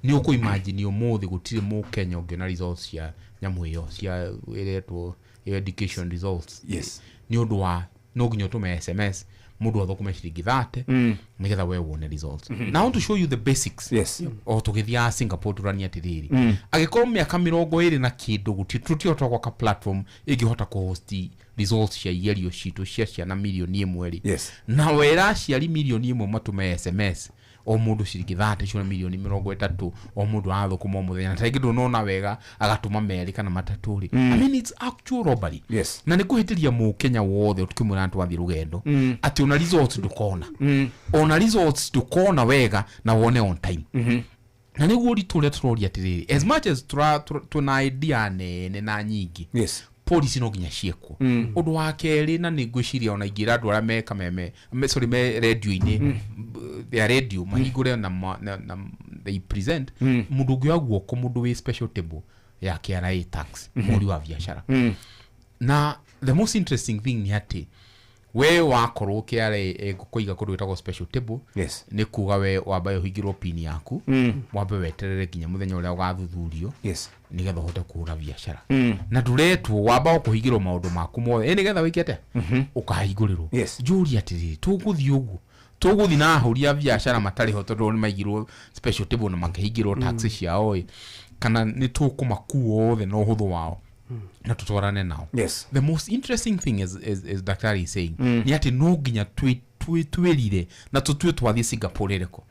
nĩ ũkũ imagine ũmũthĩ gũtirĩ mũkenya ũngĩona results cia nyamũ ĩyo cia ĩretwo education results. Nĩ ũndũ wa no nginya ũtũme SMS, mũndũ athũkũme ciringi 30 nĩgetha we wone results. Now I want to show you the basics. O tũgĩthiaga Singapore tũrania atĩrĩrĩ, angĩkorwo mĩaka 20 na kĩndũ gũtirĩ tũtihota gwaka platform ĩngĩhota kũhost results cia igerio citũ cia ciana 1 million rĩ, na wera aciari 1 million matũme SMS, o mũndũ ciringi 30, icio nĩ 30 million, o mũndũ arathũkũma o mũthenya, na tarĩngĩ ndũnona wega agatũma merĩ kana matatũ rĩ, I mean, it's actual robbery. Na nĩ kũhĩtĩria mũkenya wothe tũkĩmwĩra twathiĩ rũgendo atĩ ona results ndũkona, ona results ndũkona wega na wone on time. Na nĩguo ũritũ ũrĩa tũroria atĩrĩrĩ, as much as twĩna idea nene na nyingĩ, policy no nginya ciĩkwo. Ũndũ wa kerĩ, na nĩ ngwĩciria ona ingĩra andũ arĩa me kameme sorry, me radio-inĩ ya radio mahingũre na they present mũndũ ũngĩoya guoko, mũndũ wĩ special table ya KRA tax, mũhũri wa biacara. Na the most interesting thing nĩ atĩ we wakorwo KRA ĩgũkũiga kũndũ gwĩtagwo special table, nĩ kuga we wambe ũhingĩrwo pin yaku, wambe weterere nginya mũthenya ũrĩa ũgathuthurio nĩgetha ũhote kũhũra biacara. Na ndũretwo, wamba kũhingĩrwo maũndũ maku mothe ĩ nĩgetha wĩke atĩa, ũkahingũrĩrwo. Njũria atĩrĩrĩ, tũgũthiĩ ũguo tũgũthiĩ na ahũri a biacara matarĩ ho tondũ nĩ maigirwo special table na makĩhingĩrwo tax ciao ĩ, kana nĩ tũkũmakua othe na ũhũthũ wao na tũtwarane nao? The most interesting thing is, is daktari is saying nĩ atĩ no nginya twĩrire na tũtue twathiĩ Singapore ĩrĩkũ.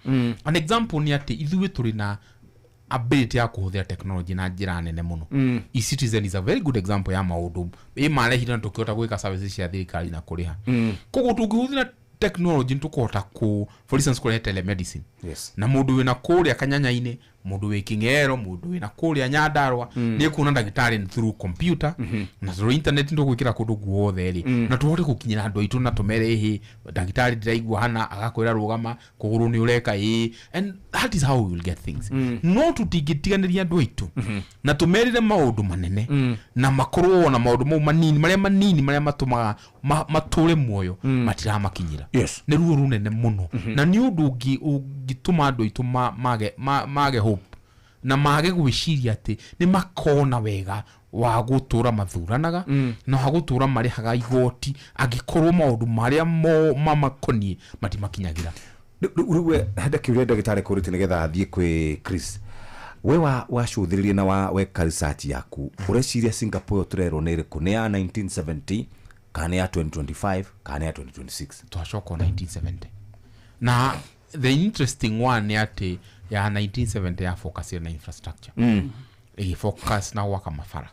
An example nĩ atĩ ithuĩ tũrĩ na ability ya kũhũthĩra technology na njĩra nene mũno. E-Citizen is a very good example ya maũndũ ĩ marehire na tũkĩhota gwĩka services cia thirikari na kũrĩha. Koguo tũngĩhũthĩra technology nĩ tũkũhota kũ, for instance, kũrehe telemedicine na mũndũ wĩna kũrĩa kanyanya-inĩ, mũndũ wĩ Kĩng'ero, mũndũ wĩna kũrĩa Nyandarũa nĩ ekuona ndagĩtarĩ through computer na through internet. Ndũgwĩkĩra kũndũ guothe rĩ, na tũhote gũkinyĩra andũ aitũ na tũmere, ĩhĩ ndagĩtarĩ, ndĩraigua hana, agakwĩra rũgama, kũgũrũ nĩ ũreka ĩĩ, and that is how we will get things. No tũtingĩtiganĩria andũ aitũ na tũmerĩre maũndũ manene na makorwo na maũndũ mau manini, marĩa manini marĩa matũmaga matũre muoyo, matiramakinyĩra. Nĩ ruo rũnene mũno na nĩ ũndũ ũngĩtũma andũ aitũ mage hope na mage gwĩciria atĩ nĩ makona wega wa gũtũra mathuranaga na wa gũtũra marĩhaga igoti angĩkorwo maũndũ marĩa mamakoniĩ matimakinyagĩra. Rĩu we henda kĩũria ndagĩtarĩ kũrĩte nĩgetha athiĩ kwĩ Chris. We wa wacũthĩrĩria na wa weka research yaku, ũreciria Singapore ĩyo tũrerwo nĩ ĩrĩkũ? Nĩ ya 1970 kana nĩ ya 2025 kana nĩ ya 2026? Twacoka 1970, na the interesting one nĩ atĩ ya 1970 ya focus na infrastructure, ĩgĩfocus na gwaka mabara,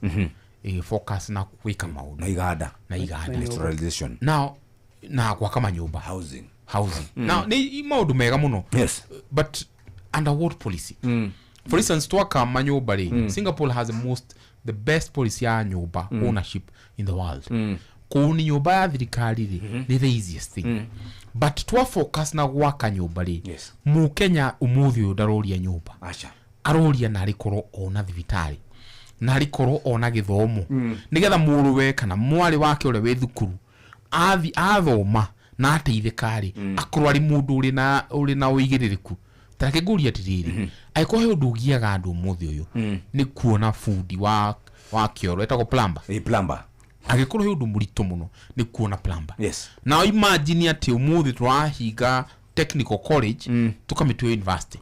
ĩgĩfocus na gwĩka maũndũ na iganda. Na iganda. Industrialization. Now na gwaka manyũmba, housing. Housing. Now nĩ maũndũ mega mũno, but under what policy? For instance, twaka manyũmba rĩ, Singapore has the best policy ya nyũmba ownership in the world. Kũu nĩ nyũmba ya thirikari rĩ, nĩ the easiest thing, but twa focus na gwaka nyũmba rĩ, mũkenya ũmũthĩ ũyũ ndaroria nyũmba. Aca. Aroria narĩ korwo ona thibitarĩ, narĩ korwo ona gĩthomo, nĩgetha mũrũwe kana mwarĩ wake ũrĩa wĩ thukuru athi athoma na ateithĩka rĩ, akorwo arĩ mũndũ ũrĩ na ũigĩrĩrĩku. Tareke ngũrie atĩrĩrĩ, angĩkorwo he ũndũ ũgiaga andũ ũmũthĩ ũyũ nĩ kuona bundi wa kĩoro etagwo plumber. Ĩ, plumber. Angĩkorwo he ũndũ mũritũ mũno nĩ kuona plumber. Na imagine atĩ ũmũthĩ tũrahinga technical college, tũkamĩtua university,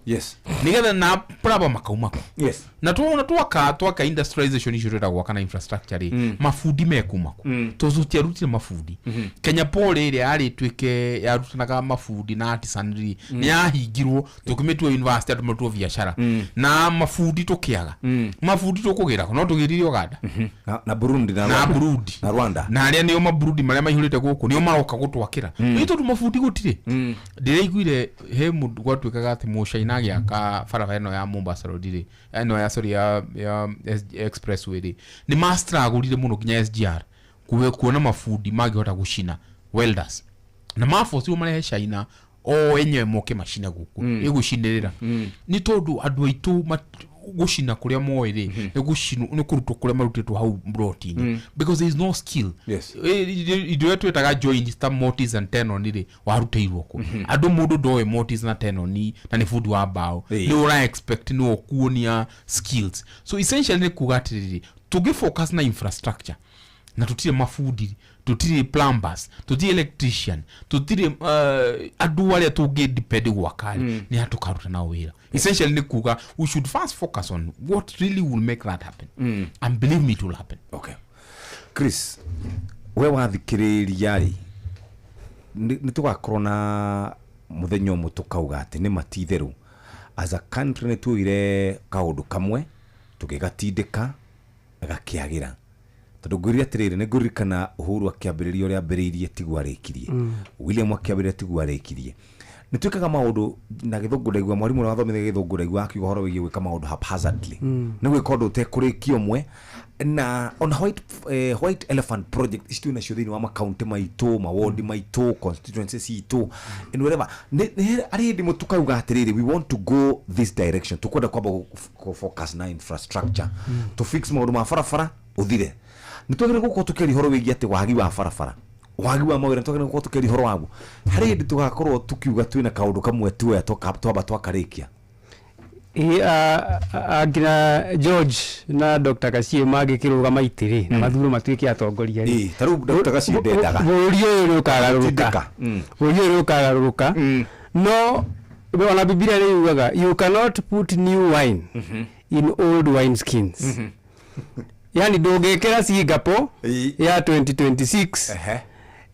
nĩgetha na plumber makauma kũ? Na tuona twaka industrialization icio twenda gwaka na infrastructure rĩ, mabundi mekuma kũ? Tondũ tũtiarutire mabundi. Kenya Poly ĩrĩa yarĩ ĩtuĩke yarutanaga mabundi na artisan rĩ, nĩ yahingirwo tũkĩmĩtua university, andũ marutwo biacara na mabundi tũkĩaga. Mabundi tũkũgĩra kũ? No tũgĩrire Uganda. Na Burundi na na Rwanda. Burundi. Na Rwanda. Na arĩa nĩo maburundi marĩa maihũrĩte gũkũ nĩo maroka gũtwakĩra. Nĩ tondũ mabundi gũtirĩ. Ndĩraiguire he mũndũ gwatuĩkaga atĩ mũcaina agĩaka barabara ĩno ya Mombasa Road rĩ, ĩno ya, sorry, ya expressway rĩ, nĩ mastragũrire mũno nginya SGR kuona mabundi mangĩhota gũcina, welders, na mabocirwo marehe China o enyewe moke macine gũkũ ĩgũcinĩrĩra. Nĩ tondũ andũ aitũ Gũcina kũrĩa moĩ rĩ, nĩ gũcinwo, nĩ kũrutwo kũrĩa marutĩtwo hau mbroti-inĩ, because there is no skill. Indo iria twĩtaga joints ta mortise and tenon rĩ, warutĩirwo kũ? Andũ, mũndũ ndoĩ mortise na tenon, na nĩ bundi wa mbaũ. Nĩ ũra expect nĩ ũkuonia skills? So essentially nĩ kuga atĩrĩrĩ, tũngĩ focus na infrastructure na tũtirĩ mabundi, tũtirĩ plumbers, tũtirĩ electrician, tũtirĩ andũ arĩa tũngĩ depend gwaka rĩ, nĩ atũkaruta nao wĩra. Essentially nĩ kuga we should first focus on what really will make that happen, and believe me, it will happen. Okay, Chris, we wathikĩrĩria rĩ, nĩ tũgakorwo na mũthenya ũmwe tũkauga atĩ nĩ matitherũ as a country nĩ tuoire kaũndũ kamwe tũgĩgatindĩka gakĩagĩra, tondũ ngwĩrire atĩrĩrĩ, nĩ ngũririkana Uhuru akĩambĩrĩria ũrĩa ambĩrĩirie tiguo arĩkirie. William akĩambĩrĩria tiguo arĩkirie. Nĩ twĩkaga maũndũ na gĩthũngũ, ndaigua mwarimũ ũrĩa wathomithagia gĩthũngũ, ndaigua akiuga ũhoro wĩgiĩ gwĩka maũndũ haphazardly. Nĩ gwĩka ũndũ ũtekũrĩkia ũmwe, na ona white elephant project ici twĩ nacio thĩinĩ wa makaunti maitũ, mawodi maitũ, constituencies citũ and whatever. Nĩ arĩ hĩndĩ mũtũkauga atĩrĩrĩ, we want to go this direction, tũkwenda kwamba gũ focus na infrastructure, to fix maũndũ ma barabara ũthire. Nĩ twagĩrĩire gũkorwo tũkĩaria ũhoro wĩgiĩ atĩ wagi wa barabara, wagi wa mawĩra, nĩ twagĩrĩire gũkorwo tũkĩaria ũhoro waguo. Harĩ hĩndĩ tũgakorwo tukiuga twĩna kaũndũ kamwe tuoya twamba twakarĩkia? Ĩ, nginya George na Dr. Kacie mangĩkĩrũgama itĩ na mathuro matuĩke atongoria rĩ. Ĩ, ta rĩu Dr. Kacie ndendaga. Bũrũri ũyũ nĩ ũkagarũrũka. Tindĩka. Bũrũri ũyũ nĩ ũkagarũrũka, no ona Bibilia nĩ yugaga, "You cannot put new wine in old wine skins." Yani ndũngĩkĩra Singapore ya 2026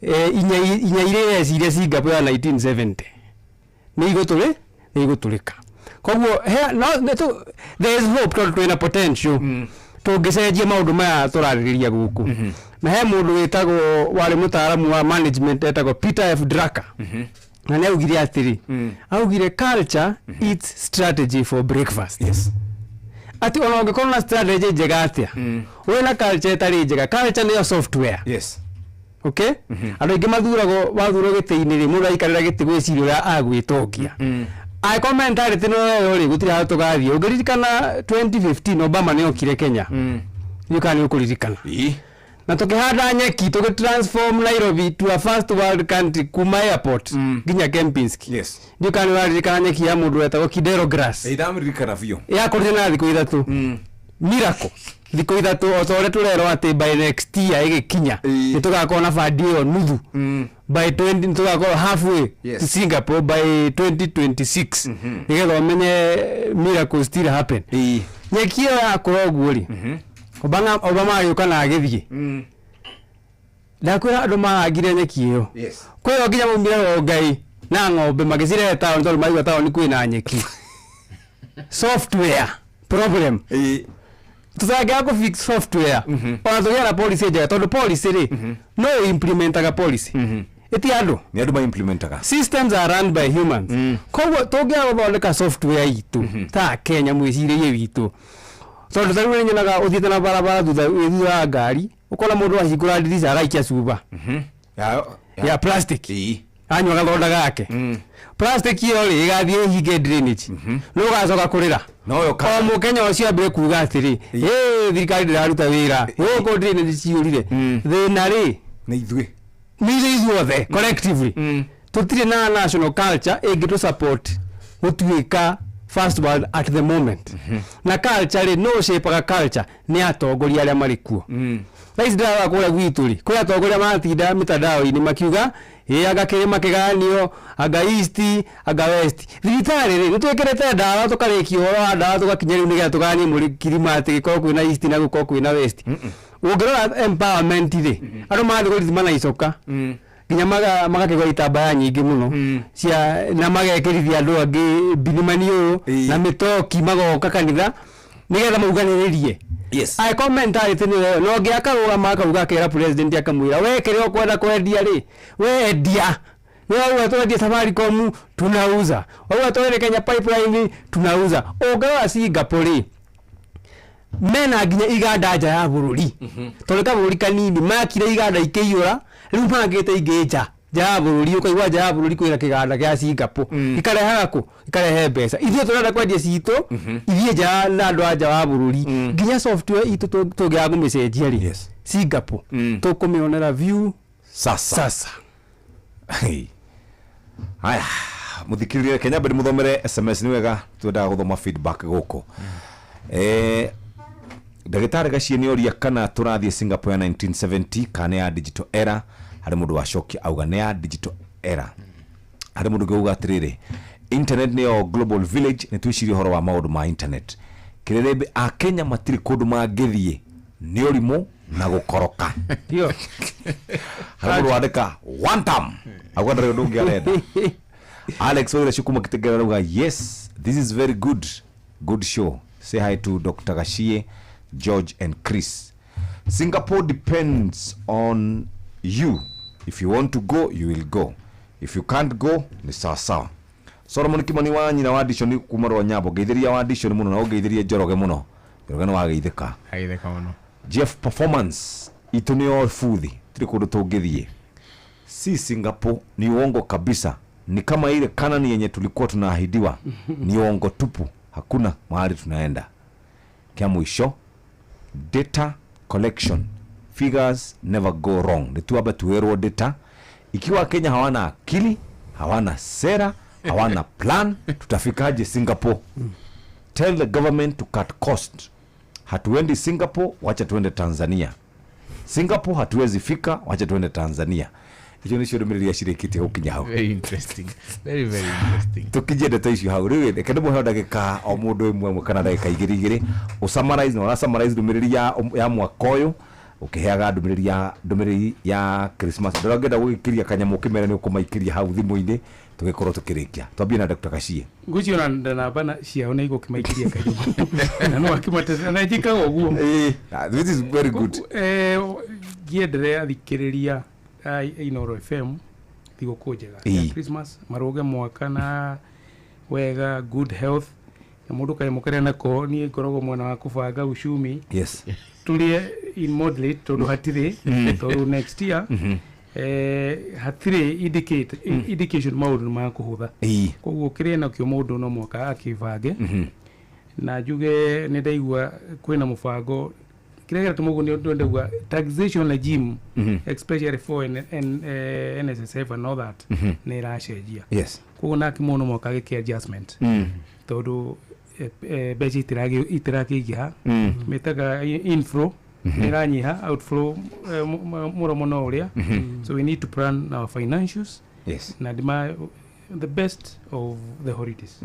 inya iria eciria Singapore ya 1970 nĩ igũtũrĩka. Koguo no, there is hope, tondũ twĩna potential tũngĩcenjia maũndũ maya tũrarĩrĩria gũkũ. Na he mũndũ wĩtagwo, warĩ mũtaaramu wa management, etagwo Peter F Drucker, na nĩ augire atĩrĩ, augire, "Culture eats strategy for breakfast." Atĩ ona ũngĩkorwo na strategy njega atĩa, wĩna culture ĩtarĩ njega, culture nĩyo software. Okay, andũ aingĩ mathuragwo, wathurwo gĩtĩ-inĩ rĩ, mũndũ aikarĩra gĩtĩ gwĩciria ũrĩa agwĩtongia. Angĩkorwo mentality no ĩyo rĩ, gũtirĩ handũ tũgathiĩ. Ũngĩririkana 2015 Obama nĩ okire Kenya, ndiũĩ kana nĩ ũkũririkana, na tũkĩhanda nyeki, tũgĩ transform Nairobi to a first world country kuma airport nginya Kempinski. Ndiũĩ kana nĩ ũraririkana nyeki ya mũndũ wetagwo Kidero Grass. Ĩ, ndamĩririkana biũ. Yakũrire na thikũ 3, miracle, thikũ 3, o ta ũrĩa tũrerwo atĩ by next year ĩgĩkinya nĩ tũgakorwo na bandi ĩyo nuthu, by 20 nĩ tũgakorwo halfway to Singapore by 2026, nĩgetha ũmenye miracle still happen. Nyeki ĩyo yakũra ũguo rĩ, Obama agĩũka na agĩthiĩ. Ndakwĩra andũ marangire nyeki ĩyo. Kwĩyo nginya maumire Rongai na ng'ombe magĩcirehe taũni, tondũ maigua taũni kwĩna nyeki. Software problem, tũtangĩaga kũ fix software, ona tũgĩe na policy njega, tondũ policy rĩ, no implementaga policy, ĩti andũ. Nĩ andũ ma-implementaga. Systems are run by humans. Koguo tũngĩaga gũthondeka software itũ ta Kenya, mwĩcirĩrie witũ, tondũ ta rĩu nĩ nyonaga ũthiĩte na barabara thutha, wĩ thutha wa ngari, ũkona mũndũ ahingũra ndirica agaikia cuba ya plastic, anyua gathonda gake. Plastic ĩyo rĩ, ĩgathiĩ ĩhinge drainage, nĩ ũgacoka kũrĩra. O mũkenya ũcio ambire kuga atĩrĩ, ĩ thirikari ndĩraruta wĩra gũkũ, drainage ciyũrire. Thĩna rĩ, nĩ ithuĩ. Nĩ ithuĩ ithuothe collectively tũtirĩ na national culture ĩngĩtũ support gũtuĩka first world at the moment. Na culture rĩ, no shapeaga culture nĩ atongoria arĩa marĩ kuo. Thaa ici ndĩrarora kũrĩa gwitũ rĩ, kwĩ atongoria maratinda mitandao-inĩ makiuga ĩ anga kĩrĩma kĩganio, anga east, anga west. Thibitarĩ rĩ, nĩ twĩkĩrĩte ndawa, tũkarĩkia ũhoro wa ndawa, tũgakinya rĩu nĩgetha tũganie mũrĩ kirima atĩ gĩkorwo kwĩna east na gũkorwo kwĩna west. Ũngĩrora empowerment rĩ, andũ marathiĩ kũrithima na icoka, nginya magakĩgũra itambaya nyingĩ mũno cia na magekĩrithia andũ angĩ mbinimani ũyũ na mĩtoki, magoka kanitha nĩgetha mauganĩrĩrie. Angĩkorwo mentality nĩ ĩyo, no ũngĩ akarũgama akauga, akera president, akamwĩra, we kĩrĩa ũkwenda kwendia rĩ, we endia. We wauga twendie Safaricom, tunauza. Wauga twendie Kenya Pipeline, tunauza. Ũngĩrora Singapore rĩ, mena nginya iganda nja ya bũrũri, tondũ kabũrũri kanini, makire iganda ikĩiyũra, rĩu makĩte ingĩ nja. Nja ya bũrũri, ũkaigua nja ya bũrũri kwĩna kĩganda gĩa Singapore gĩkarehaga kũ gĩkarehe mbeca. Ithuĩ tũrenda kwendia citũ ithiĩ nja na andũ a nja wa bũrũri, nginya software itũ tũngĩaga kũmĩcenjia rĩ, Singapore tũkũmĩonera view. Sasa Sasa. Hey. Haya, muthikiririe Kenya mbere muthomere SMS ni wega, twendaga guthoma feedback guku. Ndagĩtarĩ Gaciĩ nĩ oria kana tũrathiĩ Singapore ya 1970 kana ya digital era. Harĩ mũndũ wacokia auga nĩ ya digital era. Harĩ mũndũ ũngĩ auga atĩrĩrĩ, internet nĩyo global village, nĩ twĩcirie ũhoro wa maũndũ ma internet. Kĩrĩrĩmbĩ a Kenya matirĩ kũndũ mangĩthiĩ nĩ ũrimũ na gũkoroka. Ndio. Harĩ mũndũ wandĩka one term auga ndarĩ ũndũ ũngĩ arenda. Alex Oire Shukuma Kitegera arauga yes, this is very good, good show, say hi to Dr. Gashie, George and Chris. Singapore depends on you, if you want to go you will go, if you can't go ni sawa sawa. Solomon Kimani wa nyina wa Dishon kuma rwa Nyambo, ngeithĩria wa Dishon mũno na ũngeithĩrie Njoroge mũno. Njoroge nĩ wageithĩka. Ageithĩka mũno. Jeff Performance itũ nĩyo buthi, tiri kũndũ tũngĩthiĩ. Si Singapore ni uongo kabisa, ni kama ile Kanani yenye tulikuwa tunaahidiwa, ni uongo tupu, hakuna mahali tunaenda. Kia mwisho, data collection figures never go wrong, ni tuambe tuwerwo data. Ikiwa Kenya hawana akili, hawana sera, hawana plan, tutafikaje Singapore? Tell the government to cut cost. Hatuendi Singapore, wacha tuende Tanzania. Singapore hatuwezi fika, wacha tuende Tanzania. Icio nicio ndũmĩrĩri cirĩkĩtie gũkinya hau. Very interesting, very very interesting. Tũkinyie ndeto icio hau rĩu, reke ndĩmũhe ndagĩka o mũndũ ĩmwe ĩmwe kana ndagĩka igĩrĩ igĩrĩ ũsummarize na ũrasummarize ndũmĩrĩri ya mwaka ũyũ, ũkĩheaga ndũmĩrĩri ya Christmas. Ndũrĩa ũngĩenda gũgĩkiria kanyamũ ũkĩmere nĩ ũkũmaikĩria hau thimũ-inĩ tũgĩkorwo tũkĩrĩkia. Twambie na Dr. Gachie. Ngwĩciria ona namba ciao nĩ igũkĩmaikĩria kanyamũ na no akĩmatete na njĩkaga ũguo. This is very good. Ngĩenderea athikĩrĩria a Inooro FM thigũkũ njega ya Christmas, marũge mwaka na wega, good health, na mũndũ kanyamũ karĩa nako niĩ ngoragwo mwena wa kũbanga uchumi. Tũrĩe in moderate tondũ hatirĩ, tondũ next year hatirĩ indication maũndũ nĩ makũhũtha. Koguo kĩrĩa nakĩo mũndũ no mwaka akĩbange. Na njuge nĩ ndaigua kwĩna mũbango kĩrĩa gĩratũma ũguo nĩ ũndũ ndaigua taxation regime, especially for NSSF and all that, nĩ ĩracenjia. Koguo nake mũndũ no mwaka agĩke adjustment tondũ mbeca itirakĩingĩha, mĩtaga inflow nĩ ĩranyiha, outflow mũromo no ũrĩa. So we need to plan our financials. Na ndima the best of the holidays.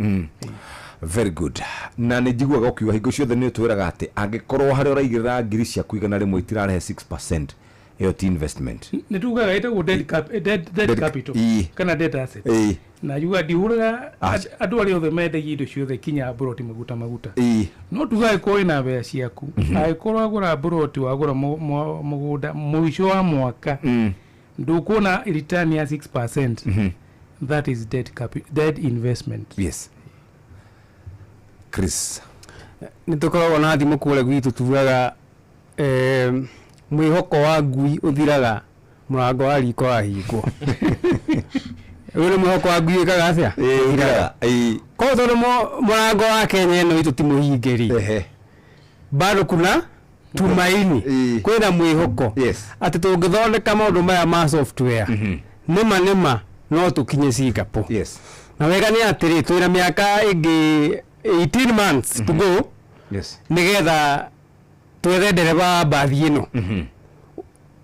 Very good. Na nĩ njiguaga ũkiuga hingo ciothe nĩ ũtwĩraga atĩ angĩkorwo harĩa ũraigĩrĩra ngiri ciaku 100 itirarehe 6%, ĩyo ti investment. Nĩ tugaga ĩtagwo dead cap, dead capital kana dead asset. Na yuga ndihũraga andũ arĩa othe mendagia indo ciothe kinya mburoti maguta maguta. No tugaga ĩkorwo ĩna mbeca ciaku, angĩkorwo wagũra mburoti wagũra mũgũnda mũico wa mwaka ndũkuona return ya 6%. That is dead dead investment. Yes. Chris. Nĩ tũkoragwo na thimũ kũrĩa gwitũ tugaga mwĩhoko wa ngui ũthiraga mũrango wa riko wahingwo. Ũyũ nĩ mwĩhoko wa ngui ĩkaga atĩa? Ũthiraga. Koguo tondũ mũrango wa Kenya ĩno itũ ti mũhinge rĩ, bado kuna tumaini, kwĩna mwĩhoko atĩ tũngĩthondeka maũndũ maya ma software nĩma nĩma no tũkinye Singapore. Na wega nĩ atĩrĩ, twĩna mĩaka ĩngĩ 18 months to go nĩgetha twethe ndereba wa mbathi ĩno.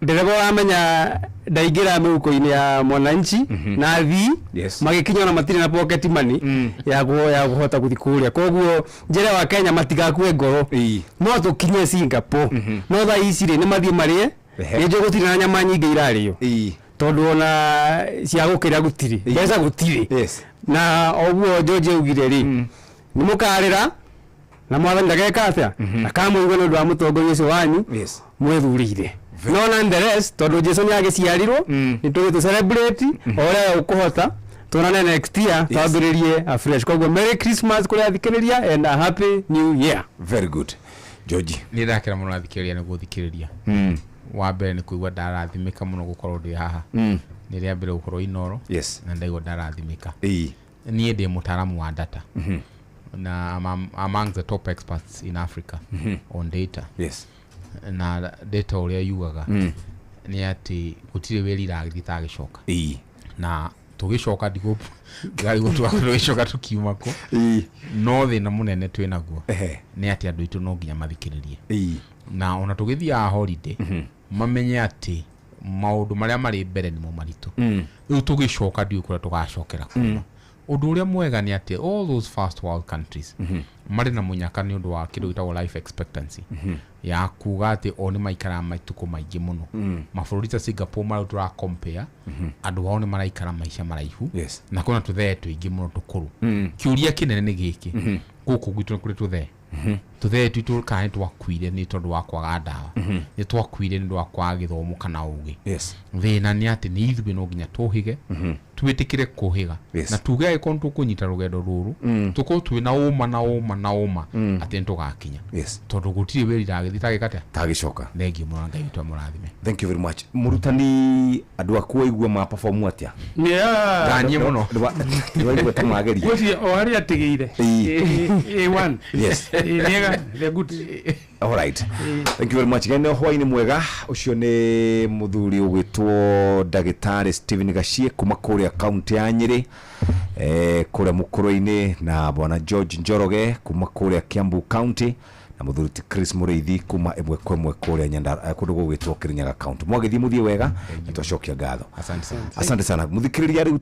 Ndereba ũramenya ndaingĩra mĩhuko-inĩ ya mwananchi na athii magĩkinya ona matirĩ na pocket money ya kũhota gũthiĩ kũrĩa. Koguo njĩra wa Kenya matigakue ngoro, no tũkinye Singapore. No thaa ici rĩ, nĩ mathiĩ marĩe, nĩ njũĩ gũtirĩ na nyama nyingĩ irarĩo tondũ ona cia gũkĩra gũtirĩ, mbeca gũtirĩ. Na ũguo George augire rĩ, nĩ mũkarĩra na mwathani ndageka atĩa, akamũigua nĩ ũndũ wa mũtongoria ũcio wanyu mwethurĩire. No nonetheless, tondũ Jesu nĩ agĩciarirwo, nĩ tũgĩ tũ celebrate o ũrĩa ũkũhota, tuonane next year twambĩrĩrie afresh. Koguo Merry Christmas kũrĩ athikĩrĩria and a happy new year. Very good. George. Nĩ ndakena mũno athikĩrĩria nĩ gũthikĩrĩria. Wa mbere nĩ kũigua ndarathimĩka mũno gũkorwo ndĩ haha. Nĩ rĩa mbere gũkorwo Inoro. Yes. Na ndaigua ndarathimĩka. Ĩĩ. Niĩ ndĩ mũtaaramu wa data. Na I'm among the top experts in Africa on data. Yes. Na data ũrĩa yugaga nĩ atĩ gũtirĩ wĩra iragĩthiĩ tagĩcoka. Ĩĩ. Na tũgĩcoka ndigũrigwo tũgĩcoka tũkiuma kũ. No thĩna mũnene twĩ naguo nĩ atĩ andũ aitũ no nginya mathikĩrĩrie. Na ona tũgĩthiaga holiday mamenye atĩ maũndũ marĩa marĩ mbere nĩmo maritũ. Rĩu tũgĩcoka ndiũĩ kũrĩa tũgacokera kuma. Ũndũ ũrĩa mwega nĩ atĩ all those first world countries marĩ na mũnyaka nĩ ũndũ wa kĩndũ gĩtagwo life expectancy, ya kuga atĩ o nĩ maikaraga matukũ maingĩ mũno. Mabũrũri ta Singapore marĩa tũra compare, andũ ao nĩ maraikara maica maraihu. Yes. Na kwĩna tũthee tũingĩ mũno tũkũrũ. Kĩũria kĩnene nĩ gĩkĩ, gũkũ gwitũ nĩ kũrĩ tũthee? Tũthee twitũ kana nĩ twakuire nĩ tondũ wa kwaga ndawa, nĩ twakuire nĩ ũndũ wa kwaga gĩthomo kana ũgĩ? Yes. Thĩna nĩ atĩ nĩ ithuĩ no nginya tũhĩge, twĩtĩkĩre kũhĩga na tuge angĩkorwo nĩ tũkũnyita rũgendo rũrũ, tũkorwo twĩ na ũma na ũma na ũma atĩ nĩ tũgakinya. Yes. Tondũ gũtirĩ wĩra iragĩthiĩ tagĩka atĩa? Tagĩcoka. Thengiũ mũno na Ngai witũ amũrathime. Thank you very much. Mũrutani, andũ aku waigua ma perform atĩa? Ndaniĩ mũno. Nĩwaigua ta mageria? Ngwĩciria o harĩa atigĩire. Ĩĩ. A1. Yes. Ĩĩ, nĩega, they're good. All right. Thank you very much. Gene hwaini mwega. Ucio ni muthuri ugwitwo ndagitari Stephen Gachie kuma kuria kaunti ya Nyeri, kuria mukuru-ini, na bwana George Njoroge kuma kuria Kiambu County, na muthuri ti Chris Muriithi kuma ĩmwe kwa ĩmwe kuria Nyandarua, kundu gugwitwo Kirinyaga County. Mwagithii muthie wega na twacokia ngatho. Asante sana. Asante sana. Muthikiriria riu.